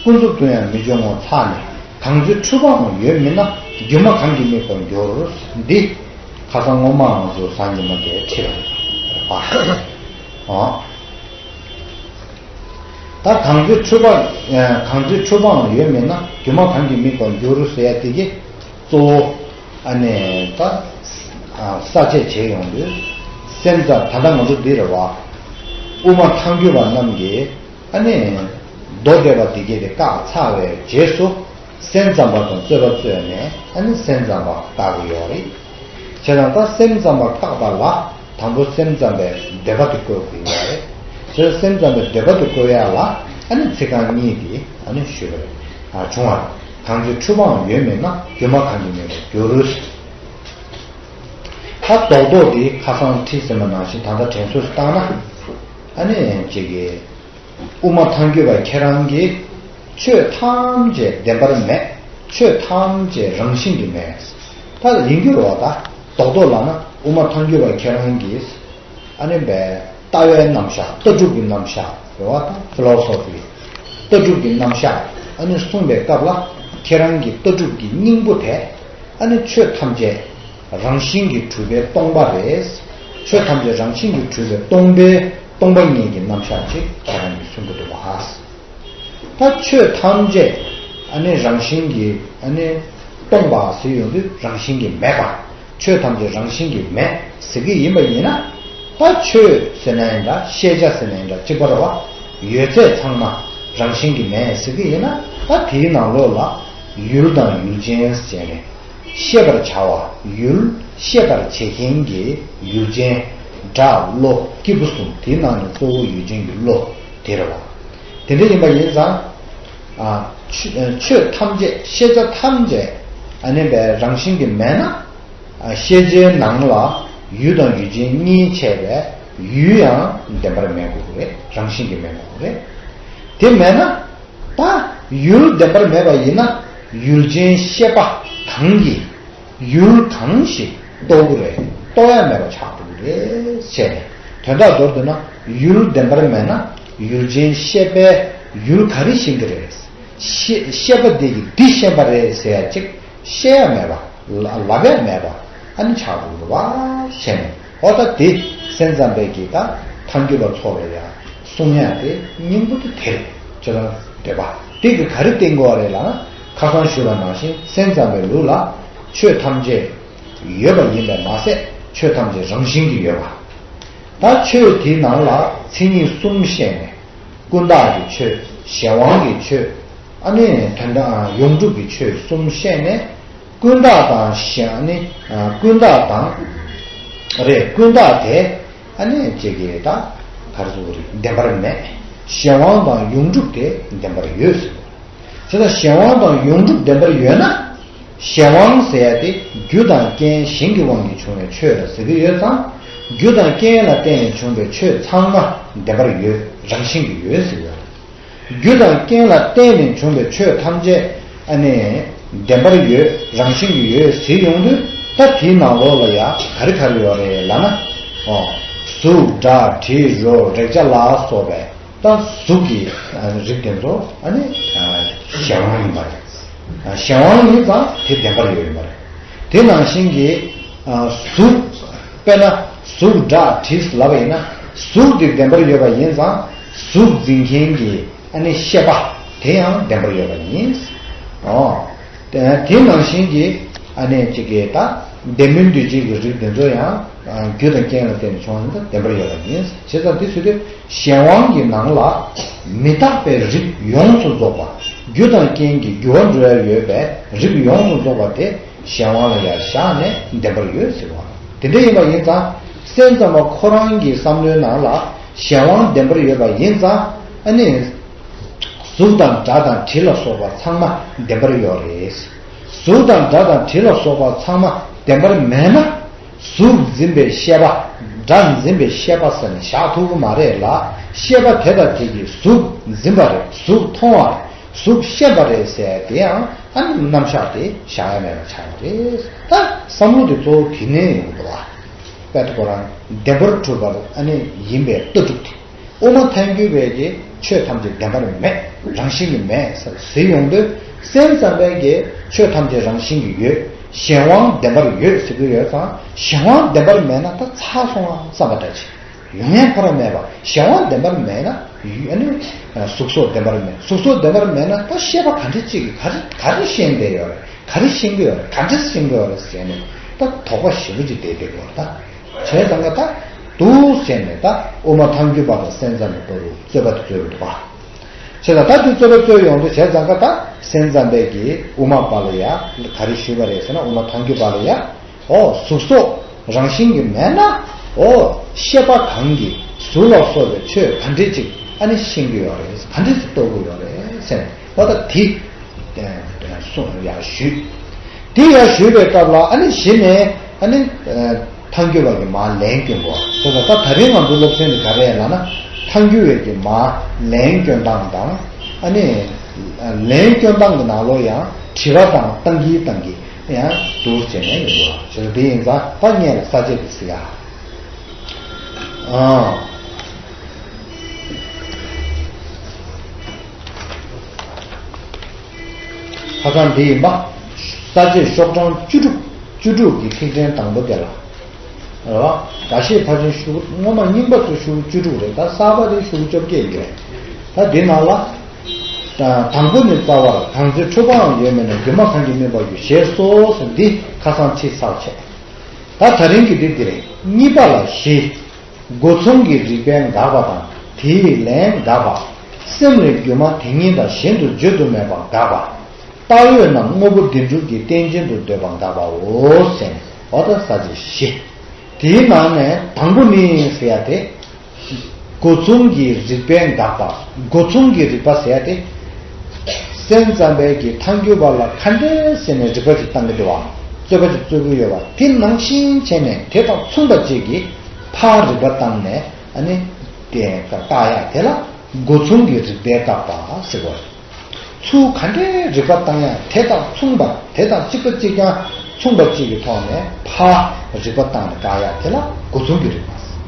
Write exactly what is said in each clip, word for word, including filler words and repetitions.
ཀུན་རྫོབ་ཏུ་ཡང་མི་འབྱུང་ངོ་། ཚར་ནས་གང་ཚེ་འཁྲུལ་པའང་ཡོད་མིན་ན། སྒྱུ་མ་གང་གིས་དམིགས་པར་འགྱུར། འདི་ཁ་སང་སྔོན་མའང་ཟུར་ཟ་ཉི་མ་དེ་ཁྲིད་པ་རེད་པ། ད་གང་ཚེ་འཁྲུལ་པ། གང་ཚེ་འཁྲུལ་པའང་ཡོད་མིན་ན། སྒྱུ་མ་གང་གིས་དམིགས་པར་འགྱུར་ཟེར་ཡ་དེ་གི་གཙོ་བོ་ཨ་ནི་ད་ས་བཅད་བྱས་ཡོང་དུས། སེམས་ཙམ་ད་ལྟ་ང་ཚོ་འདི་རེད་བ། དབུ་མ་ཐལ་འགྱུར་བ་རྣམས་ཀྱིས་ཨ་ནི་མདོ་སྡེ་པ་དེ་གས་དེ་བཀག་ཚར་བའི་རྗེས་སུ། སེམས་ཙམ་པ་དང་རྩོད་པ་རྩོད་ནས་ཨ་ནི་སེམས་ཙམ་པ་བཀག་གི་ཡོད་རེད། བྱས་ཙང་ད་སེམས་ཙམ་པ་བཀག་པ་ལ་དང་པོ་སེམས་ཙམ་པའི་འདོད་པ་དེ་བཀོད་དགོས་ཡོད་རེད། བྱས་ཙང་སེམས་ཙམ་པའི་འདོད་པ་དེ་བཀོད་ཡ་ལ་ཨ་ནི་ཚིག་རྐང་གཉིས་དེ་ཨ་ནི་ཞུས་པ་རེད། ཨ་བྱུང་བ། གང་ཚེ་འཁྲུལ་པའང་ཡོད་མིན་ན། སྒྱུ་མ་གང་གིས་དམིགས་པར་འགྱུར། ད་རྡོག་རྡོག་དེ་ཁ་སང་ཁྲིད་ཟིན་པ་ནང་བཞིན་ད་ལྟ་དྲན་གསོ་ཞིག་བཏང་ན། ཨ་ནི་ཅིག་གི་དབུ་མ་ཐལ་འགྱུར་བ་ཁྱེད་རང་གིས་ཆོས་ཐམས་ཅད་བདེན་པར་མེད། ཆོས་ཐམས་ཅད་རང་བཞིན་གྱིས་མེད། ད་ཡིན་རྒྱུ་རེད་བ། ད་རྡོག་རྡོག་ལབ་ན་དབུ་མ་ཐལ་འགྱུར་བ་ཁྱེད་རང་གིས་ཨ་ནི་བའི་ལྟ་བའི་རྣམ་གཞག་ལྟ་གྲུབ་ཀྱི་རྣམ་གཞག་རེད་བ། ད་ཕི་ལོ་སོ་ཕི་ལྟ་གྲུབ་ཀྱི་རྣམ་གཞག་ཨ་ནི་གསུངས་པའི་སྐབས་ལ་ཁྱེད་རང་གི་ལྟ་གྲུབ་ཀྱི་སྙིང་པོ་དེ། ཨ་ནི་ཆོས་ཐམས་ཅད་རང་བཞིན་གྱིས་གྲུབ་པའི་སྟོང་པ་རེད། ཆོས་ཐམས་ཅད་རང་བཞིན་གྱིས་གྲུབ་པའི་སྟོང་པའི་སྟོང་པ་ཉིད་ཀྱི་རྣམ་གཞག་ཅིག་ཁྱེད་རང་གིས་གསུང་གི་འདུག་པ། ད་ཆོས་ཐམས་ཅད་ཨ་ནི་རང་བཞིན་གྱིས་ཨ་ནི་སྟོང་པ་ཟེར་ཡོང་དུས་རང་བཞིན་གྱིས་མེད་པ། ཆོས་ཐམས་ཅད་རང་བཞིན་གྱིས་མེད་ཟེར་གྱི་ཡིན་པ་ཡིན་ན། ད་ཆོས་ཟེར་ན་ཡིན་འདྲ། ཤེས་བྱ་ཟེར་ན་ཡིན་འདྲ། གཅིག་པ་རེད་བ། ཡོད་ཚད་ཚང་མ་རང་བཞིན་གྱིས་མེད་ཟེར་གྱི་ཡིན་ན། ད་དེའི་ནང་ལོགས་ལ་ཡུལ་དང་ཡུལ་ཅན་ཟེར་ནས། ཤེས་པར་བྱ་བ་ཡུལ། ཤེས་པར་བྱེད་མཁན་གྱི་ཡུལ་ཅན། སྒྲ་བློ་སྐྱེས་བུ་གསུམ། དེའི་ནང་ནས་གཙོ་བོ་ཡུལ་ཅན་གྱི་བློ་དེ་རེད་བ། དེ་འདྲ་ཡིན་པ་ཡིན་ཙང་། ཨ་ཆོས་ཆོས་ཐམས་ཅད། ཤེས་བྱ་ཐམས་ཅད་ཨ་ནི་བའི་རང་བཞིན་གྱིས་མེད་ན། ཨ་ཤེས་བྱའི་ནང་ལ་ཡུལ་དང་ཡུལ་ཅན་གཉིས་ཕྱེ་བས་ཡུལ་ཡང་བདེན་པར་མེད་དགོས་ཀྱི་རེད། རང་བཞིན་གྱིས་མེད་དགོས་ཀྱི་རེད། དེ་མེད་ན། ད་ཡུལ་བདེན་པར་མེད་པ་ཡིན་ན། ཡུལ་ཅན་ཤེས་པ་གང་གིས་ཡུལ་གང་ཞིག་རྟོགས་ཀྱི་རེད། རྟོགས་ཡ་མེད་པ་ཆགས་འགྲོ་གི་རེད་ཟེར་ནས། དོན་དག་མདོར་བསྡུས་ན་ཡུལ་བདེན་པར་མེད་ན་ཡུལ་ཅན་ཤེས་པས་ཡུལ་ག་རེ་ཤེས་ཀྱི་རེད། ཤེས་ཤེས་པ་འདི་གིས་འདི་ཤེས་པ་རེད་ཟེར་ཡ་ཅིག་བཤད་ཡ་མེད་པ། ལབ་ཡ་མེད་པ་ཨ་ནི་ཆགས་འགྲོ་གི་རེད་བ་ཟེར་ནས། འོ་ད་དེ་སེམས་ཙམ་པའི་གི་ད་ཐལ་འགྱུར་བ་ཚོ་ལ་ཡང་གསུང་ཡ་དེ་སྙིང་པོ་དེ་དེ་རེད། ཁྱེད་རང་འདོད་པ་དེ་གི་ག་རེ་བསྟན་དགོས་བ་རེད་ལབ་ན། ཁ་སང་ཞུས་པ་ནང་བཞིན་སེམས་ཙམ་པའི་ལུགས་ལ་ཆོས་ཐམས་ཅད་ཡོད་པ་ཡིན་པས་མ་ཟད། ཆོས་ཐམས་ཅད་རང་བཞིན་གྱིས་ཡོད་པ། ད་ཆོས་དེའི་ནང་ལ་མཚན་ཉིད་གསུམ་བཤད་ནས། ཀུན་བརྟགས་ཀྱི་ཆོས། གཞན་དབང་གི་ཆོས། ཨ་ནི་དོན་དམ་ཡོངས་གྲུབ་ཀྱི་ཆོས་གསུམ་བཤད་ནས། ཀུན་བརྟགས་དང་གཞན། ཨ་ནི་ཀུན་བརྟགས་དང་། རེད། ཀུན་བརྟགས་དེ་ཨ་ནི་ཅིག་གི་ད་ག་རེ་ཟེར་དགོས་རེད། བདེན་པར་མེད། གཞན་དབང་དང་ཡོངས་གྲུབ་དེ་བདེན་པར་ཡོད་ཟེར་དགོས། བྱས་ཙང་གཞན་དབང་དང་ཡོངས་གྲུབ་བདེན་པར་ཡོད་ན། གཞན་དབང་ཟེར་ཡ་དེ་རྒྱུ་དང་རྐྱེན་གཞན་གྱི་དབང་གིས་བྱུང་བའི་ཆོས་ལ་ཟེར་གྱི་ཡོད་ཙང་། རྒྱུ་དང་རྐྱེན་ལ་བརྟེན་ནས་བྱུང་བའི་ཆོས་ཚང་མ་བདེན་པར་ཡོད། རང་བཞིན་གྱིས་ཡོད་ཟེར་ཡོད། རྒྱུ་དང་རྐྱེན་ལ་བརྟེན་ནས་བྱུང་བའི་ཆོས་ཐམས་ཅད་ཨ་ནི་བདེན་པར་ཡོད། རང་བཞིན་གྱིས་ཡོད་ཟེར་ཡོང་དུས། ད་དེའི་ནང་ལོགས་ལ་ཡ་ག་རེ་ག་རེ་ཡོད་རེད་ལབ་ན། ཨོ། གཟུགས་སྒྲ་དྲི་རོ་རེག་བྱ་ལ་སོགས་པའི་ད་གཟུགས་ཀྱི་རིགས་དེ་ཚོ་ཨ་ནི་གཞན་དབང་ཡིན་པ་རེད། གཞན་དབང་ཡིན་ཙང་དེ་བདེན་པར་ཡོད་ཡིན་པ་རེད། དེ་ནང་བཞིན་གྱི་གཟུགས། དཔེར་ན་གཟུགས་སྒྲ་དྲི་ལབ་པ་ཡིན་ན། གཟུགས་དེ་བདེན་པར་ཡོད་པ་ཡིན་ཙང་། གཟུགས་འཛིན་མཁན་གྱི་ཨ་ནི་ཤེས་པ་དེ་ཡང་བདེན་པར་ཡོད་པ་ཡིན། ཨོ། དེ་དེ་ནང་བཞིན་གྱི་ཨ་ནི་གཅིག་གི་ད་བདེན་མིན་འདུས་བྱས་ཀྱི་རིགས་དེ་ཚོ་ཡང་རྒྱུ་དང་རྐྱེན་ལ་བརྟེན་ནས་བྱུང་བ་ཡིན་ཙང་བདེན་པར་ཡོད་པ་ཡིན། བྱས་ཙང་དེ་ཟེར་དུས་གཞན་དབང་གི་ནང་ལ་མི་རྟག་པའི་རིགས་ཡོངས་སུ་རྫོགས་པ། རྒྱུ་དང་རྐྱེན་གྱི་འགྱུར་བ་འགྲོ་ཡ་ཡོད་པའི་རིགས་ཡོངས་སུ་རྫོགས་པ་དེ་གཞན་དབང་ལ་ཡར་བཞག་ནས་བདེན་པར་ཡོད་ཟེར་བ། དེ་འདྲ་ཡིན་པ་ཡིན་ཙང་། སེམས་ཙམ་པ་ཁོ་རང་གི་བསམ་བློའི་ནང་ལ་གཞན་དབང་བདེན་པར་ཡོད་པ་ཡིན་ཙང་། ཨ་ནི། གཟུགས་དང་སྒྲ་དང་དྲི་ལ་སོགས་པ་ཚང་མ་བདེན་པར་ཡོད་རེད། གཟུགས་དང་སྒྲ་དང་དྲི་ལ་སོགས་པ་ཚང་མ་བདེན་པར་མེད་ན། གཟུགས་འཛིན་པའི་ཤེས་པ། སྒྲ་འཛིན་པའི་ཤེས་པ་ཟེར་ནས་བཞག་ཐུབ་ཀྱི་མ་རེད་ལ། ཤེས་པ་དེ་དང་དེ་གིས་གཟུགས་འཛིན་པ་རེད། གཟུགས་མཐོང་བ་རེད། གཟུགས་ཤེས་པ་རེད་ཟེར་དེ་ཡང་ཨ་ནི་རྣམ་གཞག་དེ་བཞག་ཡ་མེད་པ་ཆགས་ཀྱི་རེད། ད་བསམ་བློ་དེ་གཙོ་བོ་དེ་ནས་ཡོང་གི་འདུག་བ། དཔལ་ཁོ་རང་བདེན་པར་གྲུབ་པར་ཨ་ནི་ཡིན་པའི་ལྟ་གྲུབ་དེ། དབུ་མ་ཐལ་འགྱུར་བས་ཀྱི་ཆོས་ཐམས་ཅད་བདེན་པར་མེད། རང་བཞིན་གྱིས་མེད་ཟེར་ཟེར་ཡོང་དུས། སེམས་ཙམ་པས་ཀྱི་ཆོས་ཐམས་ཅད་རང་བཞིན་གྱིས་ཡོད། གཞན་དབང་བདེན་པར་ཡོད་ཟེར་གྱི་ཡོད་ཙང་། གཞན་དབང་བདེན་པར་མེད་ན་ད་ཚར་སོང་བ་བསམ་པ་འདྲ་ཅིག་ཡོང་ཡ་ཁོ་རང་མེད་པ། གཞན་དབང་བདེན་པར་མེད་ན་ཡུ་ཨ་ནི་གཟུགས་སོགས་བདེན་པར་མེད། གཟུགས་སོགས་བདེན་པར་མེད་ན་ད་ཤེས་པ་ག་འདྲ་ཅིག་གིས་ག་རེ་ག་རེ་ཤེས་བསྡད་ཡོད་རེད། ག་རེ་ཤེས་ཀྱི་ཡོད་རེད། ག་འདྲ་ཤེས་ཀྱི་ཡོད་རེད་ཟེར་ནས་ད་དོགས་པ་ཞེ་པོ་ཅིག་བསྡད་བསྡད་ཀྱི་ཡོད་རེད་ད། བྱས་ཙང་ཀ་ད་འདུག་ཟེར་ནས་ད་དབུ་མ་ཐལ་འགྱུར་བ་དང་སེམས་ཙམ་པའི་བར་དུ་རྩོད་པ་དེ་རྩོད་ཀྱི་འདུག་པ། བྱས་ཙང་ད་དེ་རྩོད་པ་རྩོད་ཡོང་དུས། བྱས་ཙང་ཀ་ད་སེམས་ཙམ་པས་ཀྱིས་དབུ་མ་པ་ལ་ཡ་ག་རེ་ཞུས་པ་རེད་ཟེར་ན། དབུ་མ་ཐལ་འགྱུར་བ་ལ་ཡ། ཨོ་གཟུགས་སོགས་རང་བཞིན་གྱིས་མེད་ན། ཨོ་ཤེས་པ་གང་གིས་གཟུགས་ལ་སོགས་པའི་ཆོས་ག་འདྲས་ཅིག་ཨ་ནི་ཤེས་ཀྱི་ཡོད་རེད། ག་འདྲས་ཅིག་རྟོགས་ཀྱི་ཡོད་རེད་ཟེར་ནས། ཨོ་ད་དེ་གསུངས་ཡར་ཞུས། དེ་ཡར་ཞུས་པའི་སྐབས་ལ་ཨ་ནི་གཞི་ནས་ཨ་ནི་ཐལ་འགྱུར་བ་གིས་མར་ལན་བསྐྱོན་པ། དེ་ལ་ད་ད་རིང་ང་ཚོའི་སློབ་ཚན་འདི་ག་རེ་ལབ་ན། ཐལ་འགྱུར་བས་ཀྱིས་མར་ལན་བསྐྱོན་སྟངས་དང་། ཨ་ནི་ལན་བསྐྱོན་སྟངས་ཀྱི་ནང་ལོགས་ཡང་དྲི་བ་དང་བཏང་གིན་བཏང་གིན་ཡང་འདུག་བྱས་ནས་ཡོང་དགོས་པ། བྱས་ཙང་དེ་ཡིན་ཙང་ད་སྔོན་ལ་ས་བཅད་དེ་གཟིགས་ཡ། ཨང་། ཁ་སང་འདི་ཡིན་པ། ས་བཅད་ཤོག་གྲངས་བཅུ་དྲུག་བཅུ་དྲུག་གི་ཐིག་ཕྲེང་དང་པོ་དེ་ལ། རེད་བ། འགའ་ཤས་ཕལ་ཆེར་ཤོག་སྔོན་མ་རྙིང་པ་ཚོ་ཤོག་བཅུ་དྲུག་རེད། ད་གསར་པ་དེ་ཤོག་བཅོ་བརྒྱད་ཡོད། ད་འདི་ནང་ལ། ད་དང་པོ་ནི་རྩ་བར། གང་ཚེ་འཁྲུལ་པའང་ཡོད་མིན་ན། སྒྱུ་མ་གང་གིས་སྨྲས་པ་ཡོད། ཞེས་སོ་ཟེར་འདི་ཁ་སང་ཁྲིད་ཚར་བྱས། ད་ད་རིང་གི་འདི་འདི་རེད། གཉིས་པ་ལ་བཞི། སྒོ་མཚུངས་ཀྱི་རིགས་པས་དགག་པ་དང་། དེའི་ལན་དགག་པ། སེམས་ལས་སྒྱུ་མ་དེ་ཉིད་དང་གཞན་དུ་བརྗོད་དུ་མེད་པ་དགག་པ། བཏགས་ཡོད་རྣམས་དངོས་པོ་བདེན་གྲུབ་ཀྱི་རྟེན་ཅན་དུ་འདོད་པ་དགག་པའོ་ཟེར་ནས། འོ་ད་ས་བཅད་བཞི། དེའི་ནང་ནས་དང་པོ་ནི་ཟེར་ཡ་དེ། སྒོ་མཚུངས་ཀྱི་རིགས་པས་དགག་པ། སྒོ་མཚུངས་ཀྱི་རིགས་པ་ཟེར་ཡ་དེ། སེམས་ཙམ་པས་ཀྱིས་ཐལ་འགྱུར་བ་ལ་ག་འདྲས་ཟེར་ནས་རིགས་པ་ཅིག་བཏང་གི་འདུག་བ། རྩོད་པ་ཅིག་རྩོད་ཀྱི་ཡོད་པ་དེ་ནང་བཞིན་བྱས་ནས། དེ་དང་མཚུངས་པ་ཅིག་གིས་ཕར་རིགས་པ་བཏང་ནས། ཨ་ནི་དེ་བཀག་ཡ་དེ་ལ་སྒོ་མཚུངས་ཀྱི་རིགས་པས་བཀག་པ་ཟེར་བ་རེད། ཚུར་ག་འདྲའི་རིགས་པ་བཏང་ཡང་དེ་དང་མཚུངས་པ། དེ་དང་གཅིག་པ་གཅིག་རྐྱང་མཚུངས་པ་གཅིག་གི་ཐོག་ནས་ཕར་རིགས་པ་བཏང་ནས་བཀག་ཡ་དེ་ལ་སྒོ་མཚུངས་ཀྱི་རིགས་པ་ཟེར།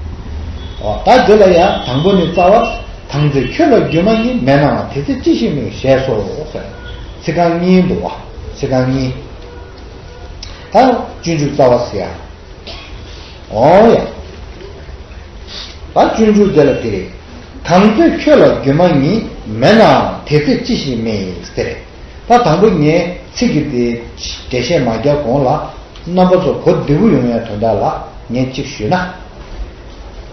འོ་ད་དེ་ལ་ཡང་དང་པོ་ནི་རྩ་བར། གང་ཚེ་ཁྱོད་ལ་སྒྱུ་མ་ཡིན། མེད་ནའང་དེ་ཚེ་ཅི་ཞིག་སྨྲས། ཞེས་སོ་ཟེར། ཚིག་རྐང་གཉིས་འདུག་བ། ཚིག་རྐང་གཉིས། ད་སྤྱོད་འཇུག་རྩ་བ་ཟེར་ཡ། འོ་ཡ། ད་སྤྱོད་འཇུག་དེ་ལ་དེ་རེད། གང་ཚེ་ཁྱོད་ལ་སྒྱུ་མ་ཡིན། མེད་ནའང་དེ་ཚེ་ཅི་ཞིག་སྨྲས་ཟེར། ད་དང་པོ་ངས་ཚིག་གི་དེ་འགྲེལ་བཤད་མ་རྒྱག་གོང་ལ། རྣམ་པ་ཚོ་གོ་བདེ་པོ་ཡོང་ཡ་དོན་དག་ལ་ངས་གཅིག་ཞུས་ན།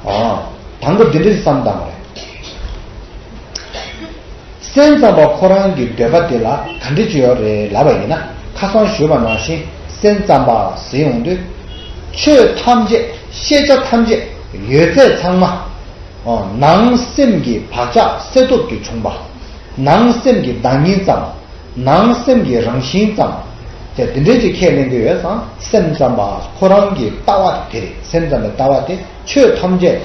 ཨ། དང་པོ་འདི་འདྲ་ཞིག་བསམ་བཏང་བ་རེད། སེམས་ཙམ་པ་ཁོ་རང་གི་འདོད་པ་དེ་ལ་ག་འདྲ་ཅིག་ཡོད་རེད་ལབ་པ་ཡིན་ན། ཁ་སང་ཞུས་པ་ནང་བཞིན་སེམས་ཙམ་པ་ཟེར་ཡོང་དུས། ཆོས་ཐམས་ཅད། ཤེས་བྱ་ཐམས་ཅད་ཡོད་ཚད་ཚང་མ། ཨོ། ནང་སེམས་ཀྱི་བག་ཆགས་སད་སྟོབས་ཀྱིས་བྱུང་བ། ནང་སེམས་ཀྱི་བདག་ཉིད་ཙམ། ནང་སེམས་ཀྱི་རང་བཞིན་ཙམ། དེ་འདི་འདྲའི་ཅིག་ཁས་ལེན་གྱི་ཡོད་ཙང་། སེམས་ཙམ་པ་ཁོ་རང་གི་ལྟ་བ་དེ་རེད། སེམས་ཙམ་པའི་ལྟ་བ་དེ། ཆོས་ཐམས་ཅད་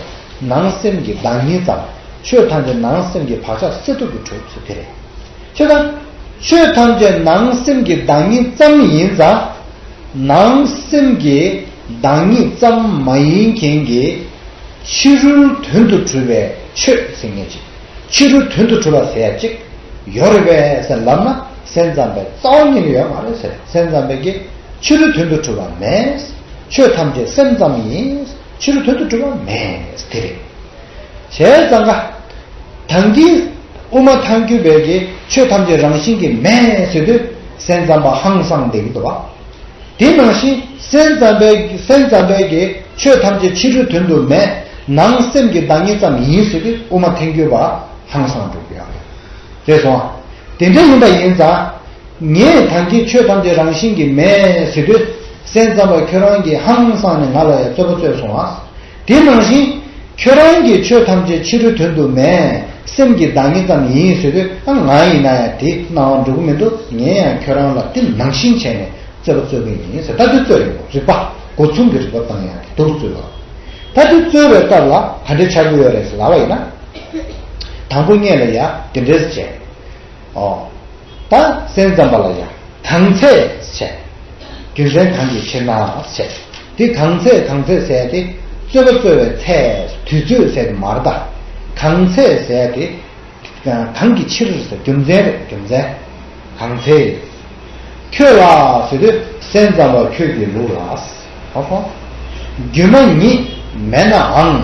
ནང་སེམས་ཀྱི་བདག་ཉིད་ཙམ། ཆོས་ཐམས་ཅད་ནང་སེམས་ཀྱི་བག་ཆགས་སད་སྟོབས་ཀྱིས་གྲུབ་ཟེར་དེ་རེད། ཁྱེད་དང་། ཆོས་ཐམས་ཅད་ནང་སེམས་ཀྱི་བདག་ཉིད་ཙམ་ཡིན་ཙང་། ནང་སེམས་ཀྱི་བདག་ཉིད་ཙམ་མ་ཡིན་མཁན་གྱི་ཕྱི་རོལ་དོན་དུ་གྲུབ་པའི་ཆོས་ཟེར་མཁན་ཅིག་ཕྱི་རོལ་དོན་དུ་གྲུབ་པ་ཟེར་ཡ་ཅིག་ཡོད་རེད་པས་ཟེར་ལབ་ན། སེམས་ཙམ་པའི་རྩ་བ་ཉིད་ནས་ཡོད་མ་རེད་ཟེར། སེམས་ཙམ་པའི་གི་ཕྱི་རོལ་དོན་དུ་གྲུབ་པ་མེད། ཆོས་ཐམས་ཅད་སེམས་ཙམ་ཡིན། ཕྱི་རོལ་དོན་དུ་གྲུབ་པ་མེད་དེ་རེད། བྱས་ཙང་ཀ། ད་གིན་དབུ་མ་ཐལ་འགྱུར་བས་ཀྱི་ཆོས་ཐམས་ཅད་རང་བཞིན་གྱིས་མེད་ཟེར་དུས། སེམས་ཙམ་པ་ཧང་སངས་བསྡད་ཀྱི་འདུག་བ། དེ་ནང་བཞིན་སེམས་ཙམ་པའི་སེམས་ཙམ་པས་ཀྱི་ཆོས་ཐམས་ཅད་ཕྱི་རོལ་དོན་དུ་མེད། ནང་སེམས་ཀྱི་བདག་ཉིད་ཙམ་ཡིན་ཟེར་དུས། དབུ་མ་ཐལ་འགྱུར་བ་ཧང་སངས་འགྲོ་གི་ཡོད་རེད། རེད་སོང་། དེ་འདྲ་ཡིན་པ་ཡིན་ཙང་། ངས་ད་གིན་ཆོས་ཐམས་ཅད་རང་བཞིན་གྱིས་མེད་ཟེར་དུས། སེམས་ཙམ་པ་ཁྱོད་རང་གིས་ཧང་སངས་ནས་ང་ལ་ཡང་རྩོད་པ་རྩོད་སོང་ཨ། དེ་ནང་བཞིན་ཁྱོད་རང་གིས་ཆོས་ཐམས་ཅད་ཕྱི་རོལ་དོན་དུ་མེད། སེམས་ཀྱི་བདག་ཉིད་ཙམ་ཡིན་ཟེར་དུས། ཨ། ང་ཡིན་ན་ཡང་དེ་སྣང་བ་འགྲོ་གི་མི་འདུག་ངས་ཡང་ཁྱོད་རང་ལ་དེ་ནང་བཞིན་བྱས་ནས་རྩོད་པ་རྩོད་གི་ཡིན་ཟེར། ད་དེ་རྩོད་ཡོང་རིགས་པ། སྒོ་མཚུངས་ཀྱི་རིགས་པ་བཏང་ཡང་དེ་འདུག་རྩོད་པ། ད་དེ་རྩོད་པའི་སྐབས་ལ་ག་འདྲ་ཆགས་ཀྱི་ཡོད་རེད་ཟེར་ལབ་པ་ཡིན་ན། དང་པོ་སྔོན་ལ་ཡ་དེ་འདྲས་བྱས། ཨོ། ད་སེམས་ཙམ་པ་ལ་ཡང་གང་ཚེ་བྱས། རྒྱུ་མཚན་གང་གི་ཕྱིར་ན་བྱས། དེ་གང་ཚེ་གང་ཚེ་ཟེར་དེ་རྩོད་པ་རྩོད་པའི་ཚེ་དུས་ཚོད་ཟེར་དེ་མ་རེད་ད། གང་ཚེ་ཟེར་ཡ་དེ། གང་གི་ཕྱིར་ཟེར་རྒྱུ་མཚན་རེད། རྒྱུ་མཚན། གང་ཚེ། ཁྱོད་ལ་ཟེར་དུས་སེམས་ཙམ་པ་ཁྱོད་ཀྱི་ལུགས་ལ། ཧ་གོ། སྒྱུ་མ་ཉིད་མེད་ནའང་།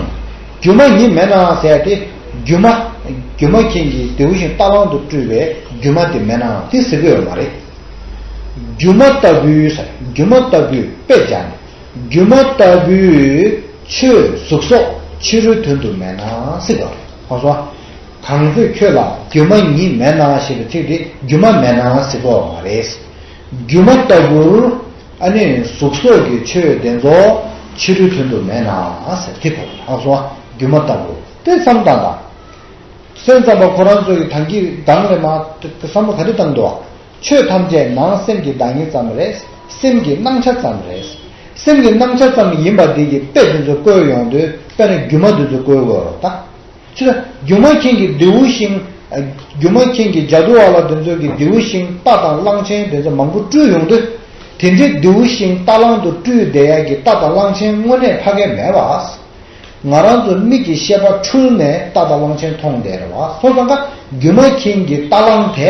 སྒྱུ་མ་ཉིད་མེད་ན་ཟེར་ཏེ། སྒྱུ་མ། སྒྱུ་མ་མཁན་གྱིས་བདེ་བོ་ཞིང་རྟ་གླང་དུ་སྤྲུལ་པའི་སྒྱུ་མ་དེ་མེད་ན་དེ་ཟེར་གྱི་ཡོད་མ་རེད། སྒྱུ་མ་ལྟ་བུའི་ཟེར། སྒྱུ་མ་ལྟ་བུའི་དཔེ་སྦྱར་ནས། སྒྱུ་མ་ལྟ་བུའི་ཆོས་གཟུགས་སོགས་ཕྱི་རོལ་དོན་དུ་མེད་ན་ཟེར་བ། ཧ་གོ་སོང་། གང་ཚེ་ཁྱོད་ལ་སྒྱུ་མ་ཉིད་མེད་ན་ཞེས་པའི་ཚིག་དེ་སྒྱུ་མ་མེད་ན་ཟེར་གྱི་ཡོད་མ་རེད། སྒྱུ་མ་ལྟ་བུར། ཨ་ནི་གཟུགས་སོགས་ཀྱི་ཆོས་དེ་ཚོ་ཕྱི་རོལ་དོན་དུ་མེད་ན་ཟེར་དེ་གོ། ཧ་གོ་སོང་། སྒྱུ་མ་ལྟ་བུར་དེ་བསམ་བཏང་དང་། སེམས་ཙམ་པ་ཁོ་རང་ཚོ་ཡི་དང་གི་གདངས་རེད་མ། བསམ་བློ་ག་རེ་བཏང་འདུག་ཆོས་ཐམས་ཅད་ནང་སེམས་ཀྱི་བདག་ཉིད་ཙམ་རེད། སེམས་ཀྱི་སྣང་ཆ་ཙམ་རེད། སེམས་ཀྱི་སྣང་ཆ་ཙམ་ཡིན་པ་འདི་གི་དཔེ་དེ་ཚོ་བཀོད་ཡོང་དུས་དཔེར་ན་སྒྱུ་མ་དེ་ཚོ་བཀོད་དགོས་རེད་ད། ཅི་ལ་སྒྱུ་མ་མཁན་གྱི་བདེའུ་ཤིང་། སྒྱུ་མ་མཁན་གྱི་ཇ་དུ་བ་ལ་དེ་ཚོ་གི་བདེའུ་ཤིང་རྟ་དང་གླང་ཆེན་དེ་ཚོ་མང་པོ་སྤྲུལ་ཡོང་དུས། དེ་འདྲའི་བདེའུ་ཤིང་རྟ་གླང་དུ་སྤྲུལ་བསྡད་ཡ་གི་རྟ་དང་གླང་ཆེན་དངོས་གནས་ཕ་གི་མེད་པ། ང་རང་ཚོ་མིག་གི་ཤེས་པ་འཁྲུལ་ནས་རྟ་དང་གླང་ཆེན་མཐོང་བསྡད་རེད་བ། སོང་ཙང་ཀ་སྒྱུ་མ་མཁན་གྱི་རྟ་གླང་དེ།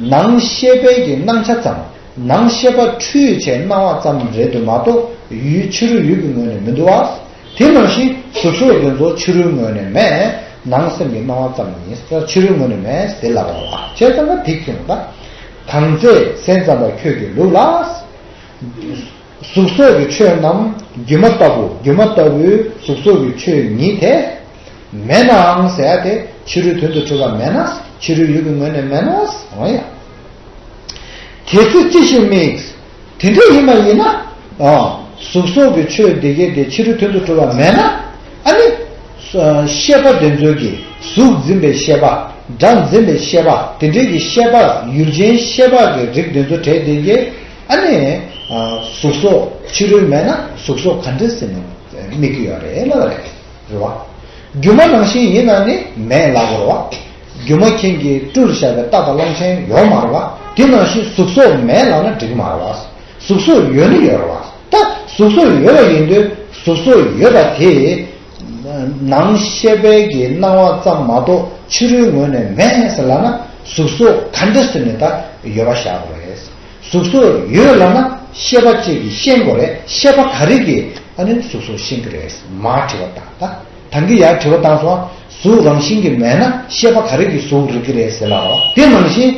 ནང་ཤེས་པའི་གི་སྣང་ཆ་ཙམ། ནང་ཤེས་པ་འཁྲུལ་བྱས་སྣང་བ་ཙམ་རེད་འདུག་མ་གཏོགས་ཡུལ་ཕྱི་རོལ་ཡུལ་གྱི་ངོས་ནས་མི་འདུག་བ། དེ་ནང་བཞིན་གཟུགས་སོགས་དེ་ཚོ་ཕྱི་རོལ་ངོས་ནས་མེད། ནང་སེམས་ཀྱི་སྣང་བ་ཙམ་ཡིན། ཕྱི་རོལ་ངོས་ནས་མེད་དེ་ལབ་པ་བ། བྱས་ཙང་ཀ་དེ་ཁྱོད་ད། གང་ཚེ་སེམས་ཙམ་པ་ཁྱོད་ཀྱི་ལུགས་ལ། གཟུགས་སོགས་ཀྱི་ཆོས་རྣམས་སྒྱུ་མ་ལྟ་བུ། སྒྱུ་མ་ལྟ་བུའི་གཟུགས་སོགས་ཀྱི་ཆོས་ཉིད་དེ། མེད་ནའང་ཟེར་ཏེ་ཕྱི་རོལ་དོན་དུ་གྲུབ་པ་མེད་ན། ཕྱི་རོལ་ཡུལ་གྱི་ངོས་ནས་མེད་ན་ཟེར་བ་ཡང་། དེ་ཚེ་ཅི་ཞིག་དམིགས། དེ་འདྲ་ཡིན་པ་ཡིན་ན། ཨ། གཟུགས་སོགས་ཀྱི་ཆོས་དེ་གས་དེ་ཕྱི་རོལ་དོན་དུ་གྲུབ་པ་མེད་ན། ཨ་ནི། ཤེས་པ་དེ་ཚོ་གི་གཟུགས་འཛིན་པའི་ཤེས་པ། སྒྲ་འཛིན་པའི་ཤེས་པ། དེ་འདྲའི་གི་ཤེས་པ་ཡུལ་ཅན་ཤེས་པ་གི་རིགས་དེ་ཚོ་བྲལ་དེ་གས། ཨ་ནི། གཟུགས་སོགས་ཕྱི་རོལ་མེད་ན་གཟུགས་སོགས་ག་འདྲ་ཟེར་ནས་དམིགས་ཀྱི་ཡོད་རེད་ལབ་རེད། རེད་བ། སྒྱུ་མ་ནང་བཞིན་ཡིན་ན་ནི་མེད་ལབ་དགོས་རེད་བ། སྒྱུ་མ་མཁན་གྱིས་སྤྲུལ་བཞག་པའི་རྟ་དང་གླང་ཆེན་ཡོད་མ་རེད་བ། དེ་ནང་བཞིན་གཟུགས་སོགས་མེད་ལབ་ན་འགྲིག་མ་རེད་བ། གཟུགས་སོགས་ཡོད་ནི་ཡོད་རེད་བ། ད་གཟུགས་སོགས་ཡོད་པ་ཡིན་དུས་གཟུགས་སོགས་ཡོད་པ་དེ། ནང་ཤེས་པའི་གི་སྣང་བ་ཙམ་མ་གཏོགས་ཕྱི་རོལ་ངོས་ནས་མེད་ཟེར་ལབ་ན་གཟུགས་སོགས་ག་འདྲ་ཟེར་ནས་ད་ཡོད་པ་བཞག་དགོས་རེད། གཟུགས་སོགས་ཡོད་ལབ་ན་ཤེས་པ་གཅིག་གིས་ཤེས་དགོས་རེད། ཤེས་པ་ག་རེ་གིས་ཨ་ནི་གཟུགས་སོགས་ཤེས་ཀྱི་རེད། མར་དྲི་བ་བཏང་ད། ད་གིན་ཡར་དྲི་བ་བཏང་སོང་། གཟུགས་རང་བཞིན་གྱིས་མེད་ན་ཤེས་པ་ག་རེ་གིས་གཟུགས་རིག་གི་རེད་ཟེར་ལབ་རོགས། དེ་ནང་བཞིན་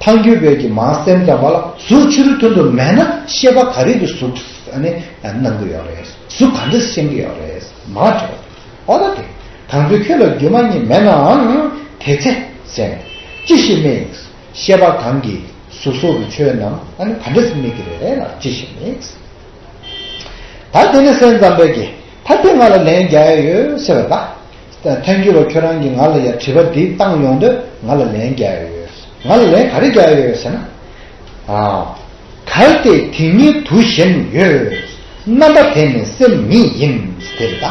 ཐལ་འགྱུར་བའི་གི་མར་སེམས་ཙམ་པ་ལ་གཟུགས་ཕྱི་རོལ་དོན་དུ་མེད་ན་ཤེས་པ་ག་རེ་གིས་གཟུགས་ཨ་ནི་སྣང་གི་ཡོད་རེད། གཟུགས་ག་འདྲ་ཤེས་ཀྱི་ཡོད་རེད། མར་དྲི་བ། ཨོ་ད་དེ། གང་ཚེ་ཁྱོད་ལ་སྒྱུ་མ་ཉིད་མེད་ནའང་དེ་ཚེ་ཟེར་ནས་ཅི་ཞིག་དམིགས། ཤེས་པ་གང་གིས་གཟུགས་སོགས་ཀྱི་ཆོས་རྣམས་ཨ་ནི་ག་འདྲ་སེ་དམིགས་ཀྱི་རེད་ལ་ཅི་ཞིག་དམིགས། ད་དེ་ནི་སེམས་ཙམ་པས་ཀྱིས་ད་དེ་ང་ལ་ལན་རྒྱག་ཡ་ཡོད་ཟེར་བ་ད། ཐལ་འགྱུར་བ་ཁྱོད་རང་གིས་ང་ལ་ཡ་དྲི་བ་འདི་བཏང་ཡོང་དུས་ང་ལ་ལན་རྒྱག་ཡ་ཡོད། ང་ལ་ལན་ག་རེ་རྒྱག་ཡ་ཡོད་ཟེར་ན། ཨ། གལ་ཏེ་དེ་ཉིད་དུ་གཞན་ཡོད། རྣམ་པ་དེ་ནི་སེམས་ཉིད་ཡིན་ཟེར་ད།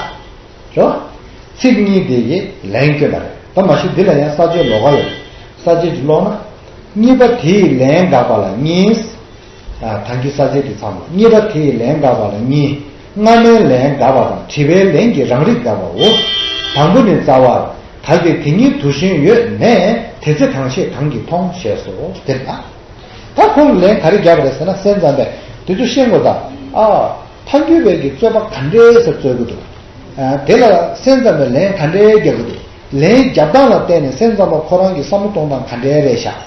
རེད་བ། ཚིག་གཉིས་དེ་ཡིས་ལན་བསྐྱོན་པ་རེད། ད་མ་གཞི་འདི་ལ་ཡང་ས་བཅད་ལོགས་ཀ་ཡོད། ས་བཅད་ཅིག་ཀློག་ན། གཉིས་པ་དེ་ཡི་ལན་དགག་པ་ལ་གཉིས། ཨ། ཐལ་འགྱུར་ས་བཅད་དེ་ཚང་མ། གཉིས་པ་དེ་ཡི་ལན་དགག་པ་ལ་གཉིས། སྔ་མའི་ལན་དགག་པ་དང་དྲི་བའི་ལན་གྱི་རང་རིག་དགག་པའོ། དང་པོ་ནི་རྩ་བར། གལ་ཏེ་དེ་ཉིད་དུ་གཞན་ཡོད་ནས་དེ་ཚེ་གང་ཤེས་གང་གིས་མཐོང་ཞེས་སོ། དེ་ལ། ད་ཁོང་ལན་ག་རེ་བརྒྱབ་པ་རེད་ཟེར་ན་སེམས་ཙམ་པས་དེ་ཚོ་ཤེས་དགོས་ད། ཨ། ཐལ་འགྱུར་བའི་གི་རྩོད་པ་ག་འདྲས་སེ་རྩོད་ཀྱི་འདུག་ཨ། དེ་ལ་སེམས་ཙམ་པས་ལན་ག་འདྲས་རྒྱག་གི་འདུག་ལན་རྒྱབ་སྟངས་ལ་བལྟས་ནས་སེམས་ཙམ་པ་ཁོ་རང་གི་བསམ་བློ་གཏོང་སྟངས་ག་འདྲས་རེད་ཤག་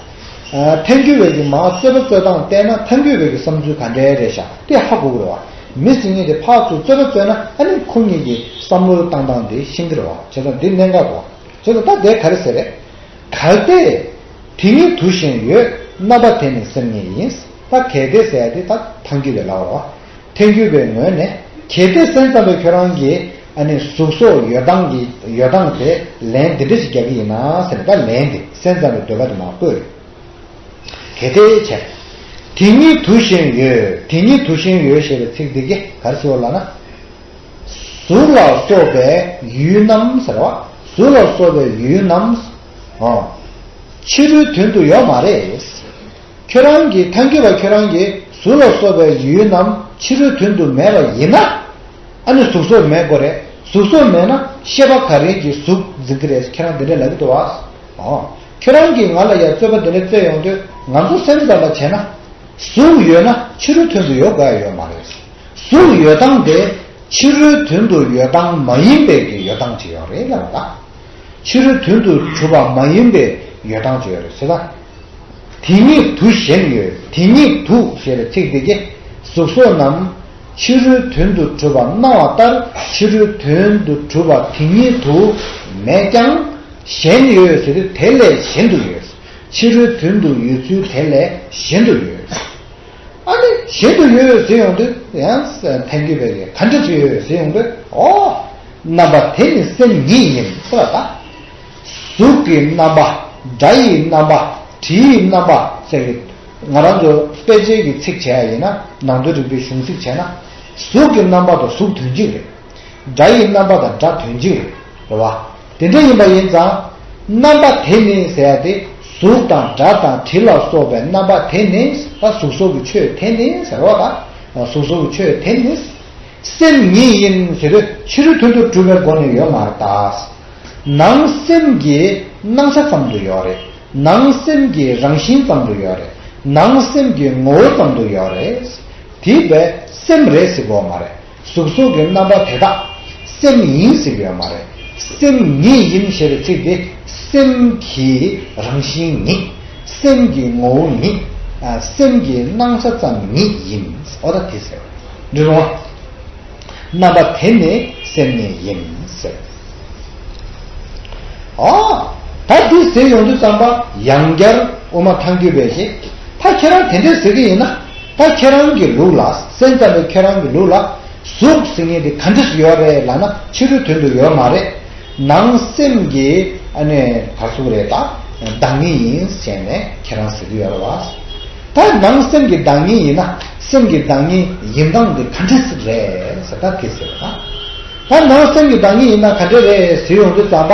ཨ། ཐལ་འགྱུར་བའི་གི་མར་རྩོད་པ་རྩོད་སྟངས་བལྟས་ན་ཐལ་འགྱུར་བའི་གི་བསམ་ཚུལ་ག་འདྲས་རེད་ཤག་དེ་ཧ་གོ་གི་རེད་བ། མི་ཟེར་མཁན་དེ་ཕར་ཚུར་རྩོད་པ་རྩོད་ན་ཨ་ནི་ཁོ་གཉིས་ཀྱི་བསམ་བློ་བཏང་སྟངས་དེ་ཤེས་ཀྱི་རེད་བ། བྱས་ཙང་འདི་གནད་འགག་གོ། བྱས་ཙང་ད་དེ་ག་རེ་ཟེར་རེད། གལ་ཏེ། དེ་ཉིད་དུ་གཞན་ཡོད། རྣམ་པ་དེ་ནི་སེམས་ཉིད་ཡིན། ད་གལ་ཏེ་ཟེར་ཡ་དེ་ད་ཐལ་འགྱུར་བའི་ལབ་རོ། ཐལ་འགྱུར་བའི་ངོས་ནས་གལ་ཏེ་སེམས་ཙམ་པའི་ཁྱོད་རང་གིས་ཨ་ནི་གཟུགས་སོགས་ཡོད་སྟངས་ཀྱི་ཡོད་སྟངས་དེ་ལན་འདི་འདྲ་ཞིག་རྒྱག་གི་ཡིན་ན་ཟེར་ནས་ད་ལན་དེ་སེམས་ཙམ་པའི་འདོད་པ་དེ་མར་བཀོད། གལ་ཏེ་བྱས། དེ་ཉིད་དུ་གཞན་ཡོད། དེ་ཉིད་དུ་གཞན་ཡོད་ཞེས་པའི་ཚིག་འདི་གིས་ག་རེ་ཟེར་བ་ལབ་ན། གཟུགས་ལ་སོགས་པའི་ཡུལ་རྣམས་ཟེར་བ། གཟུགས་ལ་སོགས་པའི་ཡུལ་རྣམས། ཨོ། ཕྱི་རོལ་དོན་དུ་ཡོད་མ་རེད། ཁྱོད་རང་གིས་ཐལ་འགྱུར་བ་ཁྱོད་རང་གིས་གཟུགས་ལ་སོགས་པའི་ཡུལ་རྣམས་ཕྱི་རོལ་དོན་དུ་མེད་པ་ཡིན་ན། ཨ་ནི་གཟུགས་སོགས་མེད་དགོས་རེད། གཟུགས་སོགས་མེད་ན་ཤེས་པ་ག་རེ་གིས་གཟུགས་འཛིན་གྱི་རེད། ཁྱེད་རང་འདི་འདྲ་ལབ་ཀྱི་འདུག་བ། ཨོ། ཁྱེད་རང་གིས་ང་ལ་ཡ་རྩོད་པ་འདི་འདྲ་རྩོད་ཡོང་དུས་ང་ཚོ་སེམས་ཙམ་པ་བྱས་ན། གཟུགས་ཡོད་ན་ཕྱི་རོལ་དོན་དུ་ཡོད་དགོས་ཡ་ཡོད་མ་རེད། གཟུགས་ཡོད་སྟངས་དེ་ཕྱི་རོལ་དོན་དུ་ཡོད་སྟངས་མ་ཡིན་པའི་གི་ཡོད་སྟངས་ཅིག་ཡོད་རེད་ལབ་པ། ཕྱི་རོལ་དོན་དུ་གྲུབ་པ་མ་ཡིན་པའི་ཡོད་སྟངས་ཅིག་ཡོད་རེད་ཟེར་ད། དེ་ཉིད་དུ་གཞན་ཡོད། དེ་ཉིད་དུ་ཞེས་པའི་ཚིག་འདི་གིས་གཟུགས་སོགས་རྣམས་ཕྱི་རོལ་དོན་དུ་གྲུབ་པ་སྣང་བ་ལྟར་ཕྱི་རོལ་དོན་དུ་གྲུབ་པ་དེ་ཉིད་དུ་མེད་ཀྱང་གཞན་ཡོད་ཟེར་དུས་དེ་ལས་གཞན་དུ་ཡོད། ཕྱི་རོལ་དོན་དུ་ཡོད་ཚུལ་དེ་ལས་གཞན་དུ་ཡོད། ཨ་ནི་གཞན་དུ་ཡོད་ཟེར་ཡོང་དུས་ཡང་ཐལ་འགྱུར་བས་ག་འདྲ་ཞིག་ཡོད་ཟེར་ཡོང་དུས། ཨོ། རྣམ་པ་དེ་ནི་སེམས་ཉིད་ཡིན་ཟེར་བ་དང་། གཟུགས་ཀྱི་རྣམ་པ། སྒྲ་ཡི་རྣམ་པ། དྲི་ཡི་རྣམ་པ་ཟེར་གི། ང་རང་ཚོ་དཔེ་ཆའི་གི་ཚིག་བྱས་ཡིན་ན། ནང་དོན་རིག་པའི་གཞུང་ཚིག་བྱས་ན། གཟུགས་ཀྱི་རྣམ་པ་དང་གཟུགས་དོན་གཅིག་རེད། སྒྲ་ཡི་རྣམ་པ་དང་སྒྲ་དོན་གཅིག་རེད། རེད་བ། དེ་འདྲ་ཡིན་པ་ཡིན་ཙང་། རྣམ་པ་དེ་ནི་ཟེར་ཡ་དེ་གཟུགས་དང་སྒྲ་དང་དྲི་ལ་སོགས་པའི་རྣམ་པ་དེ་ནི་ད་གཟུགས་སོགས་ཀྱི་ཆོས་དེ་ནི་ཟེར་བ་དང་། གཟུགས་སོགས་ཀྱི་ཆོས་དེ་ནི། སེམས་ཉིད་ཡིན་ཟེར་དུས་ཕྱི་རོལ་དོན་དུ་གྲུབ་པའི་སྒོ་ནས་ཡོད་མ་རེད་ད། ནང་སེམས་ཀྱི་སྣང་ཆ་ཙམ་དུ་ཡོད་རེད། ནང་སེམས་ཀྱི་རང་བཞིན་ཙམ་དུ་ཡོད་རེད། ནང་སེམས་ཀྱི་ངོ་བོ་ཙམ་དུ་ཡོད་རེད། དེ་བས་སེམས་རེད་ཟེར་དགོས་མ་རེད། གཟུགས་སོགས་ཀྱི་རྣམ་པ་དེ་དག་སེམས་ཡིན་ཟེར་གྱི་ཡོད་མ་རེད། སེམས་ཉིད་ཡིན་ཞེས་པའི་ཚིག་དེ་སེམས་ཀྱི་རང་བཞིན་ཉིད། སེམས་ཀྱི་ངོ་བོ་ཉིད། ཨ། སེམས་ཀྱི་སྣང་ཆ་ཙམ་ཉིད་ཡིན། ཨོ་ད་དེ་ཟེར་བ་འདི་རུང་། རྣམ་པ་དེ་ནི་སེམས་ཉིད་ཡིན་ཟེར། ཨོ། ད་འདི་ཟེར་ཡོང་དུས་ཙམ་པ་ཡང་བསྐྱར་དབུ་མ་ཐལ་འགྱུར་བས་ཞེས། ད་ཁྱེད་རང་དེ་འདྲས་ཟེར་གྱི་ཡིན་ན། ད་ཁྱེད་རང་གི་ལུགས་ལ། སེམས་ཙམ་པའི་ཁྱེད་རང་གི་ལུགས་ལ། གཟུགས་ཟེར་མཁན་དེ་ག་འདྲས་ཡོད་རེད་ལབ་ན་ཕྱི་རོལ་དོན་དུ་ཡོད་མ་རེད། ནང་སེམས་ཀྱི་ཨ་ནི་ག་ཟུག་རེད་ད། བདག་ཉིད་ཡིན་ཟེར་ནས་ཁྱེད་རང་ཟེར་གྱི་ཡོད་རེད་བ། ད་ནང་སེམས་ཀྱི་བདག་ཉིད་ཡིན་ན་སེམས་ཀྱི་བདག་ཉིད་ཡིན་སྟངས་དེ་ག་འདྲས་ཟིག་རེད་ཟེར་ད་དེ་ཟེར་བ་ད། ད་ནང་སེམས་ཀྱི་བདག་ཉིད་ཡིན་ན་ག་འདྲས་རེད་ཟེར་ཡོང་དུས་ཙམ་པ།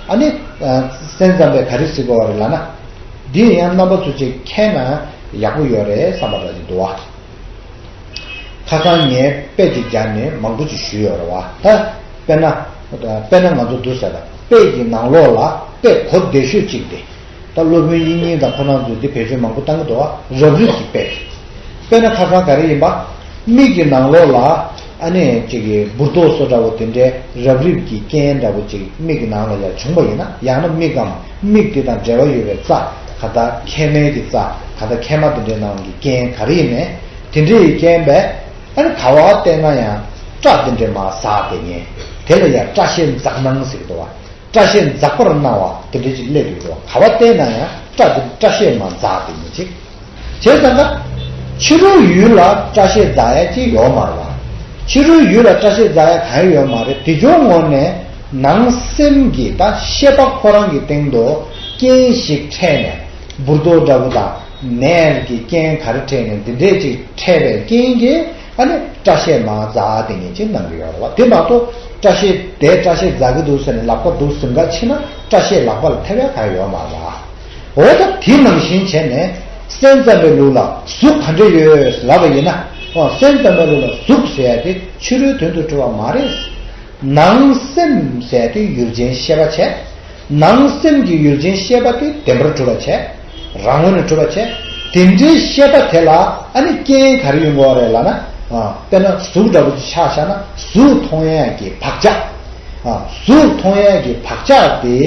ཨ་ནི་སེམས་ཙམ་པས་ག་རེ་ཟེར་དགོས་རེད་ལབ་ན། འདི་ཡང་རྣམ་པ་ཚོ་ཅིག་མཁྱེན་ན་ཡག་པོ་ཡོད་རེད་བསམ་པ་འདྲ་ཅིག་འདུག་བ། ཁ་སང་ངས་དཔེ་ཅིག་སྦྱར་ནས་མང་པོ་ཅིག་ཞུས་ཡོད་རེད་བ། ད་དཔེར་ན། དཔེར་ན་ང་ཚོ་འདུག་ཟེར་ད་དཔེ་གི་ནང་ལོགས་ལ་དཔེ་གོ་བདེ་ཤོས་ཅིག་དེ། ད་སློབ་དཔོན་དབྱིག་གཉེན་དང་ཁོ་རང་ཚོས་འདི་བེད་སྤྱོད་མང་པོ་བཏང་གི་འདུག་བ། རབ་རིབ་ཀྱི་དཔེ། དཔེར་ན་ཁ་སང་ག་རེ་ཡིན་པ། མིག་གི་ནང་ལོགས་ལ་ཨ་ནི་ཅིག་གི་འབུར་ཏོག་བཟོ་འདྲ་བོ་དེ་འདྲའི་རབ་རིབ་ཀྱི་རྐྱེན་འདྲ་བོ་ཅིག་མིག་གི་ནང་ལ་ཡར་བྱུང་བ་ཡིན་ན། ཡང་ན་མིག་གམ་མིག་དེ་དང་འབྲེལ་བ་ཡོད་པའི་རྩ། ག་ད་མཁལ་མའི་གི་རྩ། ག་ད་མཁལ་མ་དེ་འདྲའི་ནང་གི་རྐྱེན་ག་རེ་ཡིན་ནའི་དེ་འདྲའི་རྐྱེན་པས། ཨ་ནི་ག་བ་བལྟས་ན་ཡང་སྐྲ་དེ་འདྲའི་མར་འཛག་བསྡད་མཁན། དེ་ལ་ཡང་སྐྲ་ཤད་འཛག་སྣང་ཟེར་གི་འདུག་བ། སྐྲ་ཤད་འཛག་པར་སྣང་བ་དེ་འདྲ་ཅིག་སླེབས་ཡོད་རེད། ག་བ་བལྟས་ན་ཡང་སྐྲ་དེ་སྐྲ་ཤད་མར་འཛག་དེ་མི་བྱེད། བྱས་ཙང་ཀ། ཕྱི་རོལ་ཡུལ་ལ་སྐྲ་ཤད་འཛག་ཡ་ཅིག་ཡོད་མ་རེད་བ། ཕྱི་རོལ་ཡུལ་ལ་སྐྲ་ཤད་འཛག་ཡ་གང་ཡང་ཡོད་མ་རེད། དེ་ཚོའི་ངོ་ནས་ནང་སེམས་ཀྱི་ད་ཤེས་པ་ཁོ་རང་གི་སྟེང་དུ་རྐྱེན་ཞིག་འཕྲད་ནས། འབུར་ཏོག་འདྲ་བོ་དང་ནད་ཀྱི་རྐྱེན་ག་རེ་འཕྲད་ནས་འདི་འདྲས་ཅིག་འཕྲད་པའི་རྐྱེན་གྱིས། ཨ་ནི་སྐྲ་ཤད་མར་འཛག་དེ་ངེས་ཅན་གནང་གི་ཡོད་རེད་བ། དེ་མ་གཏོགས་སྐྲ་ཤད་དེ་སྐྲ་ཤད་འཛག་གི་འདུག་ཟེར་ནས་ལག་པ་འདུག་ཟིན་ག་ཕྱིན་ན་སྐྲ་ཤད་ལག་པ་ལ་ཐེབས་ཡ་གང་ཡོད་མ་རེད་བ། འོ་ད་དེ་ནང་བཞིན་བྱས་ནས་སེམས་ཙམ་པའི་ལུགས་ལ་གཟུགས་ག་འདྲ་ཡོད་ལབ་པ་ཡིན་ན། འོ་སེམས་ཙམ་པའི་ལུགས་ལ་གཟུགས་ཟེར་ཡ་དེ་ཕྱི་རོལ་དོན་དུ་གྲུབ་པ་མ་རེད། ནང་སེམས་ཟེར་ཡ་དེ་ཡུལ་ཅན་ཤེས་པ་བྱས། ནང་སེམས་ཀྱི་ཡུལ་ཅན་ཤེས་པ་དེ་བདེན་པར་གྲུབ་པ་བྱས། རང་ངོས་ནས་གྲུབ་པ་བྱས། དེ་འདྲའི་ཤེས་པ་དེ་ལ་ཨ་ནི་རྐྱེན་ག་རེ་ཡོང་གི་ཡོད་རེད་ལབ་ན། ཨ། དཔེར་ན་གཟུགས་འདྲ་བོ་ཅིག་ཆ་བཞག་ན་གཟུགས་མཐོང་ཡས་ཀྱི་བག་ཆགས། ཨ། གཟུགས་མཐོང་ཡས་ཀྱི་བག་ཆགས་དེ།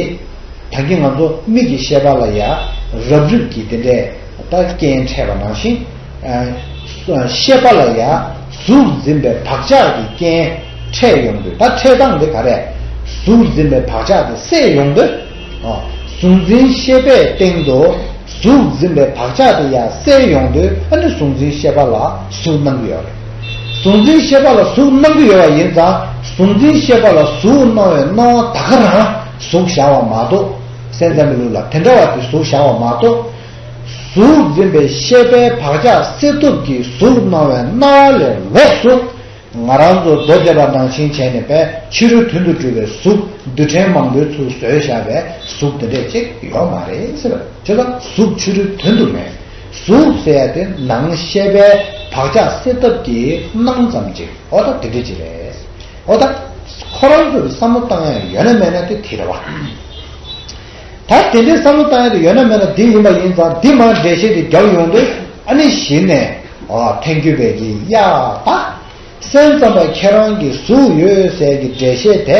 ད་གིན་ང་ཚོ་མིག་གི་ཤེས་པ་ལ་ཡ་རབ་རིབ་ཀྱི་དེ་འདྲའི་ད་རྐྱེན་འཕྲད་པ་ནང་བཞིན། ཤེས་པ་ལ་ཡང་གཟུགས་འཛིན་པའི་བག་ཆགས་ཀྱི་རྐྱེན་འཕྲད་ཡོང་དུས། ད་འཕྲད་སྟངས་འདི་ག་རེ། གཟུགས་འཛིན་པའི་བག་ཆགས་དེ་སད་ཡོང་དུས། གཟུང་འཛིན་ཤེས་པའི་སྟེང་དུ་གཟུགས་འཛིན་པའི་བག་ཆགས་དེ་ཡང་སད་ཡོང་དུས། ཨ་ནི་གཟུང་འཛིན་ཤེས་པ་ལ་གཟུགས་སྣང་གི་ཡོད་རེད། གཟུང་འཛིན་ཤེས་པ་ལ་གཟུགས་སྣང་གི་ཡོད་པ་ཡིན་ཙང་། གཟུང་འཛིན་ཤེས་པ་ལ་གཟུགས་སྣང་བའི་སྣང་བ་ད་ག་རང་གཟུགས་བཞག་པ་མ་གཏོགས། སེམས་ཙམ་པའི་ལུགས་ལ་དེ་འདྲ་བ་དེ་གཟུགས་བཞག་པ་མ་གཏོགས། གཟུགས་འཛིན་པའི་ཤེས་པའི་བག་ཆགས་སད་ཐབས་ཀྱི་གཟུགས་སྣང་བའི་སྣང་བ་ལས་ལོགས་སུ། ང་རང་ཚོ་མདོ་སྡེ་པ་ནང་བཞིན་བྱས་ནས་པའི་ཕྱི་རོལ་དོན་དུ་གྲུབ་པའི་གཟུགས་རྡུལ་ཕྲན་མང་པོའི་ཚུལ་བཟོས་བཞག་པའི་གཟུགས་དེ་འདྲས་ཅིག་ཡོད་མ་རེད་ཟེར་བ། བྱས་ཙང་གཟུགས་ཕྱི་རོལ་དོན་དུ་མེད། གཟུགས་ཟེར་ཡ་དེ་ནང་ཤེས་པའི་བག་ཆགས་སད་ཐབས་ཀྱི་སྣང་ཙམ་ཅིག་འོ་ད་དེ་འདྲས་ཅིག་རེད། འོ་ད་ ཁོ་རང་ཚོས་བསམ་བློ་བཏང་ཡ་ཡོད་ན་མེད་ན་དེ་དེ་རེད་བ། ད་དེ་འདྲའི་བསམ་བློ་བཏང་ཡ་དེ་ཡོད་ན་མེད་ན་འདི་ཡིན་པ་ཡིན་ཙང་འདི་མར་འགྲེལ་བཤད་དེ་རྒྱག་ཡོང་དུས་ཨ་ནི་གཞི་ནས་ཨ་ཐལ་འགྱུར་བས་ཀྱི་ཡ་ད། སེམས་ཙམ་པ་ཁྱེད་རང་གི་གཟུགས་ཡོད་ཟེར་གྱི་འགྲེལ་བཤད་དེ།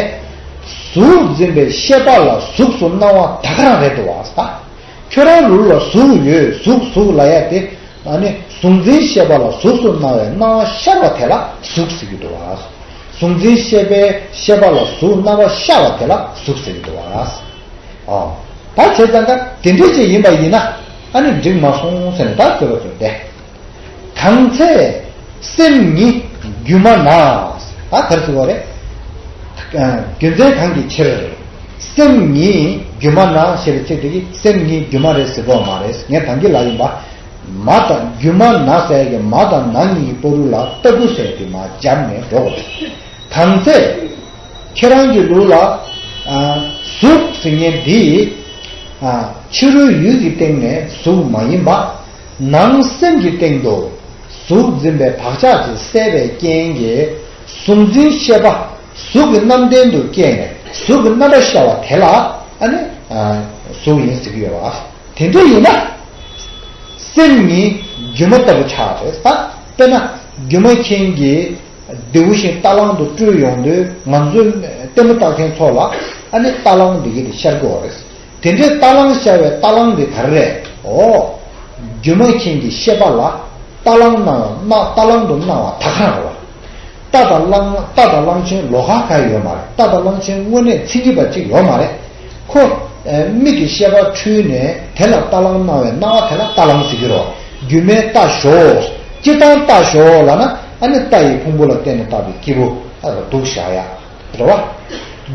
གཟུགས་འཛིན་པའི་ཤེས་པ་ལ་གཟུགས་སུ་སྣང་བ་ད་ག་རང་རེད་འདུག་བ་ད། ཁྱོད་རང་ལུགས་ལ་གཟུགས་ཡོད་གཟུགས་གཟུགས་ལབ་ཡ་དེ། ཨ་ནི་གཟུགས་འཛིན་ཤེས་པ་ལ་གཟུགས་སུ་སྣང་བའི་སྣང་བ་ཤར་བ་དེ་ལ་གཟུགས་ཟེར་གྱི་འདུག་བ། གཟུགས་འཛིན་ཤེས་པའི་ཤེས་པ་ལ་གཟུགས་སྣང་བ་ཤར་བ་དེ་ལ་གཟུགས་ཟེར་གྱི་འདུག་བ། ཨོ། ད་བྱས་ཙང་ཀ་དེ་འདྲ་ཅིག་ཡིན་པ་ཡིན་ན་ཨ་ནི་འགྲིག་མ་སོང་ཟེར་ནས་ད་ཟེར་བ་ཚོ་བསྡད། གང་ཚེ་སེམས་ཉིད་སྒྱུ་མ་ན། ད་ག་རེ་ཟེར་བ་རེད། རྒྱུ་མཚན་གང་གི་ཕྱིར། སེམས་ཉིད་སྒྱུ་མ་ན་ཞེས་པའི་ཚིག་དེ་གིས་སེམས་ཉིད་སྒྱུ་མ་རེད་ཟེར་གྱི་ཡོད་མ་རེད། ངས་ད་གིན་ལབ་ཡིན་པ། མ་དང་སྒྱུ་མ་ན་ཟེར་གྱི་མ་དང་ན་གཉིས་ཀྱི་བར་དུ་ལ་ལྟ་བུ་ཟེར་དེ་མར་སྦྱར་ནས་འགྲོ་དགོས་རེད། གང་ཚེ། ཁྱེད་རང་གི་ལུགས་ལ། ཨ། གཟུགས་ཟེར་མཁན་འདི། ཨ། ཕྱི་རོལ་ཡུལ་གྱི་སྟེང་ནས་གཟུགས་མ་ཡིན་པ། ནང་སེམས་ཀྱི་སྟེང་དུ། གཟུགས་འཛིན་པའི་བག་ཆགས་ཀྱིས་གསལ་བའི་རྐྱེན་གྱིས། གཟུགས་འཛིན་ཤེས་པ། གཟུགས་ཀྱི་རྣམ་ལྡན་དུ་སྐྱེས་ནས་གཟུགས་ཀྱི་རྣམ་པ་ཤར་བ་དེ་ལ། ཨ་ནི། ཨ། གཟུགས་ཡིན་ཟེར་གྱི་ཡོད་པ། དེ་འདྲ་ཡིན་ན། སེམས་ཉིད་སྒྱུ་མ་ལྟ་བུ་ཆགས་རེད་ད། དཔེར་ན། སྒྱུ་མ་མཁན་གྱིས། རྡེའུ་ཤིང་རྟ་གླང་དུ་སྤྲུལ་ཡོང་དུས་ང་ཚོའི་ལྟད་མོ་ལྟ་མཁན་ཚོ་ལ་ཨ་ནི་རྟ་གླང་འདི་གི་དེ་ཤར་གྱི་ཡོད་རེད། དེ་འདྲའི་རྟ་གླང་ཤར་བའི་རྟ་གླང་འདི་ག་རེ་རེད། ཨོ། སྒྱུ་མ་མཁན་གྱི་ཤེས་པ་ལ་རྟ་གླང་སྣང་བ་སྣང་རྟ་གླང་དུ་སྣང་བ་ད་ག་རང་རེད་བ། རྟ་དང་གླང་རྟ་དང་གླང་ཆེན་ལོགས་ཀ་གང་ཡོད་མ་རེད། རྟ་དང་གླང་ཆེན་དངོས་གནས་མཚན་ཉིད་པ་གཅིག་ཡོད་མ་རེད། ཁོ། ཨ། མིག་གི་ཤེས་པ་འཁྲུལ་ནས་དེ་ལ་རྟ་གླང་སྣང་བའི་སྣང་བ་དེ་ལ་རྟ་གླང་ཟེར་གྱི་རེད། སྒྱུ་མའི་རྟ་ཞོག་སྤྱིར་བཏང་རྟ་ཞོག་ལབ་ན་ཨ་ནི་རྟ་ཡི་ཕུང་པོ་ལ་བརྟེན་ནས་བཏགས་པའི་སྐྱེས་བུ་ཨ་འདུག་བཞག་ཡ་རེད་བ།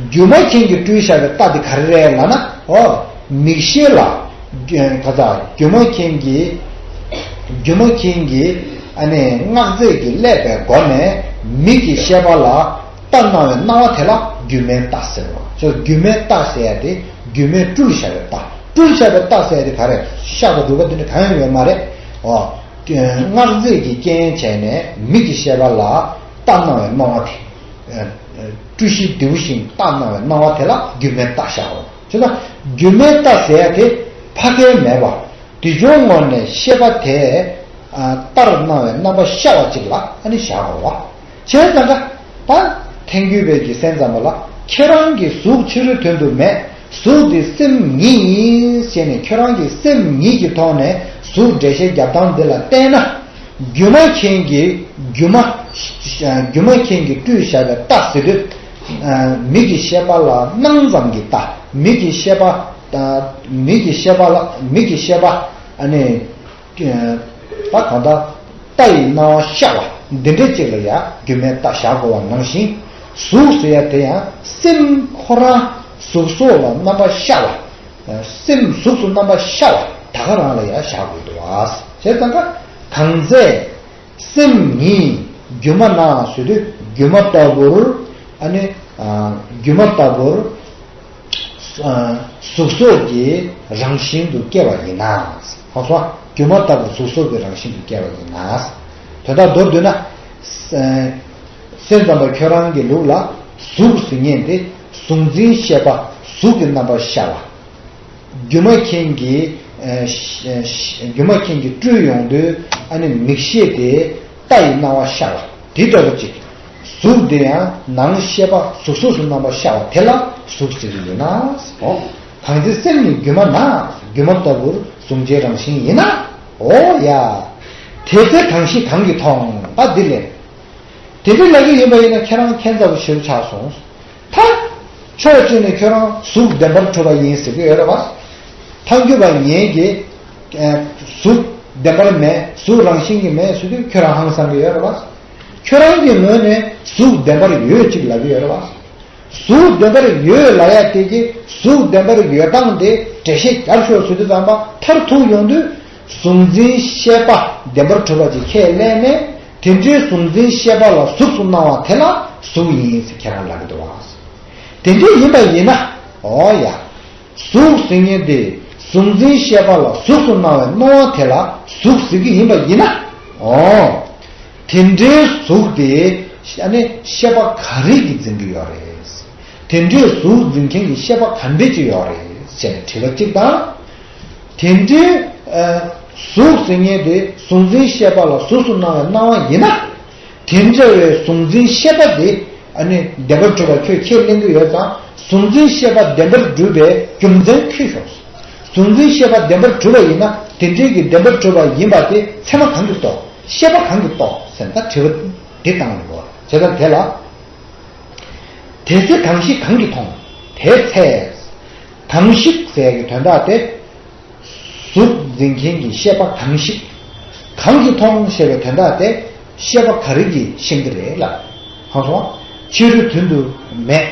སྒྱུ་མ་མཁན་གྱིས་སྤྲུལ་བཞག་པའི་རྟ་དེ་ག་རེ་རེད་ལབ་ན། ཨོ། མིག་ཤེས་ལ། ག་ས་སྒྱུ་མ་མཁན་གྱིས། སྒྱུ་མ་མཁན་གྱིས་ཨ་ནི་སྔགས་རྫས་ཀྱིས་བསླད་པའི་སྒོ་ནས་མིག་གི་ཤེས་པ་ལ། རྟ་སྣང་བའི་སྣང་བ་དེ་ལ་སྒྱུ་མའི་རྟ་ཟེར་བ། ཅོ་སྒྱུ་མའི་རྟ་ཟེར་ཡ་དེ་སྒྱུ་མས་སྤྲུལ་བཞག་པའི་རྟ། སྤྲུལ་བཞག་པའི་རྟ་ཟེར་ཡ་དེ་ག་རེ། གཤགས་པ་སྒྲུབ་པ་དེ་འདྲ་གང་ཡང་ཡོད་མ་རེད། ཨོ། སྔགས་རྫས་ཀྱིས་རྐྱེན་བྱས་ནས་མིག་གི་ཤེས་པ་ལ་རྟ་སྣང་བའི་སྣང་བ་དེ། སྤྲུལ་གཞི་རྡེའུ་ཤིང་རྟ་སྣང་བའི་སྣང་བ་དེ་ལ་སྒྱུ་མའི་རྟ་བཞག་པ། བྱས་ཙང་སྒྱུ་མའི་རྟ་ཟེར་ཡ་དེ་ཕ་གིར་མེད་པ། དེ་བྱུང་ངོ་ནས་ཤེས་པ་དེ། ཨ། རྟར་སྣང་བའི་རྣམ་པ་ཤར་བ་ཅིག་ལ་ཨ་ནི་བཞག་དགོས་པ། བྱས་ཙང་ཀ་ད་ཐལ་འགྱུར་བས་ཀྱི་སེམས་ཙམ་པ་ལ་ཁྱེད་རང་གི་གཟུགས་ཕྱི་རོལ་དོན་དུ་མེད། གཟུགས་དེ་སེམས་ཉིད་ཡིན་ཟེར་ནས་ཁྱེད་རང་གི་སེམས་ཉིད་ཀྱི་ཐོག་ནས་གཟུགས་འགྲེལ་བཤད་རྒྱབ་སྟངས་འདི་ལ་བལྟས་ན། སྒྱུ་མ་མཁན་གྱིས་སྒྱུ་མ། སྒྱུ་མ་མཁན་གྱིས་སྤྲུལ་བཞག་པའི་རྟ་ཟེར་དུས། མིག་གི་ཤེས་པ་ལ་སྣང་ཙམ་གྱི་རྟ། མིག་གི་ཤེས་པ། མིག་གི་ཤེས་པ་ལ་མིག་གི་ཤེས་པ། ཨ་ནི། ད་གང་ལྟར་རྟ་ཡི་སྣང་བ་ཤར་བ་འདི་འདྲ་ཅིག་ལ་ཡང་སྒྱུ་མའི་རྟ་བཞག་དགོས་པ་ནང་བཞིན། གཟུགས་ཟེར་ཡ་དེ་ཡང་སེམས་ཁོ་རང་གཟུགས་སོགས་ལ་རྣམ་པ་ཤར་བ། སེམས་གཟུགས་སུ་རྣམ་པ་ཤར་བ་ད་ག་རང་ལ་ཡང་བཞག་དགོས་འདུག་བ། བྱས་ཙང་ཀ་གང་ཚེ། སེམས་ཉིད་སྒྱུ་མ་ན་ཟེར་དུས་སྒྱུ་མ་ལྟ་བུར། ཨ་ནི། ཨ། སྒྱུ་མ་ལྟ་བུར། ཨ། གཟུགས་སོགས་ཀྱི་རང་བཞིན་དུ་སྐྱེ་བ་ཡིན་ན། ཧ་གོ་སོང་། སྒྱུ་མ་ལྟ་བུར་གཟུགས་སོགས་ཀྱི་རང་བཞིན་དུ་སྐྱེ་བ་ཡིན་ན། དོན་དག་མདོར་བསྡུས་ན། ཨ། སེམས་ཙམ་པ་ཁྱོད་རང་གི་ལུགས་ལ་གཟུགས་ཟེར་མཁན་དེ་གཟུགས་འཛིན་ཤེས་པ་གཟུགས་ཀྱི་རྣམ་པར་ཤར་བ། སྒྱུ་མ་མཁན་གྱིས། ཨ། སྒྱུ་མ་མཁན་གྱིས་སྤྲུལ་ཡོང་དུས་ཨ་ནི་མིག་ཤེས་དེ་རྟ་ཡི་སྣང་བ་ཤར་བ་དེ་ལྟ་བུ་ཅིག་གཟུགས་དེ་ཡང་ནང་ཤེས་པ་གཟུགས་སོགས་སུ་རྣམ་པ་ཤར་བ་དེ་ལ་གཟུགས་ཟེར་གྱི་ཡོད་ན། ཨོ། གང་ཚེ་སེམས་ནི་སྒྱུ་མ་ན། སྒྱུ་མ་ལྟ་བུར་གཟུགས་ཅན་རང་བཞིན་ཡིན་ན། ཨོ་ཡ། དེ་ཚེ་གང་ཞིག་གང་གིས་མཐོང་བ་འདི་ལས། དེ་འདྲ་ལབ་ཀྱི་ཡིན་པ་ཡིན་ན་ཁྱེད་རང་ཁྱད་མཚར་པོ་ཞེ་པོ་ཆགས་སོང་། ད། ཕྱོགས་གཅིག་ནས་ཁྱོད་རང་གཟུགས་བདེན་པར་གྲུབ་པ་ཡིན་ཟེར་གྱི་ཡོད་རེད་བ། ཐལ་འགྱུར་བ་ངེད་ཀྱིས། ཨ། གཟུགས་བདེན་པར་མེད་གཟུགས་རང་བཞིན་གྱིས་མེད་ཟེར་དུས་ཁྱོད་རང་ཧང་སང་གི་ཡོད་རེད་བ། ཁྱོད་རང་གི་ངོས་ནས་གཟུགས་བདེན་པར་ཡོད་ཅིག་ལབ་ཀྱི་ཡོད་རེད་བ། གཟུགས་བདེན་པར་ཡོད་ལབ་ཡ་དེ་གྱིས་གཟུགས་བདེན་པར་ཡོད་སྟངས་དེ་འགྲེལ་བཤད་རྒྱབ་ཤོག་ཟེར་དུས་ཙམ་པ་མཐར་ཐུག་ཡོང་དུས། གཟུགས་འཛིན་ཤེས་པ་བདེན་པར་གྲུབ་པ་ཅིག་ཁས་ལེན་ནས། དེ་འདྲའི་གཟུགས་འཛིན་ཤེས་པ་ལ་གཟུགས་སུ་སྣང་བ་དེ་ལ་གཟུགས་ཡིན་ཟེར་ཁྱེད་རང་ལབ་ཀྱི་འདུག་བ། དེ་འདྲ་ཡིན་པ་ཡིན་ན། ཨོ་ཡ། གཟུགས་ཟེར་མཁན་དེ་གཟུགས་འཛིན་ཤེས་པ་ལ་གཟུགས་སུ་སྣང་བའི་སྣང་བ་དེ་ལ་གཟུགས་ཟེར་གྱི་ཡིན་པ་ཡིན་ན། ཨོ། དེ་འདྲའི་གཟུགས་དེ་ཨ་ནི་ཤེས་པ་ག་རེ་གིས་འཛིན་གྱི་ཡོད་རེད། དེ་འདྲའི་གཟུགས་འཛིན་མཁན་གྱི་ཤེས་པ་ག་འདྲས་ཅིག་ཡོད་རེད་ཟེར་ནས་དྲི་བ་གཅིག་དང་། དེ་འདྲའི་གཟུགས་ཟེར་མཁན་དེ་གཟུགས་འཛིན་ཤེས་པ་ལ་གཟུགས་སུ་སྣང་བའི་སྣང་བ་ཡིན་ན། དེ་འདྲ་བའི་གཟུགས་འཛིན་ཤེས་པ་དེ་ཨ་ནི་བདེན་པར་གྲུབ་པ་ཁྱོད་ཁས་ལེན་གྱི་ཡོད་ཙང་གཟུགས་འཛིན་ཤེས་པ་བདེན་པར་གྲུབ་པའི་རྒྱུ་མཚན་ཁྱོད་ཤོག་གཟུགས་འཛིན་ཤེས་པ་བདེན་པར་གྲུབ་པ་ཡིན་ན་དེ་འདྲའི་གི་བདེན་པར་གྲུབ་པ་ཡིན་པ་དེ་ཚད་མ་གང་གིས་རྟོགས། ཤེས་པ་གང་གིས་རྟོགས་ཟེར་ན་ད་དྲི་བ་འདི་བཏང་ཡོང་གོ། བྱས་ཙང་དེ་ལ། དེ་ཚེ་གང་ཞིག་གང་གིས་མཐོང་། དེ་ཚེ། གང་ཞིག་ཟེར་གྱི་དོན་དག་དེ། གཟུགས་འཛིན་མཁན་གྱི་ཤེས་པ་གང་ཞིག་གང་གིས་མཐོང་ཞེས་པའི་དོན་དག་དེ། ཤེས་པ་ག་རེ་གིས་ཤེས་ཀྱི་རེད་ལབ། ཧང་སོང་། ཕྱི་རོལ་དོན་དུ་མེད།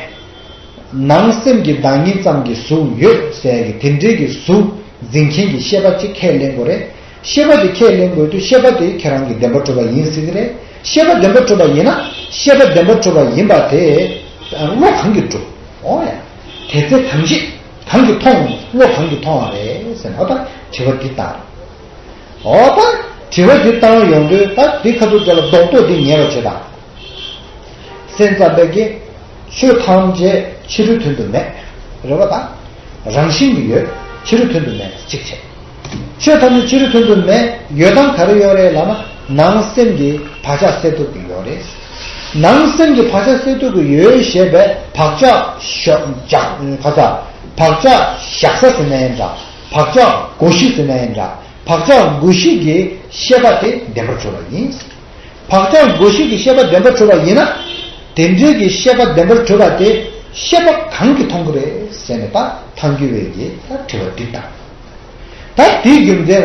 ནང་སེམས་ཀྱི་བདག་ཉིད་ཙམ་གྱི་གཟུགས་ཡོད་ཟེར་གྱི་དེ་འདྲའི་གི་གཟུགས་འཛིན་མཁན་གྱི་ཤེས་པ་ཅིག་ཁས་ལེན་དགོས་རེད། ཤེས་པ་དེ་ཁས་ལེན་དགོས་དུས་ཤེས་པ་དེ་ཁྱེད་རང་གི་བདེན་པར་གྲུབ་པ་ཡིན་ཟེར་གྱི་རེད། ཤེས་པ་བདེན་པར་གྲུབ་པ་ཡིན་ན་ཤེས་པ་བདེན་པར་གྲུབ་པ་ཡིན་པ་དེ་བློ་གང་གིས་གྲུབ། འོ་ཡ། དེ་ཚེ་གང་ཞིག་གང་གིས་མཐོང་། བློ་གང་གིས་མཐོང་བ་རེད་ཟེར་ན། འོ་ད་དྲི་བ་འདི་ལྟར། འོ་ད་དྲི་བ་འདི་བཏང་ཡོང་དུས་ད་འདི་ཁ་ཐུག་དེ་ལ་རྡོག་རྡོག་འདི་ཉལ་བ་བྱེད་དང་། སེམས་ཙམ་པས་ཀྱི། ཆོས་ཐམས་ཅད་ཕྱི་རོལ་དོན་དུ་མེད། རེད་པ་ད། རང་བཞིན་གྱིས་ཡོད། ཕྱི་རོལ་དོན་དུ་མེད་གཅིག་བྱས། ཆོས་ཐམས་ཅད་ཕྱི་རོལ་དོན་དུ་མེད། ཡོད་དམ་ག་རེ་ཡོད་རེད་ལབ་ན་ནང་སེམས་ཀྱི་བག་ཆགས་སད་གཏུབ་ཀྱི་ཡོད་རེད། ནང་སེམས་ཀྱི་བག་ཆགས་སད་གཏུབ་ཀྱི་ཡོད་ཞེས་པའི་བག་ཆགས་ཞོག་འཇགས་ག་ས། བག་ཆགས་བཞག་ས་ཟེར་ན་ཡང་འདྲ། བག་ཆགས་བསྒོ་གཞི་ཟེར་ན་ཡང་འདྲ། བག་ཆགས་བསྒོ་གཞི་གི་ཤེས་པ་དེ་བདེན་པར་གྲུབ་པ་ཡིན། བག་ཆགས་བསྒོ་གཞི་གི་ཤེས་པ་བདེན་པར་གྲུབ་པ་ཡིན་ན། དེ་འདྲའི་གི་ཤེས་པ་བདེན་པར་གྲུབ་པ་དེ་ཤེས་པ་གང་གིས་མཐོང་གི་རེད་ཟེར་ནས་ད་ཐལ་འགྱུར་བའི་གི་ད་དྲི་བ་འདི་དང་། ད་དེའི་རྒྱུ་མཚན་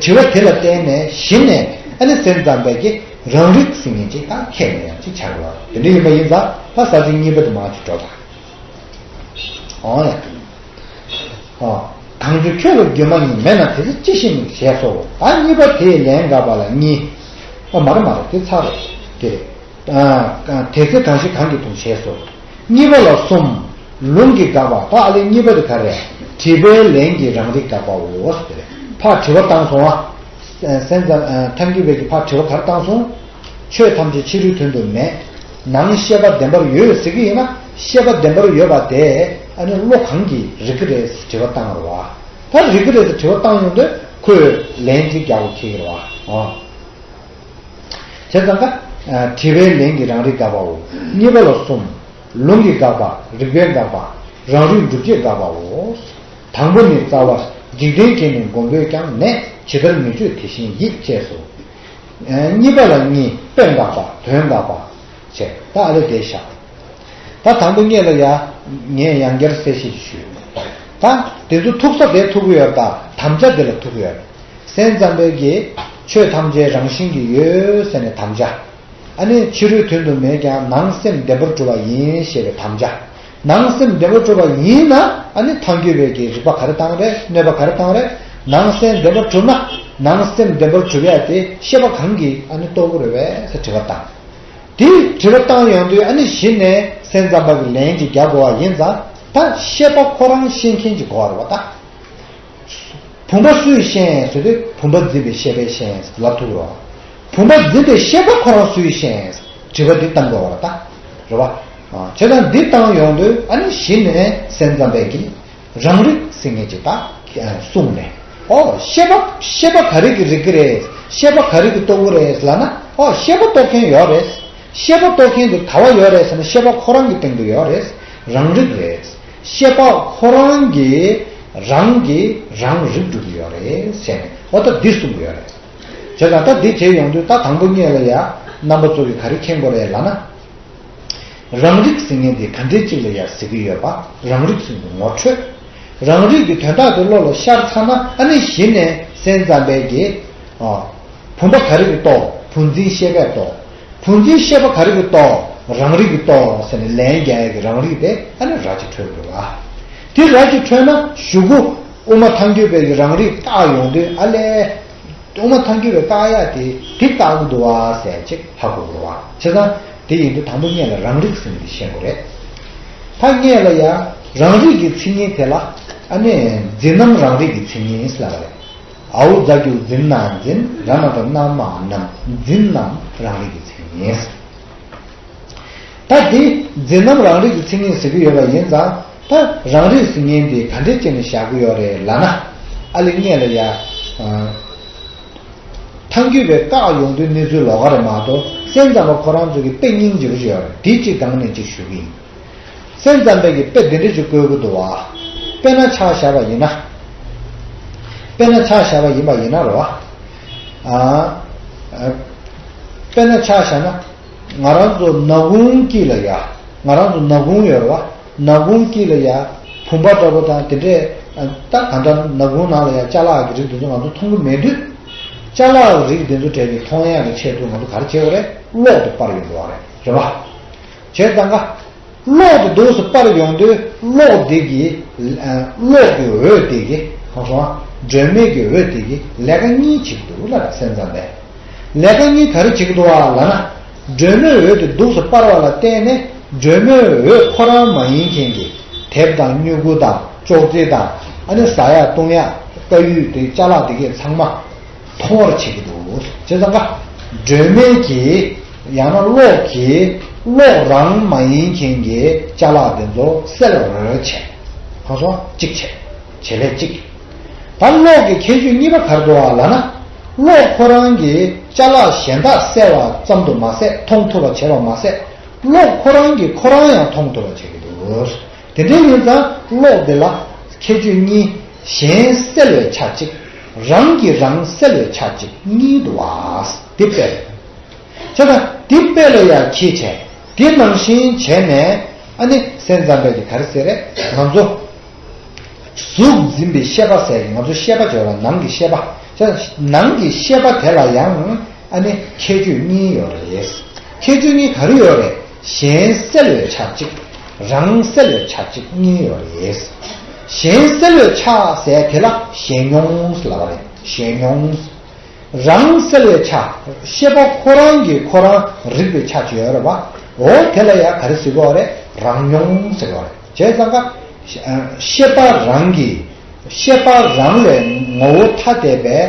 དྲི་བ་དེ་ལ་བརྟེན་ནས་གཞི་ནས་ཨ་ནི་སེམས་ཙམ་པས་ཀྱི་རང་རིག་ཟེར་མཁན་ཅིག་ད་ཁས་ལེན་ཡང་ཅིག་བྱ་དགོས་པ་དེ་འདྲ་ཡིན་པ་ཡིན་ཙང་ད་ས་ཚིགས་གཉིས་པ་དེ་མར་ཅིག་འགྲོ་དང་། འོ་ཡ། ཨ། དང་པོ་ཁྱོད་ལ་སྒྱུ་མ་གཉིས་མེད་ན་དེ་ཚེ་ཅི་ཞིག་ནི་ཞེས་སོ། ད་གཉིས་པ་དེའི་ལན་དགག་པ་ལ་གཉིས། ཨ་མ་རེད་མ་རེད་དེ་ཚར་རེད་དེ། ཨ། དེ་ཚེ་གང་ཞིག་གང་གིས་མཐོང་ཞེས་སོ། གཉིས་པ་ལ་གསུམ། ལུང་གིས་དགག་པ་ད་ཨ་ལས་གཉིས་པ་དེ་ག་རེ། དྲི་བའི་ལན་གྱིས་རང་རིག་དགག་པའོ། དེ་རེད་ཕར་དྲི་བ་བཏང་སོང་ཨ། སེམས་ཙམ་ཐལ་འགྱུར་བས་ཀྱི་ཕར་དྲི་བ་ག་རེ་བཏང་སོང་། ཆོས་ཐམས་ཅད་ཕྱི་རོལ་དོན་དུ་མེད། ནང་ཤེས་པ་བདེན་པར་ཡོད་ཟེར་གྱི་ཡིན་ན་ཤེས་པ་བདེན་པར་ཡོད་པ་དེ་ཨ་ནི་བློ་གང་གིས་རིག་གི་རེད་ཟེར་དྲི་བ་བཏང་བ་རེད་བ། ད་རིག་གི་རེད་ཟེར་དྲི་བ་བཏང་ཡོང་དུས་ཁོས་ལན་ཅིག་རྒྱག་དགོས་ཁེལ་གྱི་རེད་བ། ཨོ། བྱས་ཙང་ཀ། དྲི་བའི་ལན་གྱིས་རང་རིག་དགག་པའོ། གཉིས་པ་ལ་གསུམ། ལུང་གིས་དགག་པ། རིགས་པས་དགག་པ། རང་རིག་སྒྲུབ་བྱེད་དགག་པའོ། དང་པོ་ནི་རྩ་བ། འཇིག་རྟེན་གྱི་ནི་མགོན་པོས་ཀྱང་ནས་ཇི་ལྟར་མི་བརྗོད་དེ་བཞིན་ཡིད་ཅེས་སོ། གཉིས་པ་ལ་གཉིས་དཔེ་དགག་པ་དོན་དགག་པ། བྱས་ད་ཨ་ལས་དེ་བཞག་ད་དང་པོ་གཉིས་ལ་ཡ། ངས་ཡང་བསྐྱར་གསལ་བཤད་ཞུས། ད་དེ་ཚོ་ཐུག་ས་དེ་ཐུག་གི་ཡོད་ད་དམ་བཅའ་དེ་ལ་ཐུག་གི་ཡོད། སེམས་ཙམ་པས་ཀྱི་ཆོས་ཐམས་ཅད་རང་བཞིན་གྱིས་ཡོད་ཟེར་ནས་དམ་བཅའ། ཨ་ནི་ཕྱི་རོལ་དོན་དུ་མེད་ཀྱང་ནང་སེམས་བདེན་པར་གྲུབ་པ་ཡིན་ཞེས་པའི་དམ་བཅའ། ནང་སེམས་བདེན་པར་གྲུབ་པ་ཡིན་ན་ཨ་ནི་ཐལ་འགྱུར་བས་ཀྱི་རིགས་པ་ག་རེ་བཏང་རེད་གནོད་པ་ག་རེ་བཏང་རེད། ནང་སེམས་བདེན་པར་གྲུབ་ན་ནང་སེམས་བདེན་པར་གྲུབ་ཡ་དེ་ཤེས་པ་གང་གིས་ཨ་ནི་རྟོགས་ཀྱི་རེད་བས་ཟེར་དྲི་བ་བཏང་། དེ་དྲི་བ་བཏང་ཡོང་དུས་ཨ་ནི་གཞི་ནས་སེམས་ཙམ་པ་གི་ལན་ཅིག་རྒྱག་དགོས་པ་ཡིན་ཙང་ད་ཤེས་པ་ཁོ་རང་ཤེས་མཁན་ཅིག་དགོས་པ་རེད་བ་ད། བུམ་པ་སུས་ཤེས་ཟེར་དུས་བུམ་པ་འཛིན་པའི་ཤེས་པས་ཤེས་ལབ་ཐུབ་རོགས། བུམ་པ་འཛིན་པའི་ཤེས་པ་ཁོ་རང་སུས་ཤེས་དྲི་བ་འདི་བཏང་དགོས་པ་རེད་ད། རེད་བ། བྱས་ཙང་འདི་བཏང་ཡོང་དུས་ཨ་ནི་གཞི་ནས་སེམས་ཙམ་པས་ཀྱི་རང་རིག་ཟེར་མཁན་ཅིག་ད་གསུངས་ནས། ཨོ་ཤེས་པ་ཤེས་པ་ག་རེ་གིས་རིག་གི་རེད། ཤེས་པ་ག་རེ་གིས་རྟོགས་ཀྱི་རེད་ལབ་ན་ཨོ་ཤེས་པ་རྟོགས་མཁན་ཡོད་རེད། ཤེས་པ་རྟོགས་མཁན་དེ་ག་བ་ཡོད་རེད་ཟེར་ན་ཤེས་པ་ཁོ་རང་གི་སྟེང་དུ་ཡོད་རེད། རང་རིག་རེད། ཤེས་པ་ཁོ་རང་གིས་རང་གིས་རང་རིག་འགྲོ་གི་ཡོད་རེད་ཟེར་ནས་ཨོ་ད་འདི་གསུང་གི་ཡོད་རེད། བྱས་ཙང་ད་འདི་བྱས་ཡོང་དུས་ད་དང་པོ་གཉིས་ལ་ཡ་རྣམ་པ་ཚོ་གིས་ག་རེ་མཁྱེན་དགོས་རེད་ལབ་ན། རང་རིག་ཟེར་མཁན་དེ་ག་འདྲའི་ཅིག་ལ་ཡ་ཟེར་གི་ཡོད་པ་རང་རིག་ཟེར་གི་ངོ་འཕྲོད། རང་རིག་གི་དོན་དག་དེ་བློ་ལ་ཤར་ཚར་ན་ཨ་ནི་གཞི་ནས་སེམས་ཙམ་པས་ཀྱི། ཨ། བུམ་པ་ག་རེ་གིས་རྟོགས། བུམ་འཛིན་ཤེས་པས་རྟོགས། བུམ་འཛིན་ཤེས་པ་ག་རེ་གིས་རྟོགས། རང་རིག་གིས་རྟོགས་ཟེར་ནས་ལན་རྒྱག་ཡ་གི་རང་རིག་དེ་ཨ་ནི་ར་ཅིག་འཕྲོད་དགོས་པ། དེ་ར་ཅིག་འཕྲོད་ན་གཞུག་གུ་དབུ་མ་ཐལ་འགྱུར་བས་ཀྱི་རང་རིག་བརྟགས་ཡོང་དུས་ཨ་ལས། དབུ་མ་ཐལ་འགྱུར་བས་བཀག་ཡ་དེ་དེ་བཀག་གི་འདུག་བ་ཟེར་ཅིག་ཧ་གོ་དགོས་བ། བྱས་ཙང་དེ་ཡིན་དུས་དང་པོ་སྔོན་ལ་རང་རིག་ཟེར་ནས་ཤེས་དགོས་རེད། ད་སྔོན་ལ་ཡ་རང་རིག་གི་མཚན་ཉིད་དེ་ལ་ཨ་ནི་འཛིན་རྣམ་རང་རིག་གི་མཚན་ཉིད་ལབ་པ་རེད། འ་འོག་ཛ་གི་འོག་འཛིན་ན་འཛིན། ར་ན་ད་རྣམ་མ་རྣམ། འཛིན་རྣམ་རང་རིག་གི་མཚན་ཉིད། ད་དེ་འཛིན་རྣམ་རང་རིག་གི་མཚན་ཉིད་ཟེར་གྱི་ཡོད་པ་ཡིན་ཙང་། ད་རང་རིག་ཟེར་མཁན་དེ་ག་འདྲས་བྱས་ནས་བཞག་གི་ཡོད་རེད་ལབ་ན། ཨ་ལེ་སྔོན་ལ་ཡ། ཨ། ཐང་རྒྱུད་པའི་བཀག་ཡོང་དུས་གནས་ཚུལ་ལོགས་ཀ་རེད་མ་གཏོགས། སེམས་ཙམ་པ་ཁོ་རང་ཚོ་གི་དཔེ་སྙིང་རྗེ་པོ་ཞིག་ཡོད་རེད། དེ་གཅིག་དང་ནས་གཅིག་ཞུ་གི་ཡིན། སེམས་ཙམ་པས་ཀྱི་དཔེ་འདི་འདྲ་ཞིག་བཀོད་ཀྱི་འདུག་བ། དཔེར་ན་ཆ་བཞག་པ་ཡིན་ན། དཔེར་ན་ཆ་བཞག་པ་ཡིན་པ་ཡིན་ན་རེད་བ། ཨ། དཔེར་ན་ཆ་བཞག་ན། ང་རང་ཚོ་ནག་ཁུང་དཀྱིལ་ལ་ཡ། ང་རང་ཚོ་ནག་ཁུང་ཡོད་རེད་བ། ནག་ཁུང་དཀྱིལ་ལ་ཡ། བུམ་པ་འདྲ་པོ་དང་དེ་འདྲས། ད་གང་ལྟར་ནག་ཁུང་ནང་ལ་ཡ་ཅ་ལག་གི་རིགས་དེ་ཚོ་ང་ཚོ་མཐོང་གི་མེད་དུས། ཅ་ལག་གི་རིགས་དེ་ཚོ་གྲས་ཀྱི་མཐོང་ཡག་གི་ཆེད་དུ་ང་ཚོ་ག་རེ་བྱེད་དགོས་རེད། གློག་དེ་སྤར་ཡོང་དགོས་རེད། རེད་བ། བྱས་ཙང་ཀ། གློག་དེ་འདུག་སེ་སྤར་ཡོང་དུས་གློག་དེ་གི། གློག་གི་འོད་དེ་གི། གང་སོང་། སྒྲོན་མེ་གི་འོད་དེ་གི་ལས་ཀ་གཉིས་བྱེད་ཀྱི་འདུག་ལ་སེམས་ཙམ་པས། ལས་ཀ་གཉིས་ག་རེ་བྱེད་ཀྱི་འདུག་ཨ་ལབ་ན། སྒྲོན་མེའི་འོད་དེ་འདུག་སེ་སྤར་བ་ལ་བརྟེན་ནས་སྒྲོན་མེའི་འོད་ཁོ་རང་མ་ཡིན་མཁན་གྱི་དེབ་དང་སྨྱུ་གུ་དང་ཅོག་ཙེ་དང་། ཨ་ནི་ཟ་ཡག་བཏུང་ཡག་དཀར་ཡོལ་དེ་ཅ་ལག་དེ་གས་ཚང་མ་མཐོང་བར་བྱེད་ཀྱི་འདུག་བྱས་ཙང་ཀ། སྒྲོན་མེ་གིས། ཡང་ན་གློག་གིས་གློག་རང་མ་ཡིན་མཁན་གྱི་ཅ་ལག་དེ་ཚོ་གསལ་བར་བྱས། གང་སོང་། གཅིག་བྱས། བྱེད་ལས་གཅིག་ད་གློག་གི་ཁྱད་ཆོས་གཉིས་པ་ག་རེ་འདུག་ཨ་ལབ་ན། གློག་ཁོ་རང་གིས་ཅ་ལག་གཞན་དག་གསལ་བ་ཙམ་དུ་མ་ཟད། མཐོང་ཐུབ་པ་བྱས་པ་མ་ཟད། གློག་ཁོ་རང་གིས་ཁོ་རང་ཡང་མཐོང་ཐུབ་པ་བྱེད་ཀྱི་འདུག་དེ་འདྲ་ཡིན་ཙང་གློག་འདི་ལ་ཁྱད་ཆོས་གཉིས། གཞན་གསལ་བའི་ཆ་གཅིག་རང་གིས་རང་གསལ་བའི་ཆ་གཅིག་གཉིས་འདུག་བ། དེ་དཔེ་རེད། བྱས་ཙང་དེ་དཔེ་ལ་ཡང་ཁྱད་བྱས། དེ་ནང་བཞིན་བྱས་ནས། ཨ་ནི་སེམས་ཙམ་པས་ཀྱི་ག་རེ་ཟེར་རེད། ང་ཚོ་གཟུགས་འཛིན་པའི་ཤེས་པ་ཟེར་གྱི། ང་ཚོ་ཤེས་པ་བརྗོད་ལ་ནང་གི་ཤེས་པ། བྱས་ཙང་ནང་གི་ཤེས་པ་དེ་ལ་ཡང་། ཨ་ནི་ཁྱད་ཆོས་གཉིས་ཡོད་རེད། ཁྱད་ཆོས་གཉིས་ག་རེ་ཡོད་རེད། གཞན་གསལ་བའི་ཆ་གཅིག་རང་གསལ་བའི་ཆ་གཅིག་གཉིས་ཡོད་རེད། གཞན་གསལ་བའི་ཆ་ཟེར་དེ་ལ་གཞན་མྱོང་ལབ་པ་རེད། གཞན་མྱོང་། རང་གསལ་བའི་ཆ། ཤེས་པ་ཁོ་རང་གིས་ཁོ་རང་རིག་པའི་ཆ་ཅིག་ཡོད་རེད་པ། འོ་དེ་ལ་ཡང་ག་རེ་ཟེར་གྱི་ཡོད་རེད། རང་མྱོང་ཟེར་གྱི་ཡོད་རེད། བྱས་ཙང་ཀ། ཤེས་པ་རང་གིས། ཤེས་པ་རང་ལས་ངོ་བོ་ཐ་དད་པའི་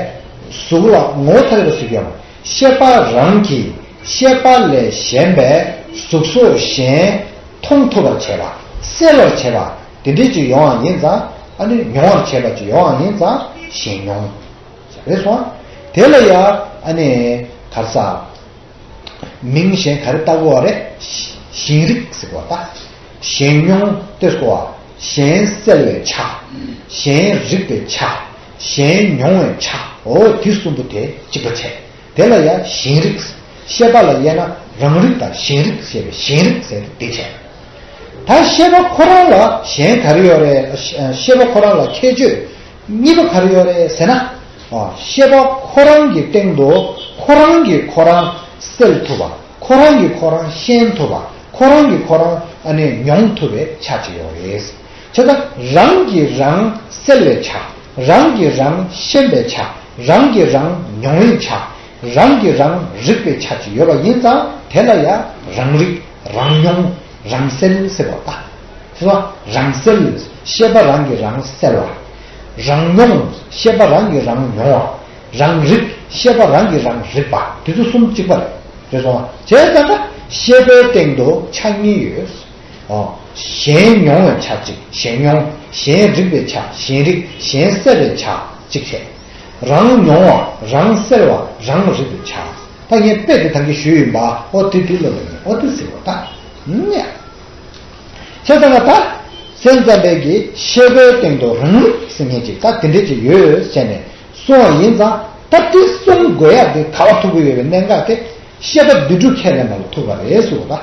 གཟུགས་ལ་ངོ་བོ་ཐ་དད་པ་ཟེར་གྱི་ཡོད་མ་རེད། ཤེས་པ་རང་གིས་ཤེས་པ་ལས་གཞན་པའི་གཟུགས་སོགས་གཞན་མཐོང་ཐུབ་པར་བྱེད་པ། གསལ་བར་བྱེད་པ། དེ་འདྲས་ཅིག་ཡོང་བ་ཡིན་ཙང་། ཨ་ནི་མྱོང་བར་བྱེད་པ་ཅིག་ཡོང་བ་ཡིན་ཙང་གཞན་མྱོང་། རེད་སོང་། དེ་ལ་ཡ། ཨ་ནི་ག་རེ་ཟ། མིང་གཞན་ག་རེ་བཏགས་དགོས་པ་རེད། གཞན་རིག་ཟེར་བ་ད། གཞན་མྱོང་དེ་སོ། གཞན་གསལ་བའི་ཆ། གཞན་རིག་པའི་ཆ། གཞན་མྱོང་བའི་ཆ། འོ་དེ་གསུམ་པོ་དེ་གཅིག་པ་བྱས། དེ་ལ་ཡང་གཞན་རིག། ཤེས་པ་ལ་དབྱེ་ན་རང་རིག་དང་གཞན་རིག་ཞེས་པའི་གཞན་རིག་ཟེར་དེ་བྱས། ད་ཤེས་པ་ཁོ་རང་ལ་གཞན་ག་རེ་ཡོད་རེད། ཤེས་པ་ཁོ་རང་ལ་ཁྱད་ཆོས་གཉིས་པ་ག་རེ་ཡོད་རེད་ཟེར་ན། ཨ། ཤེས་པ་ཁོ་རང་གི་སྟེང་དུ་ཁོ་རང་གིས་ཁོ་རང་གསལ་ཐུབ་པ། ཁོ་རང་གིས་ཁོ་རང་ཤེས་ཐུབ་པ། ཁོ་རང་གིས་ཁོ་རང་ཨ་ནི་མྱོང་ཐུབ་པའི་ཆ་ཅིག་ཡོད་རེད། བྱས་ཙང་རང་གིས་རང་གསལ་བའི་ཆ། རང་གིས་རང་ཤེས་པའི་ཆ། རང་གིས་རང་མྱོང་བའི་ཆ། རང་གིས་རང་རིག་པའི་ཆ་ཅིག་ཡོད་པ་ཡིན་ཙང་། དེ་ལ་ཡང་རང་རིག། རང་མྱོང་། རང་གསལ་ཟེར་བ་ད། ཟེར་བ། རང་གསལ། ཤེས་པ་རང་གིས་རང་གསལ་བ། རང་མྱོང་། ཤེས་པ་རང་གིས་རང་མྱོང་བ། རང་རིག། ཤེས་པ་རང་གིས་རང་རིག་པ། དེ་ཚོ་གསུམ་གཅིག་པ་རེད། རེད་སོང་བ། བྱས་ཙང་ད་ཤེས་པའི་སྟེང་དུ་ཆ་གཉིས་ཡོད། ཨོ། གཞན་མྱོང་བའི་ཆ་གཅིག་གཞན་མྱོང་། གཞན་རིག་པའི་ཆ་གཞན་རིག་གཞན་གསལ་བའི་ཆ་གཅིག་བྱས། རང་མྱོང་བ། རང་གསལ་བ། རང་རིག་པའི་ཆ། ད་ངས་དཔེ་དེ་ད་གིན་ཞུས་ཡིན་པ། ཨོ་དེ་དེ་ལ་ལ་ངས་ཨོ་དེ་ཟེར་བ་ད། ཉ། བྱས་ཙང་ད་སེམས་ཙམ་པས་ཀྱི་ཤེས་པའི་སྟེང་དུ་རང་རིག་ཟེར་མཁན་ཅིག་ད་དེ་འདྲས་ཅིག་ཡོད་ཟེར་ནས་གསུངས་པ་ཡིན་ཙང་། ད་དེ་གསུང་དགོས་ཡག་དེ་ག་པར་ཐུག་གི་ཡོད་པའི་གནད་འགག་དེ་ཤེས་པ་བདེན་གྲུབ་ཁས་ལེན་པ་ལ་ཐུག་པ་རེད་ཟེར་བ་ད།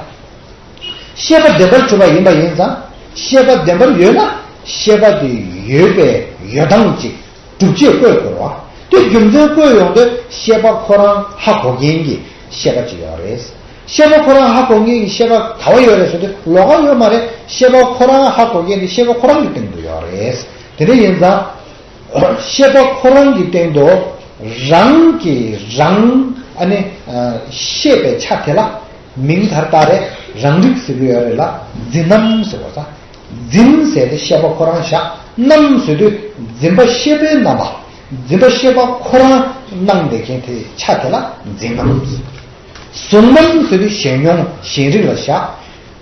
ཤེས་པ་བདེན་པར་གྲུབ་པ་ཡིན་པ་ཡིན་ཙང་། ཤེས་པ་བདེན་པར་ཡོད་ན་ཤེས་པ་དེ་ཡོད་པའི་ཡོད་སྟངས་ཅིག་སྒྲུབ་བྱེད་བཀོད་དགོས་རེད་བ། དེ་རྒྱུ་མཚན་བཀོད་ཡོང་དུས་ཤེས་པ་ཁོ་རང་ཧ་གོ་མཁན་གྱི་ཤེས་པ་ཅིག་ཡོད་རེད། ཤེས་པ་ཁོ་རང་ཧ་གོ་མཁན་གྱི་ཤེས་པ་ག་བ་ཡོད་རེད་ཟེར་དུས་ལོགས་ཀ་ཡོད་མ་རེད། ཤེས་པ་ཁོ་རང་ཧ་གོ་མཁན་དེ་ཤེས་པ་ཁོ་རང་གི་སྟེང་དུ་ཡོད་རེད། དེ་འདྲ་ཡིན་ཙང་། ཤེས་པ་ཁོ་རང་གི་སྟེང་དུ་རང་གིས་རང་ཨ་ནི་ཤེས་པའི་ཆ་དེ་ལ་མིང་ག་རེ་བཏགས་རེད། རང་རིག་ཟེར་གྱི་ཡོད་རེད་ལ། འཛིན་རྣམ་ཟེར་བ་ཙང་། འཛིན་ཟེར་དེ་ཤེས་པ་ཁོ་རང་བཞག་རྣམ་ཟེར་དུས་འཛིན་པ་ཤེས་པའི་རྣམ་པ། འཛིན་པ་ཤེས་པ་ཁོ་རང་སྣང་བསྡད་མཁན་དེ་ཆ་དེ་ལ་འཛིན་རྣམ་ཟེར། གཟུང་རྣམ་ཟེར་དུས་གཞན་མྱོང་གཞན་རིག་ལ་བཞག་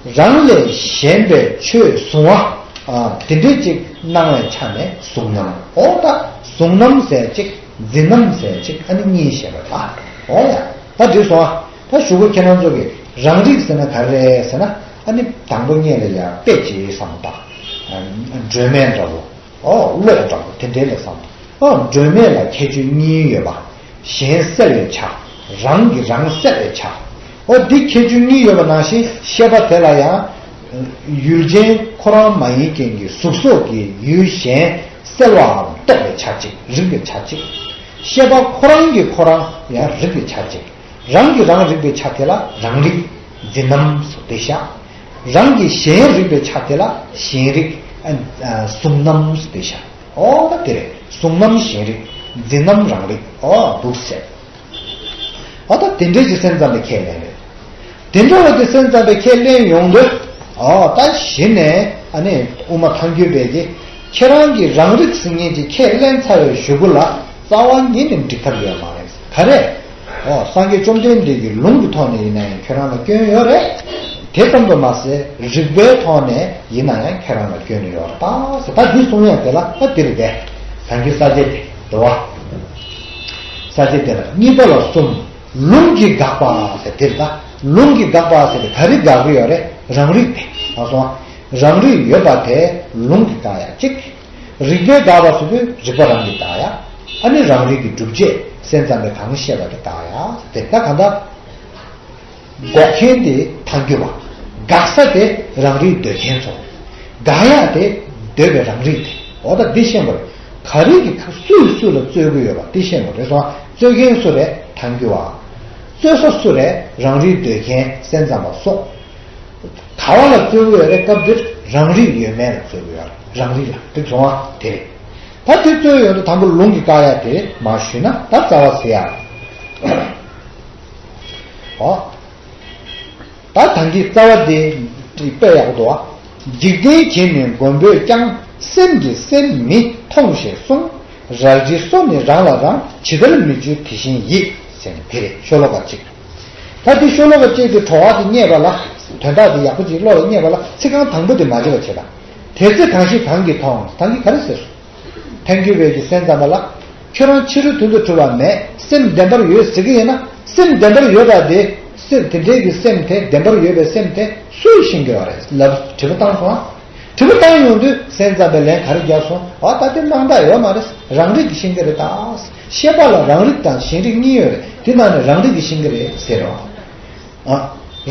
རང་ལས་གཞན་པའི་ཆོས་གཟུང་བ། ཨ། དེ་འདྲའི་ཅིག་སྣང་བའི་ཆ་ནས་གཟུང་རྣམ། འོ་ད་གཟུང་རྣམ་ཟེར་ཅིག་འཛིན་རྣམ་ཟེར་ཅིག་ཨ་ནི་གཉིས་བཤད་པ་ད། འོ་ཡ། ད་འགྲིག་སོང་ཨ། ད་གཞུག་གུ་ཁྱེད་རང་ཚོ་གིས་རང་རིག་ཟེར་ན་ག་རེ་རེད་ཟེར་ན། ཨ་ནི་དང་པོ་སྔོན་ལ་ཡ་དཔེ་ཅིག་བསམ་བློ་བཏང་། སྒྲོན་མེ་འདྲ་བོ། ཨོ་གློག་འདྲ་བོ་དེ་འདྲའི་ལས་བསམ། ཨོ་སྒྲོན་མེ་ལ་ཁྱད་ཆོས་གཉིས་ཡོད་པ། གཞན་སེལ་བའི་ཆ། རང་གིས་རང་སེལ་བའི་ཆ། ཨོ་འདི་ཁྱད་ཆོས་གཉིས་ཡོད་པ་ནང་བཞིན་ཤེས་པ་དེ་ལ་ཡང་ཡུལ་ཅན་ཁོ་རང་མ་ཡིན་རྐྱེན་གྱིས་གཟུགས་སོགས་ཀྱི་ཡུལ་གཞན་སེལ་བའམ་རྟོགས་པའི་ཆ་གཅིག་རིག་པའི་ཆ་གཅིག་ཤེས་པ་ཁོ་རང་གིས་ཁོ་རང་ཡང་རིག་པའི་ཆ་གཅིག་རང་གིས་རང་རིག་པའི་ཆ་དེ་ལ་རང་རིག་འཛིན་རྣམ་སོགས་ཏེ་བཞག་རང་གིས་གཞན་རིག་པའི་ཆ་དེ་ལ་གཞན་རིག་ཨ། ཨ། གཟུང་རྣམ་སོགས་ཏེ་བཞག་འོ་ད་དེ་རེད། གཟུང་རྣམ་གཞན་རིག་འཛིན་རྣམ་རང་རིག་འོ་འདུག་ཟེར། འོ་ད་དེ་འདྲའི་ཅིག་སེམས་ཙམ་པའི་ཁས་ལེན་རེད། དེ་འདྲ་བ་དེ་སེམས་ཙམ་པའི་ཁས་ལེན་ཡོང་དུས། འོ་ད་གཞི་ནས་ཨ་ནི་དབུ་མ་ཐལ་འགྱུར་བས་ཀྱི་ཁྱེད་རང་གིས་རང་རིག་ཟེར་མཁན་གྱི་ཁས་ལེན་ཚར་བའི་གཞུག་གུ་ལ་རྩ་བ་ཉིད་ནས་འགྲིག་ཐབས་ཡོད་མ་རེད། ག་རེ། འོ་སངས་རྒྱས་བཅོམ་ལྡན་འདས་ཀྱི་ལུང་གི་ཐོག་ནས་ཡིན་ན་ཡང་ཁྱོད་རང་ལ་སྐྱོན་ཡོད་རེད། དེ་ཙམ་དུ་མ་ཟད་རིགས་པའི་ཐོག་ནས་ཡིན་ན་ཡང་ཁྱོད་རང་ལ་སྐྱོན་ཡོད་རེད། ད་ཟེར་ད་འདི་གསུང་ཡག་དེ་ལ་ད་འདིར་བསྡད། གང་གི་ས་བཅད་དེ་འགྲོ་བ། ས་བཅད་དེ་ལ་གཉིས་པ་ལ་གསུམ། ལུང་གིས་དགག་པ་ཟེར་དེར་ད། ལུང་གིས་དགག་པ་ཟེར་དེ་ག་རེ་དགག་གི་ཡོད་རེད། རང་རིག་དེ་ཨ་སོང་། རང་རིག་ཡོད་པ་དེ་ལུང་གིས་དགག་ཡ་གཅིག་རིགས་པས་དགག་པ་ཟེར་དུས་རིགས་པ་རང་གིས་དགག་ཡ། ཨ་ནི་རང་རིག་གི་སྒྲུབ་བྱེད་སེམས་ཙམ་པས་གང་བཤད་པ་དེ་དགག་ཡ། དེ་ལྟ་གང་ལྟར། འགོག་མཁན་དེ་ཐལ་འགྱུར་བ། དགག་ས་དེ་རང་རིག་འདོད་མཁན་ཚོ། དགག་ཡ་དེ་འདོད་པའི་རང་རིག་དེ། འོ་ད་འདི་ཤེས་དགོས་རེད། ག་རེ་གི་ཁ་སུས་སུ་ལ་རྩོད་ཀྱི་ཡོད་པ་འདི་ཤེས་དགོས་རེད་སོང་། རྩོད་མཁན་སུ་རེད། ཐལ་འགྱུར་བ། རྩོད་ས་སུ་རེད། རང་རིག་འདོད་མཁན་སེམས་ཙམ་པ་སོགས། ག་བ་ལ་རྩོད་ཀྱི་ཡོད་རེད། སྐབས་འདིར་རང་རིག་ཡོད་མེད་ལ་རྩོད་ཀྱི་ཡོད་རེད། རང་རིག་ལ་དེ་སོང་བ་དེ་རེད། ད་དེ་རྩོད་ཡོང་དུས་དང་པོ་ལུང་གིས་བཀག་ཡ་དེ་མར་ཞུས་ན་ད་རྩ་བ་ཟེར་ཡ། ཨོ། ད་ཐང་གི་རྩ་བ་དེ་དཔེ་ཡག་པོ་འདུག་ཨ། འཇིག་རྟེན་གྱི་ནི་མགོན་པོས་ཀྱང་། སེམས་ཀྱི་སེམས་མི་མཐོང་ཞེས་གསུངས། རལ་གྲིའི་སོ་ནི་རང་ལ་རང་། ཇི་ལྟར་མི་འཇུག་དེ་བཞིན་ཡིད། ཟེར་ནས་དེ་རེད། ཤོ་ལོ་ཀ་གཅིག་ད་དེ་ཤོ་ལོ་ཀ་གཅིག་གི་བྲོ་བ་དེ་རྙེད་པ་ལ། དོན་དག་དེ་ཡག་པོ་ཅིག་བློ་ལ་རྙེད་པ་ལ་ཚིག་རྐང་དང་པོ་དེ་མ་བརྗེད་པ་བྱེད་དང་། དེ་ཚེ་གང་ཞིག་གང་གིས་མཐོང་། ད་གིན་ག་རེ་ཟེར་སོང་། ཐལ་འགྱུར་བས་ཀྱི་སེམས་ཙམ་པ་ལ། ཁྱོད་རང་ཕྱི་རོལ་དོན་དུ་གྲུབ་པ་མེད། སེམས་བདེན་པར་ཡོད་ཟེར་གྱི་ཡིན་ན། སེམས་བདེན་པར་ཡོད་པ་དེ། སེམས་དེ་འདྲའི་གི་སེམས་དེ་བདེན་པར་ཡོད་པའི་སེམས་དེ་སུས་ཤེས་ཀྱི་ཡོད་རེད་ལབ་དྲི་བ་བཏང་སོང་ཨ། དྲི་བ་བཏང་ཡོང་དུས་སེམས་ཙམ་པའི་ལན་ག་རེ་བརྒྱབ་སོང་། ཨ་ད་དེ་དམངས་དག་ཡོད་མ་རེད། རང་རིག་གིས་ཤེས་ཀྱི་རེད་ད། ཤེས་པ་ལ་རང་རིག་དང་གཞན་རིག་གཉིས་ཡོད་རེད། དེ་ནང་ནས་རང་རིག་གིས་ཤེས་ཀྱི་རེད་ཟེར་རོ། ཨ།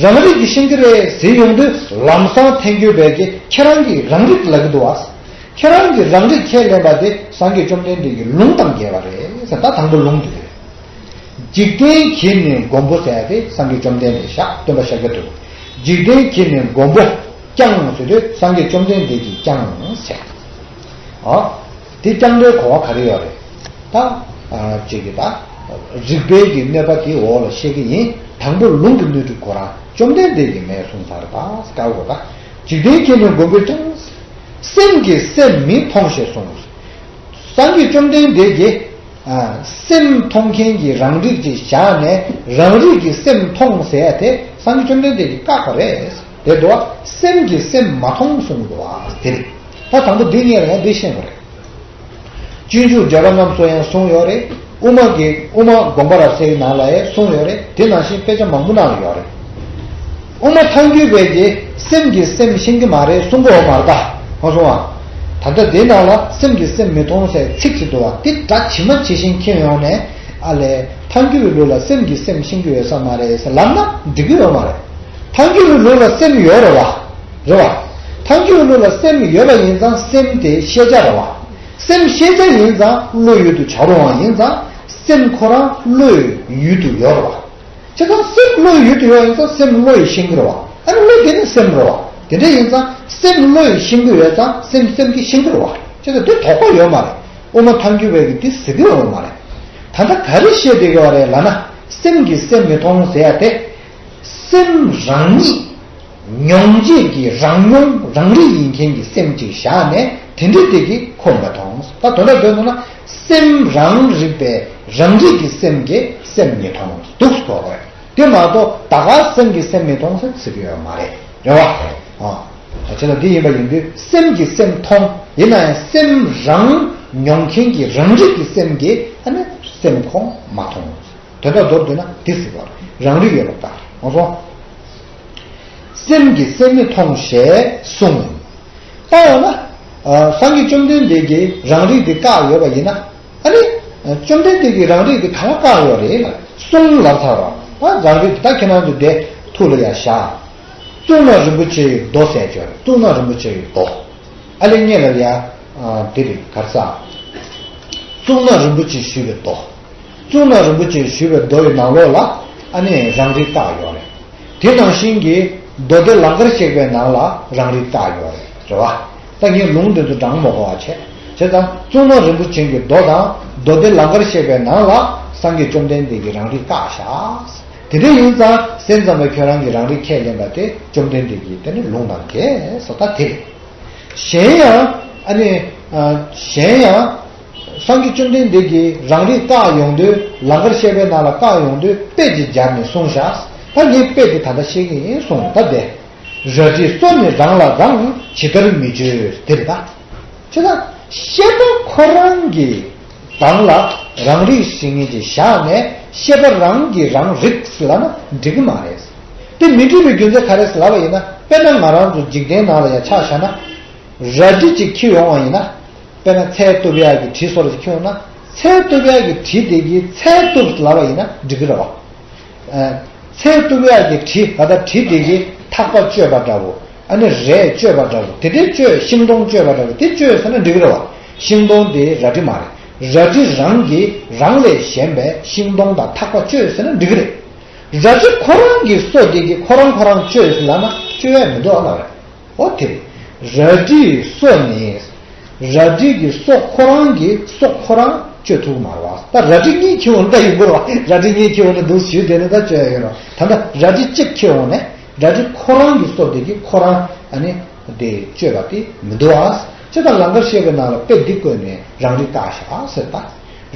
རང་རིག་གིས་ཤེས་ཀྱི་རེད་ཟེར་ཡོང་དུས་ལམ་སང་ཐལ་འགྱུར་བས་ཀྱི་ཁྱེད་རང་གིས་རང་རིག་ལབ་ཀྱི་འདུག་བ། ཁྱེད་རང་གིས་རང་རིག་ཁས་ལེན་པ་དེ་སངས་རྒྱས་བཅོམ་ལྡན་འདས་ཀྱི་ལུང་དང་འགལ་བ་རེད་ཟེར། ད་དང་པོ་ལུང་དེ་རེད། འཇིག་རྟེན་གྱི་ནི་མགོན་པོ་ཟེར་ཡ་དེ་སངས་རྒྱས་བཅོམ་ལྡན་འདས་ཤག་སྟོན་པ་ཤཱཀྱ་ཐུབ། འཇིག་རྟེན་གྱི་ནི་མགོན་པོ་ཀྱང་ཟེར་དུས་སངས་རྒྱས་བཅོམ་ལྡན་འདས་ཀྱིས་ཀྱང་ཟེར། ཨ། དེ་ཀྱང་འདྲའི་གོ་བ་ག་རེ་ཡོད་རེད། ད། ཨ། ཅིག་གི་ད། རིགས་པའི་གི་གནོད་པ་དེ་འོག་ལ་བཤད་ཀྱི་ཡིན། དང་པོ་ལུང་གི་སྣོད་དྲུག་ཁོ་རང་བཅོམ་ལྡན་འདས་ཀྱིས་མེད་གསུངས་ཚར་ད་དཀའ་བོ་ད། འཇིག་རྟེན་གྱི་ནི་མགོན་པོས་ཀྱང་། སེམས་ཀྱི་སེམས་མི་མཐོང་ཞེས་གསུངས། སངས་རྒྱས་བཅོམ་ལྡན་འདས་ཀྱིས། ཨ། སེམས་མཐོང་མཁན་གྱི་རང་རིག་ཅིག་བཞག་ནས་རང་རིག་གི་སེམས་མཐོང་ཟེར་ཡ་དེ་སངས་རྒྱས་བཅོམ་ལྡན་འདས་ཀྱིས་བཀག་པ་རེད། དེ་འདུག་བ། སེམས་ཀྱི་སེམས་མ་མཐོང་གསུངས་འདུག་བ། དེ་རེད། ད་དང་པོ་འདི་ངས་ལ་ཡང་འདི་ཤེས་དགོས་རེད། སྤྱོད་འཇུག་འགྲེལ་པ་རྣམས་སུ་ཡང་གསུངས་ཡོད་རེད། དབུ་མ་གི་དབུ་མ་དགོངས་པ་རབ་གསལ་གྱི་ནང་ལ་ཡང་གསུངས་ཡོད་རེད། དེ་ནང་བཞིན་དཔེ་ཆ་མང་པོ་ནང་ལ་ཡོད་རེད། དབུ་མ་ཐལ་འགྱུར་བས་ཀྱི་སེམས་ཀྱི་སེམས་ཤེས་ཀྱི་མ་རེད་གསུང་གི་ཡོད་མ་རེད་ད། མ་གསུང་བ། ད་ལྟ་དེའི་ནང་ལ་སེམས་ཀྱི་སེམས་མི་མཐོང་ཟེར་ཚིག་ཅིག་འདུག་བ། དེ་སྒྲ་ཇི་མ་ཇི་བཞིན་འཁྱེར་ཡོང་ནས། ཨ་ལས། ཐལ་འགྱུར་བའི་ལུགས་ལ་སེམས་ཀྱི་སེམས་ཤེས་ཀྱི་ཡོད་ས་མ་རེད་ཟེར་ལབ་ན་འགྲིག་གི་ཡོད་མ་རེད། ཐལ་འགྱུར་བའི་ལུགས་ལ་སེམས་ཡོད་རེད་བ། རེད་བ། ཐལ་འགྱུར་བའི་ལུགས་ལ་སེམས་ཡོད་པ་ཡིན་ཙང་སེམས་དེ་ཤེས་བྱ་རེད་བ། སེམས་ཤེས་བྱ་ཡིན་ཙང་བློ་ཡུལ་དུ་བྱ་རུང་བ་ཡིན་ཙང་སེམས་ཁོ་རང་བློའི་ཡུལ་དུ་ཡོད་རེད་བ། བྱས་ཙང་སེམས་བློའི་ཡུལ་དུ་ཡོད་ཡིན་ཙང་སེམས་བློ་ཡིས་ཤེས་ཀྱི་རེད་བ། ཨ་ནི་བློ་དེ་ནི་སེམས་རེད་བ། དེ་འདྲ་ཡིན་ཙང་སེམས་བློ་ཡིས་ཤེས་ཀྱི་ཡོད་ཙང་སེམས་སེམས་ཀྱིས་ཤེས་ཀྱི་རེད་བ། བྱས་ཙང་དེ་དོགས་པ་ཡོད་མ་རེད། དབུ་མ་ཐལ་འགྱུར་བས་ཀྱི་དེ་ཟེར་གྱི་ཡོད་མ་རེད། ད་ལྟ་ག་རེ་བཤད་བསྡད་ཀྱི་ཡོད་རེད་ལབ་ན། སེམས་ཀྱི་སེམས་མི་མཐོང་ཟེར་ཡ་དེ། སེམས་རང་ཉིད། མྱོང་བྱེད་ཀྱི་རང་མྱོང་རང་རིག་ཡིན་མཁན་གྱི་སེམས་ཅིག་བཞག་ནས་དེ་འདྲ་དེ་གིས་ཁོ་མི་མཐོང་། ད་དོན་དག་དོན་དུ་ན་སེམས་རང་རིག་པའི་རང་རིག་གི་སེམས་ཀྱིས་སེམས་མི་མཐོང་འདུག་སེ་གོ་དགོས་རེད། དེ་མ་གཏོགས་ད་ག་སེམས་ཀྱིས་སེམས་མི་མཐོང་ཟེར་ཚིག་ཡོད་མ་རེད། རེད་བ། ཨ། བྱས་ན་འདི་ཡིན་པ་ཡིན་དུས་སེམས་ཀྱིས་སེམས་མཐོང་། ཡིན་ན་ཡང་སེམས་རང་མྱོང་མཁན་གྱི་རང་རིག་གི་སེམས་ཀྱིས་ཨ་ནི་སེམས་ཁོང་མ་མཐོང་། དོན་དག་མདོར་བསྡུས་ན་འདི་ཟེར་བ་རེད། རང་རིག་ཡོད་པར་ལྟ། ཨོ་སོང་། སེམས་ཀྱིས་སེམས་མི་མཐོང་ཞེས་གསུངས། ད་འོ་ན། ཨ། སངས་རྒྱས་བཅོམ་ལྡན་འདས་ཀྱིས་རང་རིག་འདི་བཀག་ཡོད་པ་ཡིན་ན། ཨ་ནི། བཅོམ་ལྡན་འདས་ཀྱིས་རང་རིག་འདི་གང་ལ་བཀག་ཡོད་རེད་ལ། གསུངས་ལབ་ཚར་བ། ད་རང་རིག་འདི་ད་ཁྱེད་རང་ཚོ་དེ་ཐུགས་ལ་ཡ་བཞག། གཙུག་ན་རིན་པོ་ཆེའི་མདོ་ཟེར་ཅིག་ཡོད་རེད། གཙུག་ན་རིན་པོ་ཆེའི་མདོ། ཨ་ལེ་ངེད་ལ་ཡ། ཨ། འདི་རེད། ག་རེ་ཟ། གཙུག་ན་རིན་པོ་ཆེས་ཞུས་པའི་མདོ། གཙུག་ན་རིན་པོ་ཆེས་ཞུས་པའི་མདོ་ཡི་ནང་ལོགས་ལ་ཨ་ནི་རང་རིག་བཀག་ཡོད་རེད། དེ་ནང་བཞིན་གྱི་མདོ་སྡེ་ལང་ཀར་གཤེགས་པའི་ནང་ལ་རང་རིག་བཀག་ཡོད་རེད། རེད་བ། ད་ངས་ལུང་འདི་ཚོ་བགྲང་མ་དགོས་པ་བྱས། བྱས་ཙང་གཙུག་ན་རིན་པོ་ཆེ་གི་མདོ་དང་མདོ་སྡེ་ལང་ཀར་གཤེགས་པའི་ནང་ལ་སངས་རྒྱས་བཅོམ་ལྡན་འདས་ཀྱིས་རང་རིག་བཀག་བཞག། དེ་འདྲ་ཡིན་ཙང་སེམས་ཙམ་པས་ཁྱོད་རང་གི་རང་རིག་ཁས་ལེན་པ་དེ་བཅོམ་ལྡན་འདས་ཀྱི་དེ་ནི་ལུང་དང་འགལ་སོ། ད་དེ་རེད། གཞན་ཡང་། ཨ་ནི། ཨ། གཞན་ཡང་། སངས་རྒྱས་བཅོམ་ལྡན་འདས་ཀྱིས་རང་རིག་བཀག་ཡོང་དུས་ལང་ཀར་གཤེགས་པའི་ནང་ལ་བཀག་ཡོང་དུས་དཔེ་ཅིག་སྦྱར་ནས་གསུངས་བཞག། ད་ངས་དཔེ་དེ་ད་ལྟ་བཤད་ཀྱི་ཡིན་གསུངས། ད་དེ། རལ་གྲི་སོ་ནི་རང་ལ་རང་། ཇི་ལྟར་མི་གཅོད་དེ་རེད་ད། བྱས་ཙང་ཤེས་པ་ཁོ་རང་གི་སྒང་ལ་རང་རིག་ཟེར་མཁན་ཅིག་བཞག་ནས་ཤེས་པ་རང་གིས་རང་རིག་ཟེར་ལབ་ན་འགྲིག་གི་མ་རེད། དེ་མི་འགྲིག་པའི་རྒྱུ་མཚན་ག་རེ་ཟེར་ལབ་པ་ཡིན་ན། དཔེར་ན་ང་རང་ཚོ་འཇིག་རྟེན་ནང་ལ་ཡང་ཆ་བཞག་ན། རལ་གྲི་ཅིག་འཁྱེར་ཡོང་བ་ཡིན་ན། དཔེར་ན་ཚལ་གཏུབ་ཡག་གི་གྲི་སོགས་ཅིག་འཁྱེར་ཡོང་ན། ཚལ་གཏུབ་ཡག་གི་གྲི་དེ་གིས་ཚལ་གཏུབ་ཟེར་ལབ་པ་ཡིན་ན་འགྲིག་གི་རེད་བ། ཨ། ཚལ་གཏུབ་ཡག་གི་གྲི། ད་ལྟ་གྲི་དེ་གིས་ཐག་པ་གཅོད་པ་འདྲ་བོ། ཨ་ནི་རས་གཅོད་པ་འདྲ་བོ། དེ་འདྲའི་གཅོད། ཤིང་སྡོང་གཅོད་པ་འདྲ་བོ། དེ་གཅོད་ཟེར་ན་འགྲིག་གི་རེད་བ། ཤིང་སྡོང་དེ་རལ་གྲི་མ་རེད། རལ་གྲི་རང་གིས་རང་ལས་གཞན་པའི་ཤིང་སྡོང་དང་ཐག་པ་གཅོད་ཟེར་ན་འགྲིག་གི་རེད། རལ་གྲི་ཁོ་རང་གི་སོ་དེ་གིས་ཁོ་རང་ཁོ་རང་གཅོད་ཟེར་ལབ་ན་གཅོད་ཡག་མི་འདུག་ཨ་ལབ་རེད། འོ་དེ་རེད། རལ་གྲིའི་སོ་ནི། རལ་གྲི་གི་སོ་ཁོ་རང་གིས་སོ་ཁོ་རང་གཅོད་ཐུབ་ཀྱི་མ་རེད་བ། ད་རལ་གྲི་གཉིས་འཁྱེར་འོང་ན་ད་ཡོང་གི་རེད་བ། རལ་གྲི་གཉིས་འཁྱེར་འོང་ན་འདུག་ཞུས་བསྡད་ན་ད་གཅོད་ཡག་ཡོད་རེད་བ། ད་ལྟ་རལ་གྲི་གཅིག་འཁྱེར་འོང་ནས་རལ་གྲི་ཁོ་རང་གི་སོ་དེ་གིས་ཁོ་རང་ཨ་ནི་དེ་གཅོད་པ་དེ་མི་འདུག་ཨ། བྱས་ཙང་ལང་ཀར་གཤེགས་པའི་ནང་ལ་དཔེ་འདི་བཀོད་ནས་རང་རིག་བཀག་བཞག་ཟེར་ད།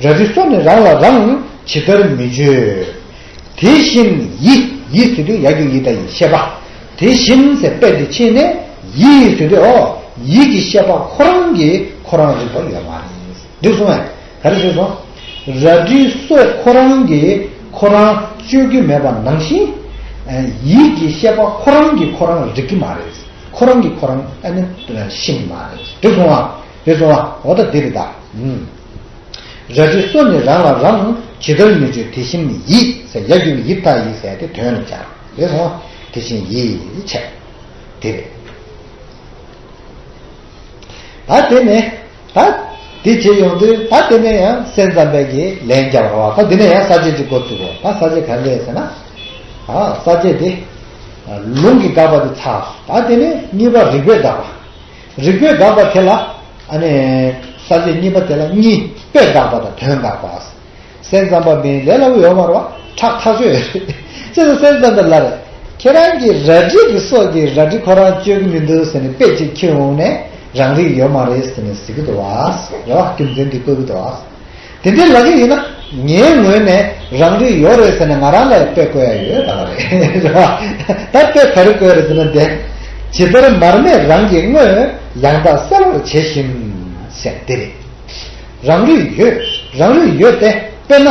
རལ་གྲི་སོ་ནི་རང་ལ་རང་། ཇི་ལྟར་མི་གཅོད། དེ་བཞིན་ཡིད། ཡིད་ཟེར་དུས་ཡ་གི་ཡི་ད་ཡི་ཤེས་པ། དེ་བཞིན་ཟེར་དཔེ་དེ་ཕྱེ་ནས་ཡིད་ཟེར་དུས་འོ་ཡིད་ཀྱི་ཤེས་པ་ཁོ་རང་གིས་ཁོ་རང་རིག་པ་ཡོད་མ་རེད། འདུག་སོང་ངས། ག་རེ་ཞུས་སོང་། རལ་གྲིའི་སོ་ཁོ་རང་གིས་ཁོ་རང་གཅོད་ཀྱི་མེད་པ་ནང་བཞིན། ཡིད་ཀྱི་ཤེས་པ་ཁོ་རང་གིས་ཁོ་རང་རིག་གི་མ་རེད། ཁོ་རང་གིས་ཁོ་རང་ཨ་ནི་ཤེས་ཀྱི་མ་རེད། འདུག་སོང་ང་། འདུག་སོང་ང་། འོ་ད་འདི་རེད་ད། ཨུམ། རལ་གྲིའི་སོ་ནི་རང་ལ་རང་། ཇི་ལྟར་མི་གཅོད་དེ་བཞིན་ཡིད་ཟེར། ཡ་གི་ཡི་ད་ཡི་ཟེར་དེ་དོན་ལ་སྦྱར། རེད་སོང་། དེ་བཞིན་ཡིད་བྱས། དེ་རེད། ད་དེ་ནས་ད་དེ་བྱེད་ཡོང་དུས་ད་དེ་ནས་ཡང་སེམས་ཙམ་པས་ཀྱི་ལན་རྒྱབ་རོགས། ད་དེ་ནས་ཡང་ས་བཅད་ཅིག་འགོ་བཙུགས་རོགས། ད་ས་བཅད་ག་རེ་རེད་ཟེར་ན། ད་ས་བཅད་དེ་ལུང་གིས་དགག་པ་དེ་ཚར། ད་དེ་ནས་གཉིས་པ་རིགས་པས་དགག་པ། རིགས་པས་དགག་པ་དེ་ལ་ཨ་ནི་ས་བཅད་གཉིས་པ་དེ་ལ་གཉིས། དཔེས་དགག་པ་དང་དོན་དགག་པ། སེམས་ཙམ་པ་མིན་ལས་སླ་པོ་ཡོད་མ་རེད་བ། ཁྲག་ཐག་ཆོད་ཡོད་རེད། ཅེས་སོ་སེམས་ཙམ་པས་ལབ་རེད། ཁྱེད་རང་གི་རལ་གྲི་གི་སོ་གིས་རལ་གྲི་ཁོ་རང་གཅོད་ཀྱི་མི་འདུག་ཟེར་ནས་དཔེ་གཅིག་ཁྱེར་འོང་ནས་རང་རིག་ཡོད་མ་རེད་ཟེར་ནས་ཟེར་གྱི་འདུག་བ། རེད་བ། རྒྱུ་མཚན་འདི་བཀོད་ཀྱི་འདུག་བ། དེ་འདྲའི་ལབ་ཀྱི་ཡིན་ན་ངའི་ངོས་ནས་རང་རིག་ཡོད་རེད་ཟེར་ནས་ང་རང་ལ་དཔེ་བཀོད་ཡ་ཡོད་ད་རེད། རེད་བ། ད་དཔེ་ག་རེ་བཀོད་རེད་ཟེར་ན་འདི། ཇི་ལྟར་མར་མེ་རང་གི་དངོས། ཡང་དག་གསལ་བར་བྱེད་བཞིན་ཟེར་འདི་རེད། རང་རིག་ཡོད། རང་རིག་ཡོད་དེ། དཔེར་ན་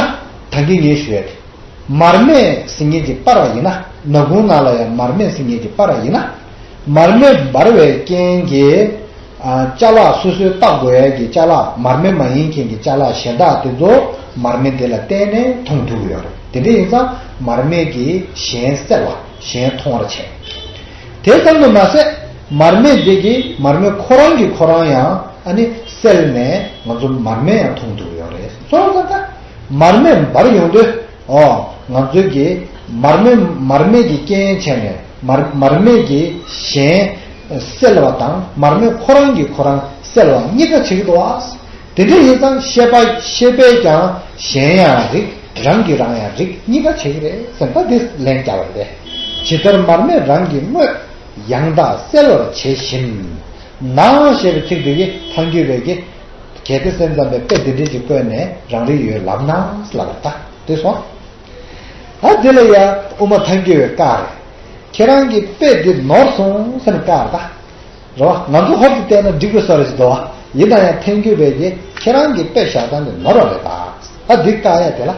ད་གིན་ངས་ཞུས་ཡ་དེ། མར་མེ་ཟེར་མཁན་གྱི་པར་བ་ཡིན་ན། ནག་ཁུང་ནང་ལ་ཡང་མར་མེ་ཟེར་མཁན་གྱི་པར་བ་ཡིན་ན། མར་མེ་འབར་བའི་རྐྱེན་གྱིས། ཨ། ཅ་ལག་སོ་སོའི་བལྟ་དགོས་ཡ་གི་ཅ་ལག་མར་མེ་མ་ཡིན་མཁན་གྱི་ཅ་ལག་གཞན་དག་དེ་ཚོ་མར་མེ་དེ་ལ་བརྟེན་ནས་མཐོང་ཐུབ་ཀྱི་ཡོད་རེད། དེ་འདྲ་ཡིན་ཙང་མར་མེ་གིས་གཞན་གསལ་བ། གཞན་མཐོང་བར་བྱེད། དེ་ཙམ་དུ་མ་ཟད་མར་མེ་འདི་གིས་མར་མེ་ཁོ་རང་གིས་ཁོ་རང་ཡང་ཨ་ནི་གསལ་ནས་ང་ཚོ་མར་མེ་ཡང་མཐོང་ཐུབ་ཡོད་རེད། སོང་ཙང་ད་མར་མེ་འབར་ཡོང་དུས་ཨོ་ང་ཚོ་གིས་མར་མེ་མར་མེ་གི་རྐྱེན་བྱས་ནས་མར་མར་མེ་གིས་གཞན་གསལ་བ་དང་མར་མེ་ཁོ་རང་གིས་ཁོ་རང་གསལ་བ་གཉིས་ཀ་བྱེད་ཀྱི་འདུག་ཨ། དེ་འདྲ་ཡིན་ཙང་ཤེས་པ་ཤེས་པས་ཀྱང་གཞན་ཡང་རིག་རང་གིས་རང་ཡང་རིག་གཉིས་ཀ་བྱེད་ཀྱི་རེད་ཟེར་ད་འདི་ལན་རྒྱག་པ་རེད། ཇི་ལྟར་མར་མེ་རང་གི་དངོས། ཡང་དག་གསལ་བར་བྱེད་བཞིན་ན་ཞེས་པའི་ཚིག་འདི་གིས་ཐལ་འགྱུར་བས་ཀྱི་གལ་ཏེ་སེམས་ཙམ་པས་དཔེ་འདི་འདྲ་ཅིག་བཀོད་ནས་རང་རིག་ཡོད་ལབ་ན་ལབ་པ་ད་འདི་སོང་། ད་འདི་ལ་ཡང་དབུ་མ་ཐལ་འགྱུར་བས་བཀག་རེད། ཁྱེད་རང་གི་དཔེ་འདི་ནོར་སོང་ཟེར་ནས་བཀག་རེད་ད། རེད་བ། ང་ཚོ་ཧོབ་ཏེ་བལྟས་ན་འགྲིག་པའི་བཟོ་རེད་ཟེར་འདུག་བ། ཡིན་ན་ཡང་ཐལ་འགྱུར་བས་ཀྱི་ཁྱེད་རང་གི་དཔེ་བཞག་སྟངས་འདི་ནོར་བ་རེད་ད། ད་འདི་བཀག་ཡ་དེ་ལ།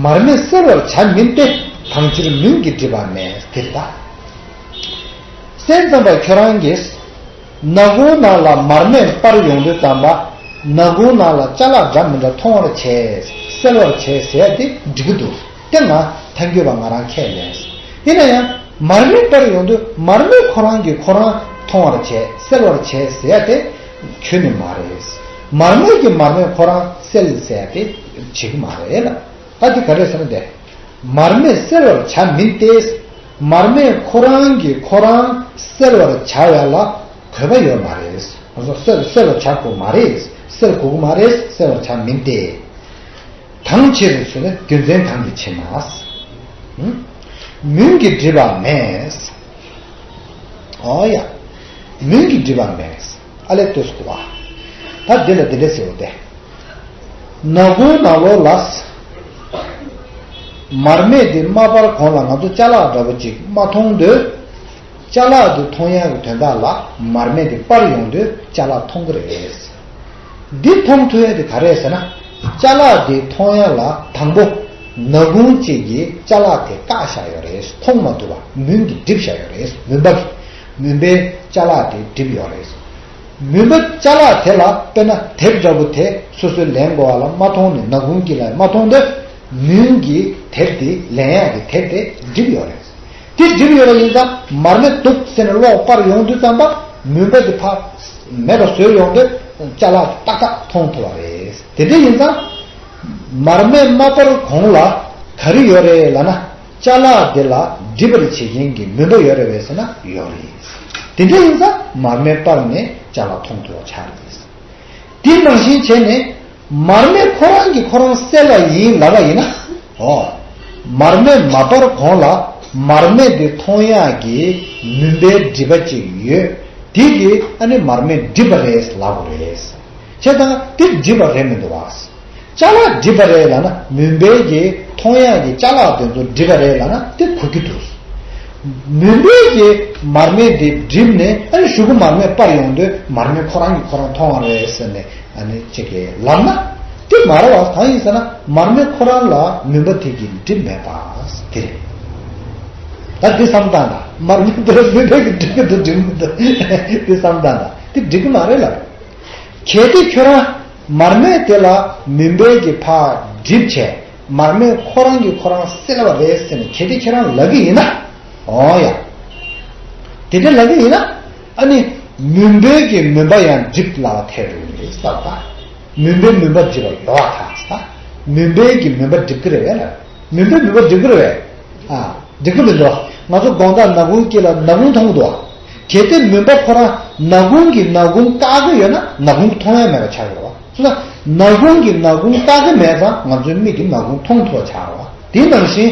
མར་མེ་སེལ་བར་བྱ་མིན་ཏེ། གང་ཕྱིར་མུན་གྱིས་བསྒྲིབས་པ་མེད། དེ་རེད་ད། སེམས་ཙམ་པ་ཁྱོད་རང་གིས། ནག་ཁུང་ནང་ལ་མར་མེ་སྤར་ཡོང་དུས་ཙམ་པ། ནག་ཁུང་ནང་ལ་ཅ་ལག་འདྲ་མི་འདྲ་མཐོང་བར་བྱས། སེལ་བར་བྱས་ཟེར་ཡ་དེ་འགྲིག་གི་འདུག་དེ་ང་ཐལ་འགྱུར་བ་ང་རང་ཁས་ལེན། ཡིན་ན་ཡང་མར་མེ་སྤར་ཡོང་དུས་མར་མེ་ཁོ་རང་གིས་ཁོ་རང་མཐོང་བར་བྱས། སེལ་བར་བྱས་ཟེར་ཡ་དེ་ཁྱོན་ནས་མ་རེད། མར་མེ་གིས་མར་མེ་ཁོ་རང་སེལ་ཟེར་ཡ་དེ་བྱེད་ཀྱི་མ་རེད་ལ། ད་དེ་ག་རེ་ཟེར་ན་དེ། མར་མེ་སེལ་བར་བྱ་མིན་ཏེ། མར་མེ་ཁོ་རང་གིས་ཁོ་རང་སེལ་བར་བྱ་ཡ་ལ་གོ་བ་ཡོད་མ་རེད། ང་ཚོ་སེལ་སེལ་བར་བྱ་དགོས་མ་རེད། སེལ་དགོས་ཀྱི་མ་རེད། སེལ་བར་བྱ་མིན་ཏེ། གང་ཕྱིར་ཟེར་ན་རྒྱུ་མཚན་གང་གི་ཕྱིར་ན། ཧུམ། མུན་གྱིས་བསྒྲིབས་པ་མེད། ཨོ་ཡ། མུན་གྱིས་བསྒྲིབས་པ་མེད། ཨ་ལས་ལྟོས་སུ་གོ་བ། ད་འདི་ལ་འདི་འདྲ་ཟེར་བ་སྟེ། ནག་ཁུང་ནང་ལོགས་ལ། མར་མེ་དེ་མ་སྤར་གོང་ལ་ང་ཚོ་ཅ་ལག་འདྲ་པོ་ཅིག་མ་མཐོང་དུས། ཅ་ལག་དེ་མཐོང་ཡག་གི་དོན་དག་ལ་མར་མེ་དེ་སྤར་ཡོང་དུས་ཅ་ལག་མཐོང་གི་རེད། འདི་མཐོང་ཐུབ་ཡ་དེ་ག་རེ་ཟེར་ན། ཅ་ལག་དེ་མཐོང་ཡ་ལ་དང་པོ་ནག་ཁུང་གཅིག་གིས་ཅ་ལག་དེ་བཀག་བཞག་ཡོད་རེད། མཐོང་མ་ཐུབ་པ་མུན་གྱིས་བསྒྲིབས་བཞག་ཡོད་རེད། མུན་པ་གིས། མུན་པས་ཅ་ལག་དེ་བསྒྲིབས་ཡོད་རེད། མུན་པ་ཅ་ལག་དེ་ལ་དཔེར་ན་དེབ་འདྲ་པོ་དེ་སོ་སོའི་ལེན་དགོས་པ་ལ་མ་མཐོང་ནས་ནག་ཁུང་དཀྱིལ་ལ་མ་མཐོང་དུས་མུན་གྱིས་དེབ་དེ་ལེན་ཡག་གི་དེབ་དེ་བསྒྲིབས་ཡོད་རེད། དེ་བསྒྲིབས་ཡོད་པ་ཡིན་ཙང་མར་མེ་འདུག་ཟེར་ནས་གློག་སྤར་ཡོང་དུས་ཙམ་པ་མུན་པ་དེ་ཕར་མེད་པ་བཟོས་ཡོང་དུས་ཅ་ལག་ཏག་ཏག་མཐོང་ཐུབ་པ་རེད། དེ་འདྲ་ཡིན་ཙང་མར་མེ་མ་སྤར་གོང་ལ་ག་རེ་ཡོད་རེད་ལབ་ན། ཅ་ལག་དེ་ལ་སྒྲིབ་པར་བྱེད་མཁན་གྱི་མུན་པ་ཡོད་རེད་པས་ཟེར་ན་ཡོད་རེད། དེ་འདྲ་ཡིན་ཙང་མར་མེ་སྤར་ནས་ཅ་ལག་མཐོང་ཐུབ་པ་ཆགས་རེད། དེ་ནང་བཞིན་བྱས་ནས་མར་མེ་ཁོ་རང་གིས་ཁོ་རང་སེལ་བ་ཡིན་ལབ་པ་ཡིན་ན། ཨོ། མར་མེ་མ་སྤར་གོང་ལ་མར་མེ་དེ་མཐོང་ཡག་གི་མུན་པའི་སྒྲིབ་པ་ཅིག་ཡོད། དེ་གིས་ཨ་ནི་མར་མེ་སྒྲིབ་པ་རེད་ལབ་དགོས་རེད། བྱས་ཙང་དེ་སྒྲིབ་པ་རེད་མི་འདུག་བ། ཅ་ལག་སྒྲིབ་པ་རེད་ལབ་ན་མུན་པའི་གི་མཐོང་ཡག་གི་ཅ་ལག་དེ་ཚོ་སྒྲིབ་པ་རེད་ལབ་ན་དེ་གོ་རྒྱུ་འདུག་མུན་པའི་གི་མར་མེ་དེ་སྒྲིབ་ནས་ཨ་ནི་གཞུག་གུ་མར་མེ་སྤར་ཡོང་དུས་མར་མེ་ཁོ་རང་གིས་ཁོ་རང་མཐོང་བ་རེད་ཟེར་ནས་ཨ་ནི་ཅིག་གི་ལབ་ན་དེ་མ་རེད་བ། གང་ཡིན་ཟེར་ན་མར་མེ་ཁོ་རང་ལ་མུན་པ་དེ་གིས་སྒྲིབ་མེད་པ་དེ་རེད། ད་འདི་བསམ་སྟངས་ད་མར་མེ་དེ་ལ་མུན་པ་གིས་སྒྲིབ་གི་འདུག་སྒྲིབ་མི་འདུག་འདི་བསམ་སྟངས་ད་དེ་སྒྲིབ་གི་མ་རེད་ལབ། གལ་ཏེ་ཁྱོད་རང་མར་མེ་དེ་ལ་མུན་པའི་གི་ཕར་སྒྲིབ་བྱས་མར་མེ་ཁོ་རང་གིས་ཁོ་རང་སེལ་བ་རེད་ཟེར་ནས་གལ་ཏེ་ཁྱོད་རང་ལབ་གི་ཡིན་ན། ཨོ་ཡ། དེ་འདྲ་ལབ་གི་ཡིན་ན་ཨ་ནི་མུན་པའི་གི་མུན་པ་ཡང་སྒྲིབ་ལ་ཐལ་འགྲོ་གི་རེད་ཟེར་བ། མུན་པའི་མུན་པ་སྒྲིབ་པ་ཡོད་པར་ཐལ་ཟེར། མུན་པའི་གི་མུན་པ་སྒྲིབ་གི་རེད་པས་ལ། མུན་པའི་མུན་པ་སྒྲིབ་གི་རེད་པས། ཨ། འགྲིག་གི་མི་འདུག་ང་ཚོ་དགོང་དག་ནག་ཁུང་དཀྱིལ་ལ་ནག་ཁུང་མཐོང་གི་འདུག་གལ་ཏེ་མུན་པ་ཁོ་རང་ནག་ཁུང་གིས་ནག་ཁུང་བཀག་གི་ཡོད་ན་ནག་ཁུང་མཐོང་ཡ་མེད་པ་ཆགས་ཡོད་རེད་བ། སོང་ཙང་ནག་ཁུང་གིས་ནག་ཁུང་བཀག་གི་མེད་ཙང་ང་ཚོའི་མིག་གིས་ནག་ཁུང་མཐོང་ཐུབ་པ་ཆགས་རེད་བ། དེ་ནང་བཞིན་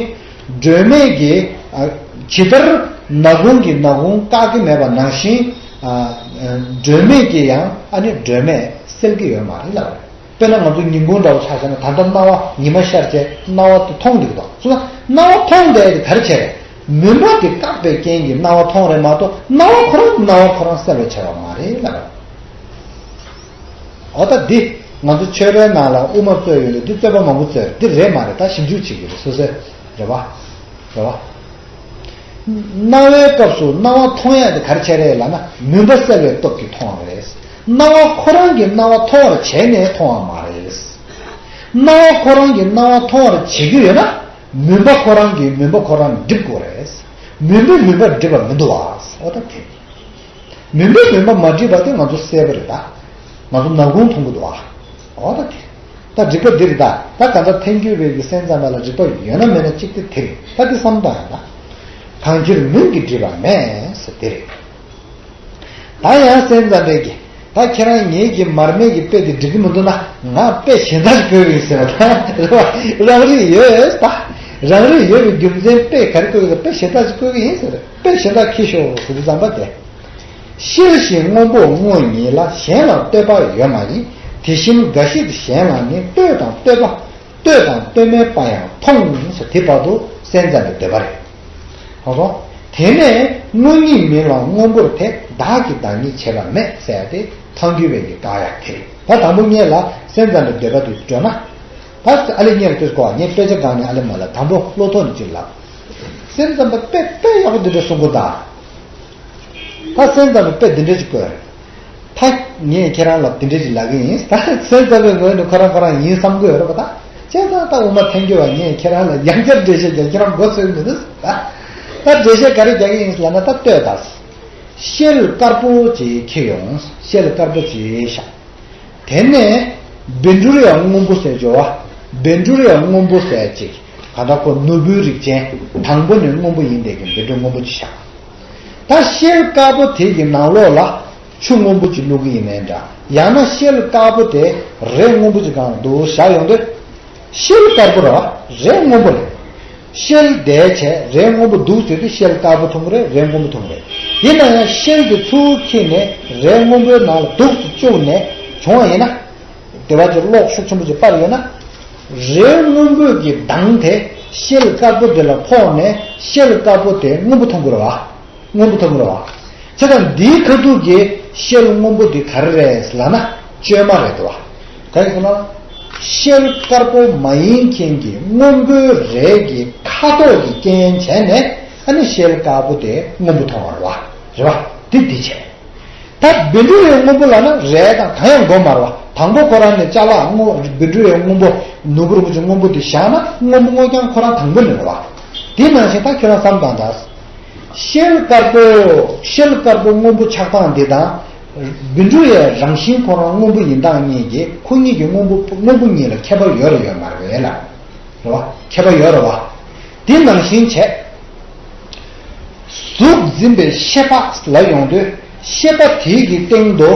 སྒྲོན་མེ་གིས་ཨ། ཇི་ལྟར་ནག་ཁུང་གིས་ནག་ཁུང་བཀག་གི་མེད་པ་ནང་བཞིན་ཨ། སྒྲོན་མེ་གིས་ཡང་ཨ་ནི་སྒྲོན་མེ་སེལ་གི་ཡོད་མ་རེད་ལབ་རེད། དཔེར་ན་ང་ཚོ་ཉིན་གུང་འདྲ་བོ་ཆ་བཞག་ན་ད་ལྟ་སྣང་བ་ཉི་མ་ཤར་བྱས་སྣང་བ་དེ་མཐོང་འདུག་དང་། སོང་ཙང་སྣང་བ་མཐོང་བསྡད་དེ་ག་རེ་བྱས་རེད། མུན་པ་དེ་བཀག་པའི་རྐྱེན་གྱིས་སྣང་བ་མཐོང་རེད་མ་གཏོགས་སྣང་བ་ཁོ་རང་སྣང་བ་ཁོ་རང་སེལ་བར་བྱ་བ་མ་རེད་ལབ། འོ་ད་འདི་ང་ཚོ་ཆོས་རའི་ནང་ལ་དབུ་མ་རྩོད་ཡོད་ལ་འདི་རྩོད་པ་མང་པོ་རྩོད་འདི་རེད་མ་རེད། ད་ཞིབ་འཇུག་བྱེད་ཀྱི་རེད་སོ་སོས་རེད་བ། རེད་བ། སྣང་བའི་སྐབས་སུ་སྣང་བ་མཐོང་ཡག་དེ་ག་རེ་བྱས་རེད་ལབ་ན་མུན་པ་སེལ་བའི་སྟོབས་ཀྱིས་མཐོང་བ་རེད། སྣང་བ་ཁོ་རང་གིས་སྣང་བ་མཐོང་བར་བྱས་ནས་མཐོང་བ་མ་རེད། སྣང་བ་ཁོ་རང་གིས་སྣང་བ་མཐོང་བར་བྱེད་ཀྱི་ཡོད་ན་མུན་པ་ཁོ་རང་གིས་མུན་པ་ཁོ་རང་སྒྲིབ་དགོས་རེད། མུན་པས་མུན་པ་སྒྲིབ་པ་མི་འདུག་བ། འོ་ད་དེ། མུན་པས་མུན་པ་མ་སྒྲིབ་པ་དེ་ང་ཚོ་གསལ་པོ་རེད་ད། ང་ཚོ་ནག་ཁུང་མཐོང་གི་འདུག་བ། འོ་ད་དེ། ད་རིགས་པ་འདི་རེད་ད། ད་གང་ལྟར་ཐལ་འགྱུར་བའི་གི་སེམས་ཙམ་པ་ལ་རིགས་པ་ཡོད་ན་མེད་ན་གཅིག་དེ་དེ་རེད། ད་དེ་བསམ་བཏང་ཡ་ད། གང་ཕྱིར་མུན་གྱིས་བསྒྲིབས་པ་མེད་ཟེར་དེ་རེད། ད་ཡང་སེམས་ཙམ་པས་ཀྱི་ད་ཁྱེད་རང་ངེད་ཀྱི་མར་མེ་གི་དཔེ་དེ་འགྲིག་གི་མི་འདུག་ན་ང་དཔེ་གཞན་དག་ཅིག་བཀོད་གི་ཡིན་ཟེར་བ་ད་རེད་བ། རང་རིག་ཡོད་ད། རང་རིག་ཡོད་པའི་རྒྱུ་མཚན་དཔེ་ག་རེ་བཀོད་གི་ད་དཔེ་གཞན་དག་ཅིག་བཀོད་གི་ཡིན་ཟེར་དཔེ་གཞན་དག་ཁྱེར་ཤོག་ཟེར་དུས་ཙམ་པ་དེ། ཤེལ་བཞིན་སྔོན་པོ་དངོས་ཉིད་ལ། གཞན་ལ་ལྟོས་པ་ཡོད་མ་ཡིན། དེ་བཞིན་འགའ་ཞིག་གཞན་ལ་ནི། ལྟོས་དང་ལྟོས་པ་ལྟོས་དང་ལྟོས་མེད་པ་ཡང་མཐོང་ཟེར་དེ་བར་དུ་སེམས་ཙམ་པའི་འདོད་པ་རེད། ཧོ་ཧོ། དེ་ནས་སྔོན་ཉིད་མིན་ལ་སྔོན་པོར་དེ། བདག་གིས་བདག་ཉིད་བྱེད་པ་མེད་ཟེར་ཏེ་ཐལ་འགྱུར་བའི་གི་བཀག་ཡ་དེ་རེད། ད་དང་པོ་ངེད་ལ་སེམས་ཙམ་པའི་འདོད་པ་དེ་སྤྲོད་ན། ད་ཨ་ལེ་ངེད་ལ་ལྟོས་གོ་ངས་དཔེ་ཆ་སྒང་ནས་ཨ་ལེ་མ་ལ་དང་པོ་བློ་ཐོག་ནས་ཅིག་ལབ། སེམས་ཙམ་པ་དཔེ་དཔེ་ཡག་པོ་འདི་འདྲ་གསུང་གོ་ད། ད་སེམས་ཙམ་པའི་དཔེ་འདི་འདྲ་ཅིག་བཀོད། ད་ངས་ཁྱེད་རང་ལ་འདི་འདྲ་ཅིག་ལབ་གི་ཡིན། ད་སེམས་ཙམ་པའི་ངོས་ནས་ཁོ་རང་ཁོ་རང་ཡིན་བསམ་གི་ཡོད་རེད་པ། ད་བྱས་ཙང་ད་དབུ་མ་ཐལ་འགྱུར་བ་ངས་ཁྱེད་རང་ལ་ཡང་བསྐྱར་འགྲེལ་བཤད་རྒྱག་ཁྱེད་རང་མགོ་ཚོས་མི་འདུག་ད་ད་འགྲེལ་བཤད་ག་རེ་རྒྱག་གི་ཡིན་ལབ་ན། ད་ལྟོས་དང་། ཤེལ་དཀར་པོ་ཅིག་འཁྱེར་ཡོང་། ཤེལ་དཀར་པོ་ཅིག་བཞག་དེ་ནས་བཻ་ཌཱུརྱ་སྔོན་པོ་ཟེར་ཅིག་ཡོད་པ། བཻ་ཌཱུརྱ་སྔོན་པོ་ཟེར་ཅིག་གང་ལྟར་ཁོ་ནོར་བུའི་རིགས་ཅན། དང་པོ་ནས་སྔོན་པོ་ཡིན་བསྡད་མཁན་བཻ་ཌཱུརྱ་སྔོན་པོ་ཅིག་བཞག་ད་ཤེལ་དཀར་པོ་དེ་གི་ནང་ལོགས་ལ་ཆུ་སྔོན་པོ་ཅིག་བླུག་གི་ཡིན་ནའི་འདྲ། ཡང་ན་ཤེལ་དཀར་པོ་དེ་རས་སྔོན་པོ་ཅིག་སྒང་འདུག་བཞག་ཡོང་དུས། ཤེལ་དཀར་པོ་རེད་བ། རས་སྔོན་པོ་རེད། ཤེལ་དེ་བྱས་རས་སྔོན་པོ་འདུག་ཟེར་དུས་ཤེལ་དཀར་པོ་མཐོང་གི་རེད། རས་སྔོན་པོ་མཐོང་གི་རེད། ཡིན་ན་ཡང་ཤེལ་དེ་ཚུར་འཁྱེར་ནས་རས་སྔོན་པོའི་ནང་ལ་འདུག་སེ་བཅུག་ནས་བྱུང་བ་ཡིན་ན། དེ་བ་ཅིག་གློག་ཤུགས་ཆེན་པོ་ཅིག་སྤར་ཡོད་ན། རས་སྔོན་པོའི་གི་མདངས་དེ་ཤེལ་དཀར་པོ་དེ་ལ་ཕོག་ནས་ཤེལ་དཀར་པོ་དེ་སྔོན་པོ་མཐོང་གི་རེད་བ། སྔོན་པོ་མཐོང་གི་རེད་བ། བྱས་ཙང་འདིའི་ཁ་ཐུག་གི་ཤེལ་སྔོན་པོ་འདི་ག་རེ་རེད་ལབ་ན། བཅོས་མ་རེད་དོ། ག་རེ་ཟེར་ན། ཤེལ་དཀར་པོ་མ་ཡིན་མཁན་གྱི་སྔོན་པོའི་རས་ཀྱི་ཁ་དོག་གི་རྐྱེན་བྱས་ནས་ཨ་ནི་ཤེལ་དཀར་པོ་དེ་སྔོན་པོ་མཐོང་བ་རེད་བ། རེད་བ། དེ་འདི་བྱས། ད་བཻ་ཌཱུརྱ་སྔོན་པོ་ལབ་ན་རས་དང་གང་ཡང་དགོས་མ་རེད་བ། དང་པོ་ཁོ་རང་ནས་ཅ་ལག་སྔོ་བཻ་ཌཱུརྱ་སྔོན་པོ། ནོར་བུ་རིན་པོ་ཆེ་སྔོན་པོ་འདི་བཞག་ན་སྔོན་པོ་སྔོ་རྐྱང་ཁོ་རང་དང་པོ་ནས་རེད་བ། དེ་ནང་བཞིན་ད་ཁྱོད་རང་བསམ་བཏང་དང་། ཤེལ་དཀར་པོ། ཤེལ་དཀར་པོ་སྔོན་པོ་ཆགས་སྟངས་འདི་དང་། བཻ་ཌཱུརྱ་རང་བཞིན་ཁོ་རང་སྔོན་པོ་ཡིན་སྟངས་གཉིས་ཀྱིས་ཁོ་གཉིས་ཀྱི་སྔོན་པོ་སྔོན་པོ་གཉིས་ལ་ཁྱད་པར་ཡོད་རེད་ཡོད་མ་རེད་ལ། རེད་བ། ཁྱད་པར་ཡོད་རེད་བ། དེ་ནང་བཞིན་བྱས། གཟུགས་འཛིན་པའི་ཤེས་པ་ལ་ཡོང་དུས་ཤེས་པ་དེའི་གི་སྟེང་དུ།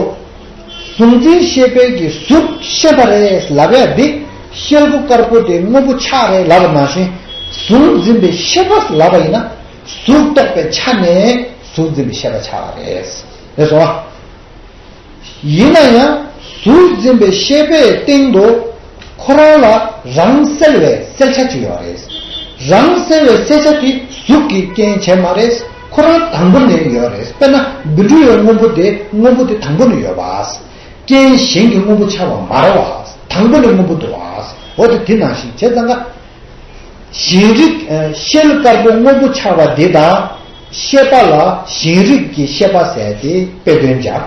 གཟུགས་འཛིན་ཤེས་པའི་གི་གཟུགས་ཤེས་པ་རེད་ལབ་ཡ་འདི། ཤེལ་སྒོ་དཀར་པོ་དེ་སྔོན་པོ་ཆགས་རེད་ལབ་པ་ནང་བཞིན། གཟུགས་འཛིན་པའི་ཤེས་པ་ལབ་པ་ཡིན་ན། གཟུགས་རྟོགས་པའི་ཆ་ནས་གཟུགས་འཛིན་པའི་ཤེས་པ་ཆགས་པ་རེད། རེད་སོང་ཨ། ཡིན་ན་ཡང་གཟུགས་འཛིན་པའི་ཤེས་པའི་སྟེང་དུ་ཁོ་རང་ལ་རང་གསལ་བའི་གསལ་ཆ་ཅིག་ཡོད་རེད། རང་གསལ་བའི་གསལ་ཆ་དེ་གཟུགས་ཀྱི་རྐྱེན་བྱས་མ་རེད། ཁོ་རང་དང་པོ་ནས་ཡོད་རེད། དཔེར་ན་བཻ་ཌཱུརྱ་སྔོན་པོ་དེ་སྔོན་པོ་དེ་དང་པོ་ནས་ཡོད་པ། རྐྱེན་གཞན་གྱིས་སྔོན་པོ་ཆགས་པ་མ་རེད་བ། དང་པོ་ནས་སྔོན་པོ་འདུག་བ། འོ་དེ་དེ་ནང་བཞིན་བྱས་ཙང་ཀ། གཞན་རིག་ཨ། ཤེལ་དཀར་པོ་སྔོན་པོ་ཆགས་པ་འདི་དང་། ཤེས་པ་ལ་གཞན་རིག་གི་ཤེས་པ་ཟེར་ཏེ་དཔེ་དོན་སྦྱར།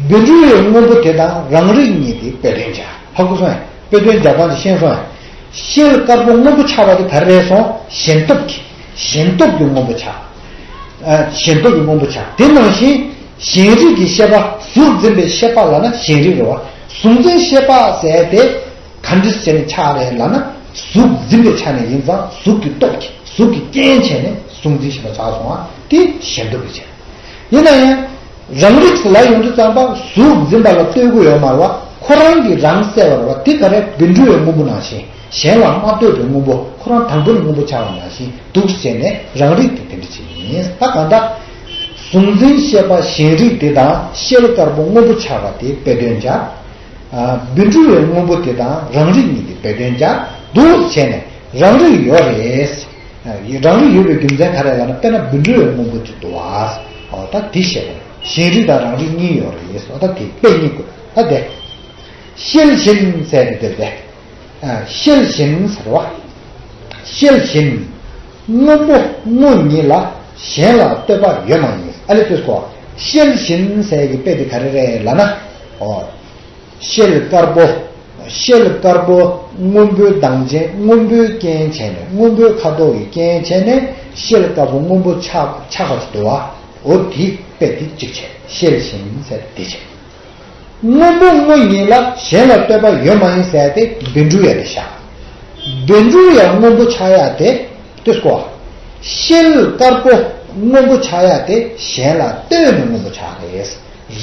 བཻ་ཌཱུརྱ་སྔོན་པོ་དེ་དང་རང་རིག་གཉིས་དེ་དཔེ་དོན་སྦྱར། ཧ་གོ་སོང་ངས། དཔེ་དོན་སྦྱར་སྟངས་དེ་ཤེས་སོང་ངས། ཤེལ་དཀར་པོ་སྔོན་པོ་ཆགས་པ་དེ་ག་རེ་རེད་སོང་། ཞེན་སྟོབས་ཀྱིས། ཞེན་སྟོབས་ཀྱིས་སྔོན་པོ་ཆགས། ཨ། ཞེན་སྟོབས་ཀྱིས་སྔོན་པོ་ཆགས། དེ་ནང་བཞིན་གཞན་རིག་གི་ཤེས་པ། གཟུགས་འཛིན་པའི་ཤེས་པ་ལབ་ན་གཞན་རིག་རེད་བ། གཟུགས་འཛིན་ཤེས་པ་ཟེར་ཏེ། ག་འདྲ་བྱས་ནས་ཆགས་རེད་ལབ་ན། གཟུགས་འཛིན་པའི་ཆ་ནས་ཡིན་ཙང་གཟུགས་ཀྱི་སྟོབས་ཀྱིས། གཟུགས་ཀྱི་རྐྱེན་བྱས་ནས་གཟུགས་འཛིན་ཤེས་པ་ཆགས་སོང་བ་དེ་ཞེན་སྟོབས་ཀྱིས་བྱས། ཡིན་ན་ཡང་། རང་རིག་ལ་ཡོང་དུས་ཙམ་པ་གཟུགས་འཛིན་པ་ལ་ལྟོས་དགོས་ཡོད་མ་རེད་བ། ཁོ་རང་གིས་རང་གསལ་བ་རེད་བ། དེ་ག་རེ་བཻ་ཌཱུརྱ་སྔོན་པོ་ནང་བཞིན། གཞན་ལ་མ་ལྟོས་པའི་སྔོན་པོ། ཁོ་རང་དང་པོ་ནས་སྔོན་པོ་ཆགས་པ་ནང་བཞིན་འདུག་བྱས་ནས་རང་རིག་དེ་དེ་འདྲ་ཅིག་ཡིན། ད་གང་ལྟར། གཟུགས་འཛིན་ཤེས་པ་གཞན་རིག་དེ་དང་ཤེལ་དཀར་པོ་སྔོན་པོ་ཆགས་པ་དེ་དཔེ་དོན་སྦྱར། ཨ། བཻ་ཌཱུརྱ་སྔོན་པོ་དེ་དང་རང་རིག་གཉིས་དེ་དཔེ་དོན་སྦྱར་འདུག་བྱས་ནས་རང་རིག་ཡོད་རེད། ཨ། རང་རིག་ཡོད་པའི་རྒྱུ་མཚན་ག་རེ་ལབ་ན། དཔེར་ན་བཻ་ཌཱུརྱ་སྔོན་པོ་ཅིག་འདུག་བ། འོ་ད་དེ་བཤད་པ་རེད། གཞན་རིག་དང་རང་རིག་གཉིས་ཡོད་རེད། འོ་ད་དེ་དཔེ་རྙེད་དགོས། ད་དེ། ཤེལ་བཞིན་ཟེར་ནས་དེ་རེད། ཨ། ཤེལ་བཞིན་ཟེར་བ། ཤེལ་བཞིན། སྔོན་པོ་སྔོ་ཉིད་ལ་གཞན་ལ་ལྟོས་པ་ཡོད་མ་ཡིན། ཨ་ལེ་ལྟོས་གོ། ཤེལ་བཞིན་ཟེར་གྱི་དཔེ་དེ་ག་རེ་རེད་ལབ་ན། འོ། ཤེལ་དཀར་པོ། ཤེལ་དཀར་པོ་སྔོན་པོའི་མདངས་ཅན། སྔོན་པོའི་རྐྱེན་བྱས་ནས། སྔོན་པོའི་ཁ་དོག་གི་རྐྱེན་བྱས་ནས་ཤེལ་དཀར་པོ་སྔོན་པོ་ཆགས་ཆགས་པ་ཞིག་འདུག་བ། འོ་དེའི་དཔེ་དེ་གཅིག་བྱས། ཤེལ་བཞིན་ཟེར་དེ་བྱས། སྔོན་པོ་སྔོ་ཉིད་ལ་གཞན་ལ་ལྟོས་པ་ཡོད་མ་ཡིན་ཟེར་ཏེ་བཻ་ཌཱུརྱ་ལ་བཞག། བཻ་ཌཱུརྱ་སྔོན་པོ་ཆགས་ཡ་དེ་ལྟོས་གོ། ཤེལ་དཀར་པོ་སྔོན་པོ་ཆགས་ཡ་དེ་གཞན་ལ་ལྟོས་ནས་སྔོན་པོ་ཆགས་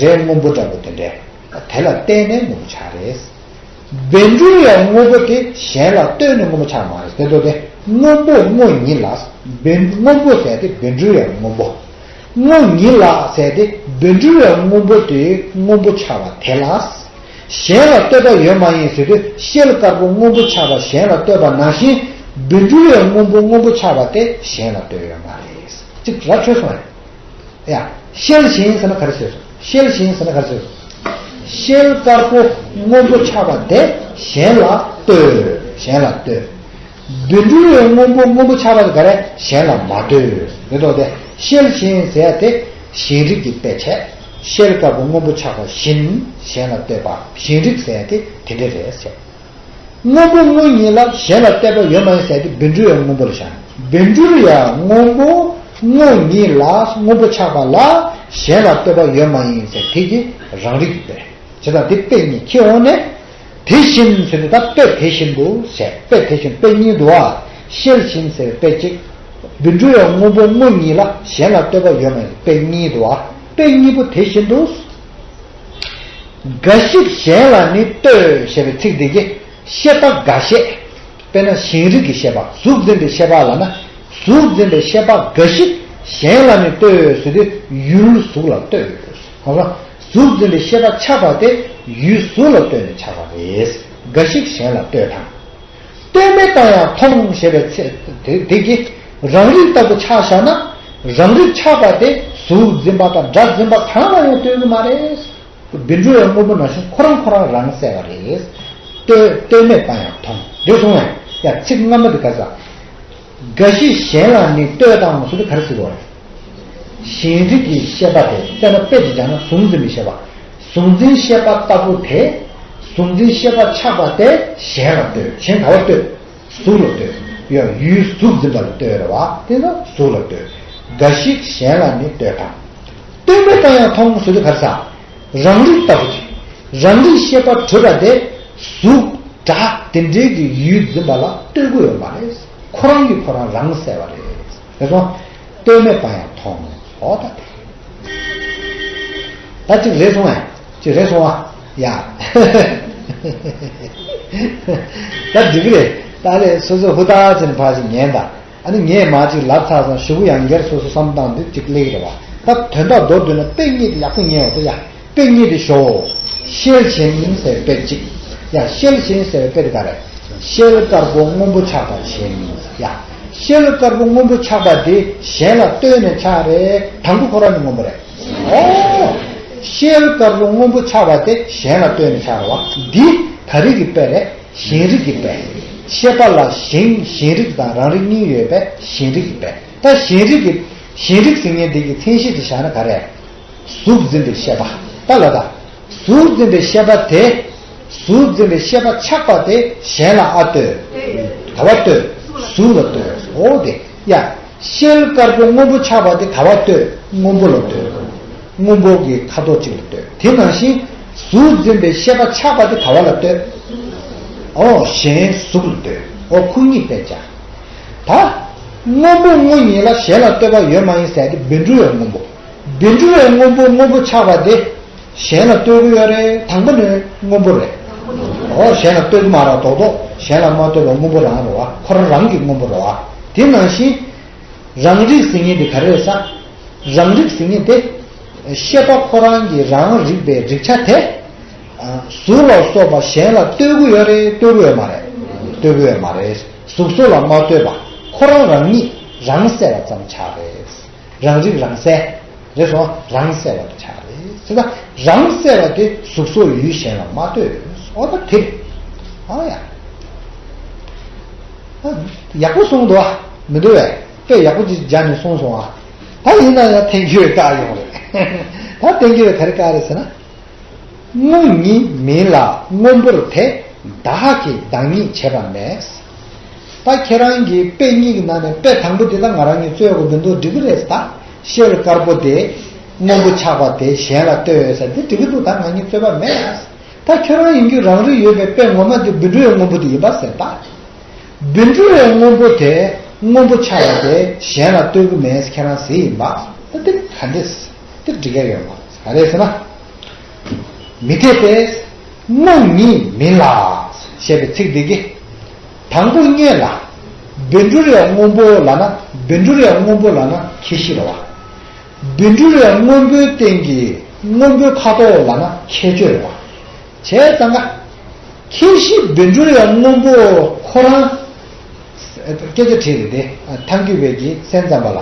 རེད། རས་སྔོན་པོ་འདྲ་པོ་དེ་འདྲས་དེ་ལ་བརྟེན་ནས་སྔོན་པོ་ཆགས་རེད། བཻ་ཌཱུརྱ་སྔོན་པོ་དེ་གཞན་ལ་ལྟོས་ནས་སྔོན་པོ་ཆགས་མ་རེད། དེ་ལྟོས་ཏེ། སྔོན་པོ་སྔོ་ཉིད་ལ། བཻ་སྔོན་པོ་ཟེར་དེ་བཻ་ཌཱུརྱ་སྔོན་པོ། སྔོ་ཉིད་ལ་ཟེར་དེ་བཻ་ཌཱུརྱ་སྔོན་པོ་དེ་སྔོན་པོ་ཆགས་པ་དེ་ལ། གཞན་ལ་ལྟོས་པ་ཡོད་མ་ཡིན་ཟེར་དུས་ཤེལ་དཀར་པོ་སྔོན་པོ་ཆགས་པ་གཞན་ལ་ལྟོས་པ་ནང་བཞིན་བཻ་ཌཱུརྱ་སྔོན་པོ་སྔོན་པོ་ཆགས་པ་དེ་གཞན་ལ་ལྟོས་ཡོད་མ་རེད། ར་འཕྲོད་སོང་ཡ། ཡ། ཤེལ་བཞིན་ཟེར་ན་ག་རེ་ཟེར་སོང་། ཤེལ་བཞིན་ཟེར་ན་ག་རེ་ཟེར་སོང་། ཤེལ་དཀར་པོ་སྔོན་པོ་ཆགས་པ་དེ་གཞན་ལ་ལྟོས། གཞན་ལ་ལྟོས། བཻ་ཌཱུརྱ་སྔོན་པོ་སྔོན་པོ་ཆགས་པ་དེ་ག་རེ་གཞན་ལ་མ་ལྟོས། མི་ལྟོས་ཏེ། ཤེལ་བཞིན་ཟེར་ཡ་དེ་ཞེན་རིག་གི་དཔེ་བྱས། ཤེལ་དཀར་པོ་སྔོན་པོ་ཆགས་པ་བཞིན་གཞན་ལ་ལྟོས་པ་ཞེན་རིག་ཟེར་ཡ་དེ་དེ་འདྲ་རེད་ཟེར། སྔོན་པོ་སྔོ་ཉིད་ལ་གཞན་ལ་ལྟོས་པ་ཡོད་མ་ཡིན་ཟེར་ཏེ་བཻ་ཌཱུརྱ་སྔོན་པོ་ལ་བཞག་ནས། བཻ་ཌཱུརྱ་སྔོན་པོ་སྔོ་ཉིད་ལ་སྔོན་པོ་ཆགས་པ་ལ་གཞན་ལ་ལྟོས་པ་ཡོད་མ་ཡིན་ཟེར་དེ་གི་རང་རིག་གི་དཔེ། བྱས་ཙང་དེ་དཔེ་གཉིས་ཁྱེར་འོང་ནས། དེ་བཞིན་ཟེར་དུས་ད་དཔེ་དེ་བཞིན་དུ་ཟེར། དཔེ་དེ་བཞིན་དཔེ་གཉིས་འདུག་ཨ། ཤེལ་བཞིན་ཟེར་བའི་དཔེ་གཅིག། བཻ་ཌཱུརྱ་སྔོན་པོ་སྔོ་ཉིད་ལ་གཞན་ལ་ལྟོས་པ་ཡོད་མ་ཡིན་དཔེ་གཉིས་འདུག་ཨ། དཔེ་གཉིས་པོ་དེ་བཞིན་དུ། འགའ་ཞིག་གཞན་ལ་ནི་ལྟོས་ཞེས་པའི་ཚིག་འདི་གིས་ཤེས་པ་འགའ་ཤས། དཔེར་ན་ཞེན་རིག་གི་ཤེས་པ། གཟུགས་འཛིན་པའི་ཤེས་པ་ལབ་ན། གཟུགས་འཛིན་པའི་ཤེས་པ་འགའ་ཞིག་གཞན་ལ་ནི་ལྟོས་ཟེར་དུས་ཡུལ་གཟུགས་ལ་ལྟོས་ཡོད། གཟུགས་འཛིན་པའི་ཤེས་པ་ཆགས་པ་དེ་ཡུལ་གཟུགས་ལ་ལྟོས་ནས་ཆགས་པ་རེད། འགའ་ཞིག་གཞན་ལ་ལྟོས་དང་། ལྟོས་མེད་པ་ཡང་མཐོང་ཞེས་པའི་ཚེ་དེ་དེ་གིས་རང་རིག་ལྟ་བུ་ཆ་བཞག་ན། རང་རིག་ཆགས་པ་དེ་གཟུགས་འཛིན་པ་དང་སྒྲ་འཛིན་པ་གང་ལ་ཡང་ལྟོས་ཀྱི་མ་རེད། བཻ་ཌཱུརྱ་སྔོན་པོ་ནང་བཞིན་ཁོ་རང་ཁོ་རང་རང་གསལ་བ་རེད། ལྟོས་ལྟོས་མེད་པ་ཡང་མཐོང་། འདོད་སོང་བས་ཡ་ཚིག་སྔ་མ་དེ་ག་ས། འགའ་ཞིག་གཞན་ལ་ནི་ལྟོས་དང་ཟེར་དུས་ག་རེ་ཟེར་དགོས་རེད། ཞེན་རིག་གི་ཤེས་པ་དེ་དཔེར་ན་དཔེ་ཅིག་སྦྱར་ན་གཟུགས་འཛིན་པའི་ཤེས་པ། གཟུགས་འཛིན་ཤེས་པ་ལྟ་བུ་དེ། གཟུགས་འཛིན་ཤེས་པ་ཆགས་པ་དེ་གཞན་ལ་ལྟོས། གཞན་ག་བར་ལྟོས། གཟུགས་ལ་ལྟོས། ཡང་ཡུལ་གཟུགས་འཛིན་པ་ལ་ལྟོས་རེད་བ། དེ་ནི་གཟུགས་ལ་ལྟོས། འགའ་ཞིག་གཞན་ལ་ནི་ལྟོས་དང་། ལྟོས་མེད་པ་ཡང་མཐོང་ཟེར་དུས་ག་རེ་ཟ། རང་རིག་ལྟ་བུ་ཅིག། རང་རིག་ཤེས་པ་གྲུབ་པ་དེ་གཟུགས་སྒྲ་དེ་འདྲའི་གི་ཡུལ་འཛིན་པ་ལ་ལྟོས་ཀྱི་ཡོད་མ་རེད། ཁོ་རང་གིས་ཁོ་རང་རང་གསལ་བ་རེད། རེད་སོང་། ལྟོས་མེད་པ་ཡང་མཐོང་། འོ་ད་དེ། ད་ཅིག་རེད་སོང་ཨ། ཅིག་རེད་སོང་ཨ། ཡ། ད་འགྲིག་གི་རེད། ད་རེད་སོ་སོ་ཧུར་ཐག་བྱས་ནས་ཕར་ཞིག་ཉན་དང་། ཨ་ནི་ངས་མ་ཅིག་ལབ་ཚར་སོང་། ཞུ་གུ་ཡང་བསྐྱར་སོ་སོ་བསམ་སྟངས་འདི་ཅིག་སླེབས་ཀྱི་རེད་བ། ད་དོན་དག་མདོར་བསྡུས་ན་དཔེ་གཉིས་དེ་ཡག་པོ་ཉན་འོ་ད་ཡ། དཔེ་གཉིས་དེ་ཞོག། ཤེལ་བཞིན་ཟེར་བའི་དཔེ་གཅིག། ཡ་ཤེལ་བཞིན་ཟེར་བའི་དཔེ་དེ་ག་རེད། ཤེལ་དཀར་པོ་སྔོན་པོ་ཆགས་པ་བཞིན། ཡ། ཤེལ་དཀར་པོ་སྔོན་པོ་ཆགས་པ་དེ་གཞན་ལ་ལྟོས་ནས་ཆགས་རེད། དང་པོ་ཁོ་རང་ནི་སྔོན་པོ་རེད། ཨོ། ཤེལ་དཀར་པོ་སྔོན་པོ་ཆགས་པ་དེ་གཞན་ལ་ལྟོས་ནས་ཆགས་རེད་བ། འདི་ག་རེ་གི་དཔེ་རེད། ཞེན་རིག་གི་དཔེ། ཤེས་པ་ལ་ཞེན་ཞེན་རིག་དང་རང་རིག་གཉིས་ཡོད་པའི་ཞེན་རིག་གི་དཔེ། ད་ཞེན་རིག་གི་ཞེན་རིག་ཟེར་མཁན་འདི་གི་མཚན་གཞི་དེ་བཞག་ན་ག་རེ། གཟུགས་འཛིན་པའི་ཤེས་པ། ད་ལ་ད། གཟུགས་འཛིན་པའི་ཤེས་པ་དེ། གཟུགས་འཛིན་པའི་ཤེས་པ་ཆགས་པ་དེ་གཞན་ལ་ཨ་ལྟོས། ག་བ་ལྟོས། གཟུགས་ལ་ལྟོས། འོ་དེ། ཡ། ཤེལ་དཀར་པོ་སྔོན་པོ་ཆགས་པ་དེ་ག་བ་ལྟོས། སྔོན་པོ་ལ་ལྟོས། སྔོན་པོ་གི་ཁ་དོག་གཅིག་ལ་ལྟོས། དེ་ནང་བཞིན་གཟུགས་འཛིན་པའི་ཤེས་པ་ཆགས་པ་དེ་ག་བ་ལ་ལྟོས། ཨོ་གཞན་གཟུགས་ལ་ལྟོས། ཨོ་ཁོ་གཉིས་དཔེ་བྱ། ད། སྔོན་པོ་སྔོ་ཉིད་ལ་གཞན་ལ་ལྟོས་པ་ཡོད་མ་ཡིན་ཟེར་ཏེ་བཻ་ཌཱུརྱ་སྔོན་པོ། བཻ་ཌཱུརྱ་སྔོན་པོ་སྔོན་པོ་ཆགས་པ་དེ། གཞན་ལ་ལྟོས་ཀྱི་ཡོད་རེད། དང་པོ་ནི་སྔོན་པོ་རེད། ཨོ་གཞན་ལ་ལྟོས་ཀྱི་མ་རེད། རྡོག་རྡོག་གཞན་ལ་མ་ལྟོས་པ་སྔོན་པོ་རང་རེད་བ། ཁོ་རང་རང་གི་སྔོན་པོ་རེད་བ། དེ་ནང་བཞིན། རང་རིག་ཟེར་མཁན་དེ་ག་རེ་རེད་ཟེར། རང་རིག་ཟེར་མཁན་དེ། ཤེས་པ་ཁོ་རང་གི་རང་རིག་པའི་རིག་ཆ་དེ། གཟུགས་ལ་སོགས་པ་གཞན་ལ་ལྟོས་ཀྱི་ཡོད་རེད། ལྟོས་ཀྱི་ཡོད་མ་རེད། ལྟོས་ཀྱི་ཡོད་མ་རེད། གཟུགས་སོགས་ལ་མ་ལྟོས་པ་ཁོ་རང་རང་ཉིད་རང་གསལ་བ་ཙམ་ཆགས་རེད། རང་རིག་རང་གསལ། རེད་སོང་། རང་གསལ་བ་དེ་ཆགས་རེད་ཟེར་ན། རང་གསལ་བ་དེ་གཟུགས་སོགས་ཡུལ་གཞན་ལ་མ་ལྟོས། འོ་ད་དེ་རེད། ཨ་ཡ། ཡག་པོ་གསུངས་འདུག་ཨ། མི་འདུག་བས། དཔེ་ཡག་པོ་ཅིག་སྦྱར་ནས་གསུངས་སོང་ཨ། ད་ཡིན་ན་ཡང་ཐེན་ཁྱོད་བཀག་ཡོང་རེད། ད་ཐེན་ཁྱོད་ག་རེ་བཀག་རེད་ཟེར་ན། སྔོ་ཉིད་མིན་ལ་སྔོན་པོར་དེ། བདག་གིས་བདག་ཉིད་བྱས་པ་མེད། ད་ཁྱེད་རང་གིས་དཔེ་གཉིས་ཀྱི་ནང་ནས་དཔེ་དང་པོ་འདི་ད་ང་རང་གཉིས་རྩོད་དགོས་མི་འདུག་འགྲིག་གི་རེད་ད། ཤེལ་དཀར་པོ་དེ་སྔོན་པོ་ཆགས་པ་དེ་གཞན་ལ་ལྟོས་ཡོད་ཟེར་འདི་འགྲིག་གི་འདུག་ད་ང་གཉིས་རྩོད་པ་མེད། ད་ཁྱོད་རང་ཡིན་རྒྱུ་རང་རིག་ཡོད་པའི་དཔེ་ངོ་མ་དེ་བཻ་ཌཱུརྱ་སྔོན་པོ་དེ་ཡིན་པ་ཟེར་ད། བཻ་ཌཱུརྱ་སྔོན་པོ་དེ་སྔོན་པོ་ཆགས་པ་དེ་གཞན་ལ་ལྟོས་ཀྱི་མེད་ཁྱེད་རང་ཟེར་ཡིན་པ། ད་དེ་ག་འདྲས་དེ་འགྲིག་གི་ཡོད་མ་རེད་ཟེར་ན། མི་འཐད་དེ། སྔོ་ཉིད་མིན་ལ། ཞེས་པའི་ཚིག་འདི་གིས། དང་པོ་སྔོན་ལ། བཻ་ཌཱུརྱ་སྔོན་པོ་ལབ་ན་བཻ་ཌཱུརྱ་སྔོན་པོ་ལབ་ན་ཁྱད་གཞི་རེད་བ། བཻ་ཌཱུརྱ་སྔོན་པོའི་སྟེང་གི་སྔོན་པོའི་ཁ་དོག་ལབ་ན་ཁྱད་ཆོས་རེད་བ། བྱས་ཙང་ཀ་ཁྱད་གཞི་བཻ་ཌཱུརྱ་སྔོན་པོ་ཁོ་རང་སྐད་ཆ་དྲིས་རེད་དེ། ཐང་རྒྱུད་པའི་གི་སེམས་ཙམ་པ་ལ།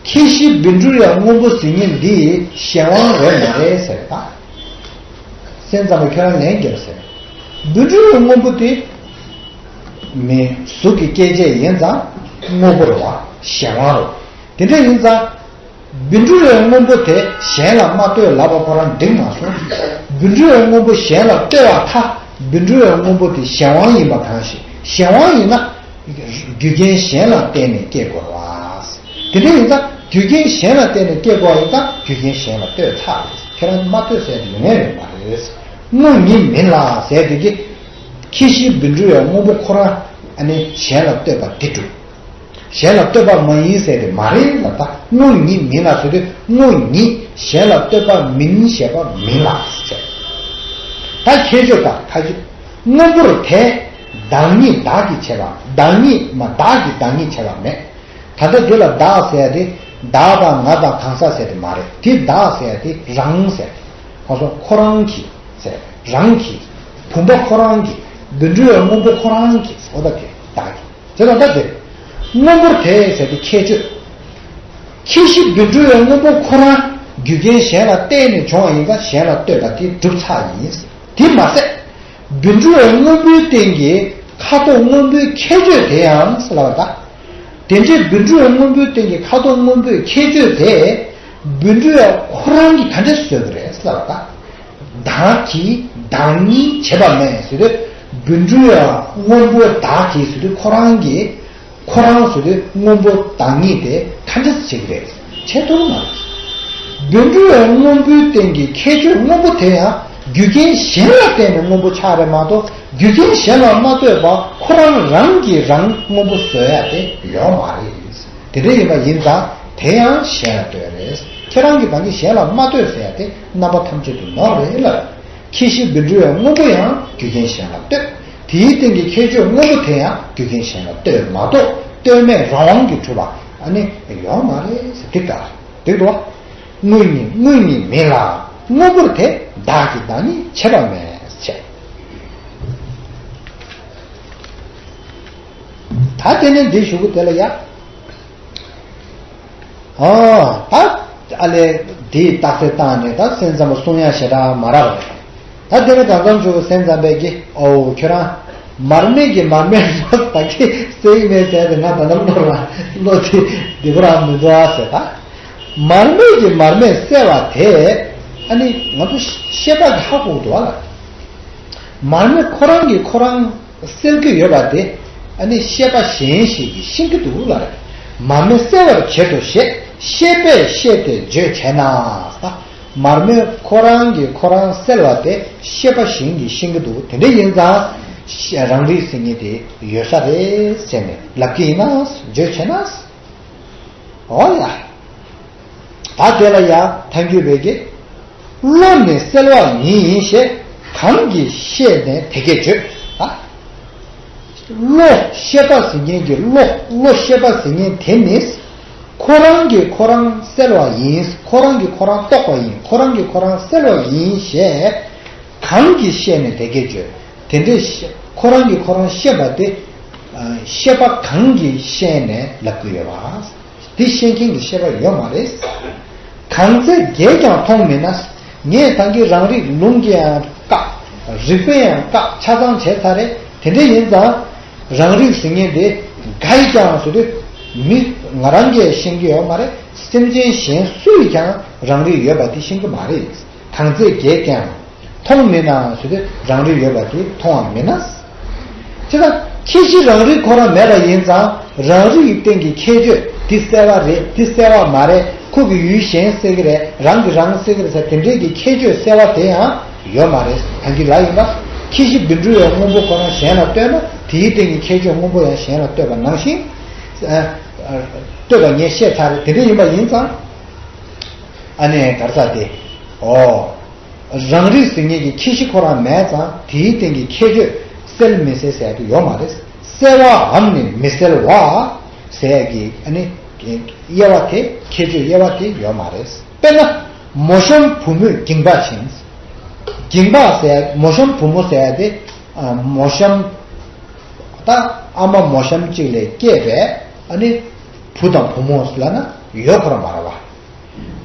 ཁྱད་གཞི་སྦིན་འབྲུ་ཡང་སྔོན་པོ་ཟེར་མཁན་འདི་གཞན་དབང་རེད་མ་རེད་ཟེར་ད། སེམས་ཙམ་པ་ཁྱོད་རང་ལན་རྒྱབ་ཟེར། སྦིན་འབྲུ་ཡང་སྔོན་པོ་དེ། མི་གཟུགས་ཀྱི་སྐྱེ་མཆེད་ཡིན་ཙང་དངོས་པོ་རེད་བ། གཞན་དབང་རེད། དེ་འདྲ་ཡིན་ཙང་། སྦིན་འབྲུ་ཡང་སྔོན་པོ་དེ་གཞན་ལ་མ་ལྟོས་ལབ་པ་ཁོ་རང་འགྲིག་མ་སོང་། སྦིན་འབྲུ་ཡང་སྔོན་པོ་གཞན་ལ་ལྟོས་པ་ཐ། སྦིན་འབྲུ་ཡང་སྔོན་པོ་དེ་གཞན་དབང་ཡིན་པ་གང་ཞིག་གཞན་དབང་ཡིན་ན། རྒྱུ་རྐྱེན་གཞན་ལ་བརྟེན་ནས་སྐྱེ་དགོས་པ། དེ་འདྲ་ཡིན་ཙང་རྒྱུ་རྐྱེན་གཞན་ལ་བརྟེན་ནས་སྐྱེ་དགོས་པ་ཡིན་ཙང་རྒྱུ་རྐྱེན་གཞན་ལ་ལྟོས་ཚར་རེད། ཁྱེད་རང་མ་ལྟོས་ཟེར་དེ་ཡོང་ཡ་ཡོད་མ་རེད། དངོས་ཉིད་མིན་ལ་ཟེར་དེ་གི། ཁྱད་གཞི་སྦིན་འབྲུ་ཡང་སྔོན་པོ་ཁོ་རང་ཨ་ནི་གཞན་ལ་ལྟོས་པ་དེ་གྲུབ། གཞན་ལ་ལྟོས་པ་མ་ཡིན་ཟེར་དེ་མ་རེད་ལ་ད་དངོས་ཉིད་མིན་ལ་ཟེར་དུས་དངོས་ཉིད་གཞན་ལ་ལྟོས་པ་མིན་ཞེས་པ་མིན་ལ་ཟེར། ད་ཁྱད་ཆོས་དང་ཁ་ཆོས། སྔོན་པོར་དེ། བདག་ཉིད་བདག་གིས་བྱས་པ་བདག་ཉིད་མ་བདག་གིས་བདག་ཉིད་བྱས་པ་མེད། ད་ལྟ་འདི་ལ་བདག་ཟེར་ཡ་དེ། བདག་དང་ང་དང་གང་ཟག་ཟེར་དེ་མ་རེད། དེ་བདག་ཟེར་ཡ་དེ་རང་ཟེར་དེ། ཁོ་ཚོ་ཁོ་རང་གིས་ཟེར། རང་གིས། བུམ་པ་ཁོ་རང་གིས། སྦིན་འབྲུ་ཡང་སྔོན་པོ་ཁོ་རང་གིས། འོ་ད་དེ་བདག་གིས། དེ་ལ་ད་དེ། སྔོན་པོར་དེ་ཟེར་དེ་ཁྱད་ཆོས། ཁྱད་གཞི་སྦིན་འབྲུ་ཡང་སྔོན་པོ་ཁོ་རང་རྒྱུ་རྐྱེན་གཞན་ལ་བརྟེན་ནས་བྱུང་བ་ཡིན་ཙང་གཞན་ལ་ལྟོས་པ་དེ་གྲུབ་ཚར་ཡིན། དེ་མ་ཟད། སྦིན་འབྲུ་ཡང་སྔོན་པོའི་སྟེང་གི་ཁ་དོག་སྔོན་པོའི་ཁྱད་ཆོས་དེ་ཡང་ཟེར་ལབ་པ་ད། དེ་འདྲའི་སྦིན་འབྲུ་ཡང་སྔོན་པོའི་སྟེང་གི་ཁ་དོག་སྔོན་པོའི་ཁྱད་ཆོས་དེ། སྦིན་འབྲུ་ཡང་ཁོ་རང་གིས་ག་འདྲ་བཟོས་པ་རེད་ཟེར་ལབ་པ་ད། བདག་གིས་བདག་ཉིད་བྱས་པ་མེད་ཟེར་དུས། སྦིན་འབྲུ་ཡང་སྔོན་པོ་བདག་གིས་ཟེར་དུས་ཁོ་རང་གིས། ཁོ་རང་ཟེར་དུས་སྔོན་པོ་བདག་ཉིད་དེ་ག་འདྲ་བྱེད་ཀྱི་རེད། བྱེད་ཐུབ་མ་རེད། སྦིན་འབྲུ་ཡང་སྔོན་པོའི་སྟེང་གི་ཁྱད་ཆོས་སྔོན་པོ་དེ་ཡང་རྒྱུ་རྐྱེན་གཞན་ལ་བརྟེན་ནས་སྔོན་པོ་ཆགས་རེད་མ་གཏོགས་རྒྱུ་རྐྱེན་གཞན་ལ་མ་ལྟོས་པར་ཁོ་རང་རང་གིས་རང་སྔོན་པོ་བཟོ་ཡ་དེ་ཡོད་མ་རེད། དེ་འདྲ་ཡིན་པ་ཡིན་ཙང་དེ་ཡང་གཞན་ལ་ལྟོས་རེད། ཁྱེད་རང་གིས་ད་གིན་གཞན་ལ་མ་ལྟོས་ཟེར་ཡ་དེ་རྣམ་པ་ཐམས་ཅད་དུ་ནོར་རེད་ལ། ཁྱད་གཞི་སྦིན་འབྲུ་ཡང་སྔོན་པོ་ཡང་རྒྱུ་རྐྱེན་གཞན་ལ་ལྟོས། དེའི་སྟེང་གི་ཁྱད་ཆོས་སྔོན་པོ་དེ་ཡང་རྒྱུ་རྐྱེན་གཞན་ལ་ལྟོས་མ་གཏོགས་ལྟོས་མེད་རང་དབང་གིས་གྲུབ་པ་ཨ་ནི་ཡོད་མ་རེད་ཟེར་འདི་ལྟར་འདུག་དོ། དངོས་ཉིད་དངོས་ཉིད་མིན་ལ། སྔོན་པོར་དེ་བདག་གིས་བདག་ཉིད་བྱས་པ་མེད་ཟེར། ད་དེ་ནས་འདི་ཞུ་གི་དེ་ལ་ཡ། ཨོ། ད་ཨ་ལས་དེའི་རྟགས་གསལ་བཏང་ནས་ད་སེམས་ཙམ་པ་གསུང་ཡ་ཞེ་དྲག་མ་རག་པ་རེད། ད་དེ་ནས་གང་ཙམ་བྱུང་བའི་སེམས་ཙམ་པས་ཀྱི་ཨོ་ཁྱོད་རང་མར་མེ་གི་མར་མེ་ལོ་ད་གི་གསལ་གི་མེད་ཟེར་ཏེ་ང་ད་ལྟ་བློ་རང་བློ་དེ་འདི་པོ་རང་མི་འགྲོ་ཨ་ཟེར་ད། མར་མེ་གི་མར་མེ་གསལ་བ་དེ་ཨ་ནི་ང་ཚོ་ཤེས་པ་གི་ཧ་གོ་འདུག་ཨ་ལ། མར་མེ་ཁོ་རང་གིས་ཁོ་རང་གསལ་གྱི་ཡོད་པ་དེ་ཨ་ནི་ཤེས་པ་གཞན་ཞིག་གིས་ཤེས་ཀྱི་འདུག་ལ། མར་མེ་གསལ་བར་བྱེད་དོ་ཞེས་ཤེས་པས་ཤེས་ཏེ་བརྗོད་བྱས་ན། མར་མེ་ཁོ་རང་གིས་ཁོ་རང་གསལ་བ་དེ་ཤེས་པ་གཞན་གྱིས་ཤེས་ཀྱི་འདུག་དེ་འདྲ་ཡིན་ཙང་རང་རིག་ཟེར་མཁན་དེ་ཡོད་ས་རེད་ཟེར་ནས་ལབ་ཀྱི་ཡིན་ན་བརྗོད་བྱས་ན། འོ་ཡ། ད་དེ་ལ་ཡང་ཐལ་འགྱུར་བས་ཀྱི། བློ་ནི་གསལ་བ་ཡིན་ཞེས་གང་གིས་ཤེས་ནས་དེ་སྐད་བརྗོད། ད། བློ་ཤེས་པ་ཟེར་མཁན་གྱི་བློ་བློ་ཤེས་པ་ཟེར་མཁན་དེ་ནི། ཁོ་རང་གིས་ཁོ་རང་གསལ་བ་ཡིན། ཁོ་རང་གིས་ཁོ་རང་རྟོགས་པ་ཡིན། ཁོ་རང་གིས་ཁོ་རང་གསལ་བ་ཡིན་ཞེས། གང་གིས་ཤེས་ནས་དེ་སྐད་བརྗོད། དེ་འདྲའི་ཤེས་ཁོ་རང་གིས་ཁོ་རང་ཤེས་པ་དེ། ཨ། ཤེས་པ་གང་གིས་ཤེས་ནས་ལབ་ཀྱི་ཡོད་པ། དེ་ཤེས་མཁན་གྱི་ཤེས་པ་ཡོད་མ་རེད། གང་ཚེ་རྒྱས་ཀྱང་མཐོང་མིན་ན། ངས་ད་གིན་རང་རིག་ལུང་གིས་ཡང་བཀག་རིག་པས་ཡང་བཀག་ཆ་ཚང་བྱས་ཚར་རེད། དེ་འདྲ་ཡིན་ཙང་། རང་རིག་ཟེར་མཁན་དེ་འགའ་ཡིས་ཀྱང་ཟེར་དུས། མི་ང་རང་གིས་ཤེས་ཀྱི་ཡོད་མ་རེད། སེམས་ཅན་གཞན་སུ་ཡིས་ཀྱང་རང་རིག་ཡོད་པ་དེ་ཤེས་ཀྱི་མ་རེད། གང་ཚེ་རྒྱས་ཀྱང་། མཐོང་མིན་ན་ཟེར་དུས་རང་རིག་ཡོད་པ་དེ་མཐོང་བ་མིན་ན། ཅི་ལྟར་ཁྱད་གཞི་རང་རིག་ཁོ་རང་མེད་པ་ཡིན་ཙང་རང་རིག་གི་སྟེང་གི་ཁྱད་ཆོས་འདི་གསལ་བ་རེད་འདི་གསལ་བ་མ་རེད། ཁོ་གི་ཡུལ་གཞན་གསལ་གི་རེད། རང་གི་རང་གསལ་གི་རེད་ཟེར་དེ་འདྲའི་གི་ཁྱད་ཆོས་གསལ་བ་དེ་ཡང་ཡོད་མ་རེད། ད་གིན་ལབ་ཡིན་པ། ཁྱད་གཞི་སྦིན་འབྲུ་ཡང་སྔོན་པོ་ཁོ་རང་གཞན་ལ་ལྟོས་ན་དེའི་སྟེང་གི་ཁྱད་ཆོས་སྔོན་པོ་ཡང་གཞན་ལ་ལྟོས་པ་ནང་བཞིན། ལྟོས་པ་ངས་བཤད་ཚར་རེད། དེ་འདྲ་ཡིན་པ་ཡིན་ཙང་། ཨ་ནི་གར་ས་དེ། ཨོ། རང་རིག་ཟེར་མཁན་གྱི་ཁྱད་གཞི་ཁོ་རང་མེད་ཙང་དེའི་སྟེང་གི་ཁྱད་ཆོས་གསལ་མི་གསལ་ཟེར་ཡ་དེ་ཡོད་མ་རེད། གསལ་བའམ་ནི་མི་གསལ་བ་ཟེར་ཡ་གི་ཨ་ནི་དབྱེ་བ་དེ་ཁྱད་ཆོས་དབྱེ་བ་དེ་ཡོད་མ་རེད། དཔེར་ན་མོ་གཤམ་བུ་མོས་འགྱིང་བག་བྱིན། འགྱིང་བག་ཟེར་ཡ་མོ་གཤམ་བུ་མོ་ཟེར་ཡ་དེ་མོ་གཤམ་ད་ཨ་མ་མོ་གཤམ་གཅིག་ལས་སྐྱེས་པའི་ཨ་ནི། བུ་དང་བུ་མོ་ལབ་ན་ཡོད་ཁོ་རང་མ་རེད་བ།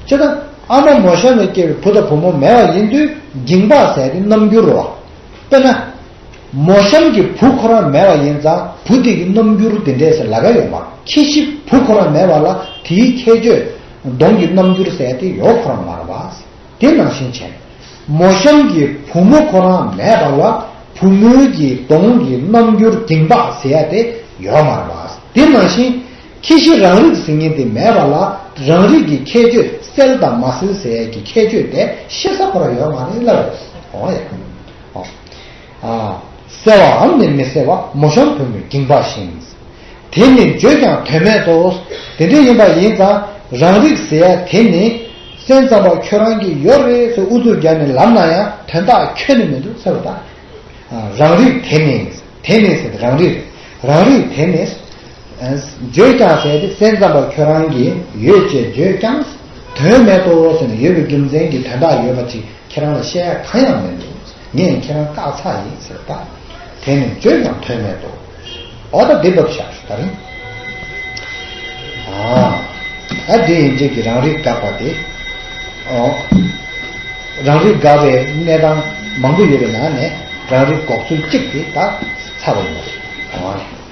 ཅེ་ད་ཨ་མ་མོ་གཤམ་ལ་སྐྱེས་པའི་བུ་དང་བུ་མོ་མེད་པ་ཡིན་དུས་འགྱིང་བག་ཟེར་ཏེ་རྣམ་འགྱུར་རོ། དཔེར་ན། མོ་གཤམ་གྱི་བུ་ཁོ་རང་མེད་པ་ཡིན་ཙང་བུ་དེ་གི་རྣམ་འགྱུར་དེ་འདྲས་ཟེར་ལབ་ཡ་ཡོད་མ་རེད། ཁྱི་ཤི་བུ་ཁོ་རང་མེད་པ་ལ་དེའི་ཁྱད་ཆོས་གདོང་གི་རྣམ་འགྱུར་ཟེར་ཏེ་ཡོད་ཁོ་རང་མ་རེད་བ། དེ་ནང་བཞིན་བྱས། མོ་གཤམ་གྱི་བུ་མོ་ཁོ་རང་མེད་པ་ལ་བུ་མོའི་གི་གདོང་གི་རྣམ་འགྱུར་འགྱིང་བག་ཟེར་ཡ་དེ་ཡོད་མ་རེད་བ། དེ་ནང་བཞིན་ཁྱི་ཤི་རང་རིག་ཟེར་མཁན་དེ་མེད་པ་ལ་རང་རིག་གི་ཁྱད་ཆོས་གསལ་དང་མ་གསལ་ཟེར་ཡ་གི་ཁྱད་ཆོས་དེ་ཤེས་ས་ཁོ་རང་ཡོད་མ་རེད་ལབ་རེད། འོ་ཡ། འོ། ཨ། གསལ་བའམ་ནི་མི་གསལ་བ་མོ་གཤམ་བུ་མོའི་འགྱིང་བག་བཞིན། དེ་ནི་བརྗོད་ཀྱང་དོན་མེད་དོ། དེ་འདྲ་ཡིན་པ་ཡིན་ཙང་རང་རིག་ཟེར་ཡ་དེ་ནི་སེམས་ཙམ་པ་ཁྱོད་རང་གིས་ཡོད་རེད་ཟེར་ཨུ་ཚུགས་རྒྱག་ནས་ལབ་ན་ཡང་དོན་དག་ཁྱོན་ནས་མི་འདུག་ཟེར་བ་དང་། རང་རིག་དེ་ནི། དེ་ནི་ཟེར་རང་རིག་རང་རིག་དེ་ནི། བརྗོད་ཀྱང་ཟེར་ཏེ་སེམས་ཙམ་པ་ཁྱོད་རང་གིས་ཡོད་ཅེས་བརྗོད་ཀྱང་དོན་མེད་དོ་ཟེར་ནས་ཡོད་པའི་རྒྱུ་མཚན་གྱིས་དོན་དག་ཡོད་པ་ཅིག་ཁྱེད་རང་ལ་བཤད་ཡ་གང་ཡང་མི་འདུག་ངས་ཁྱེད་རང་བཀག་ཚར་ཡིན་ཟེར་ད། དེ་ནི་བརྗོད་ཀྱང་དོན་མེད་དོ། འོ་ད་འདི་བབ་བཞག་ད་རིང་། ཨ། ད་འདི་ཡིན་རྗེས་ཀྱི་རང་རིག་དགག་པ་དེ། ཨོ། རང་རིག་དགག་པའི་གནས་སྟངས་མང་པོ་ཡོད་པའི་ནང་ནས་རང་རིག་འགོག་ཚུལ་གཅིག་དེ་ད་ཚར་བ་ཡིན་པ་རེད། ཨོ།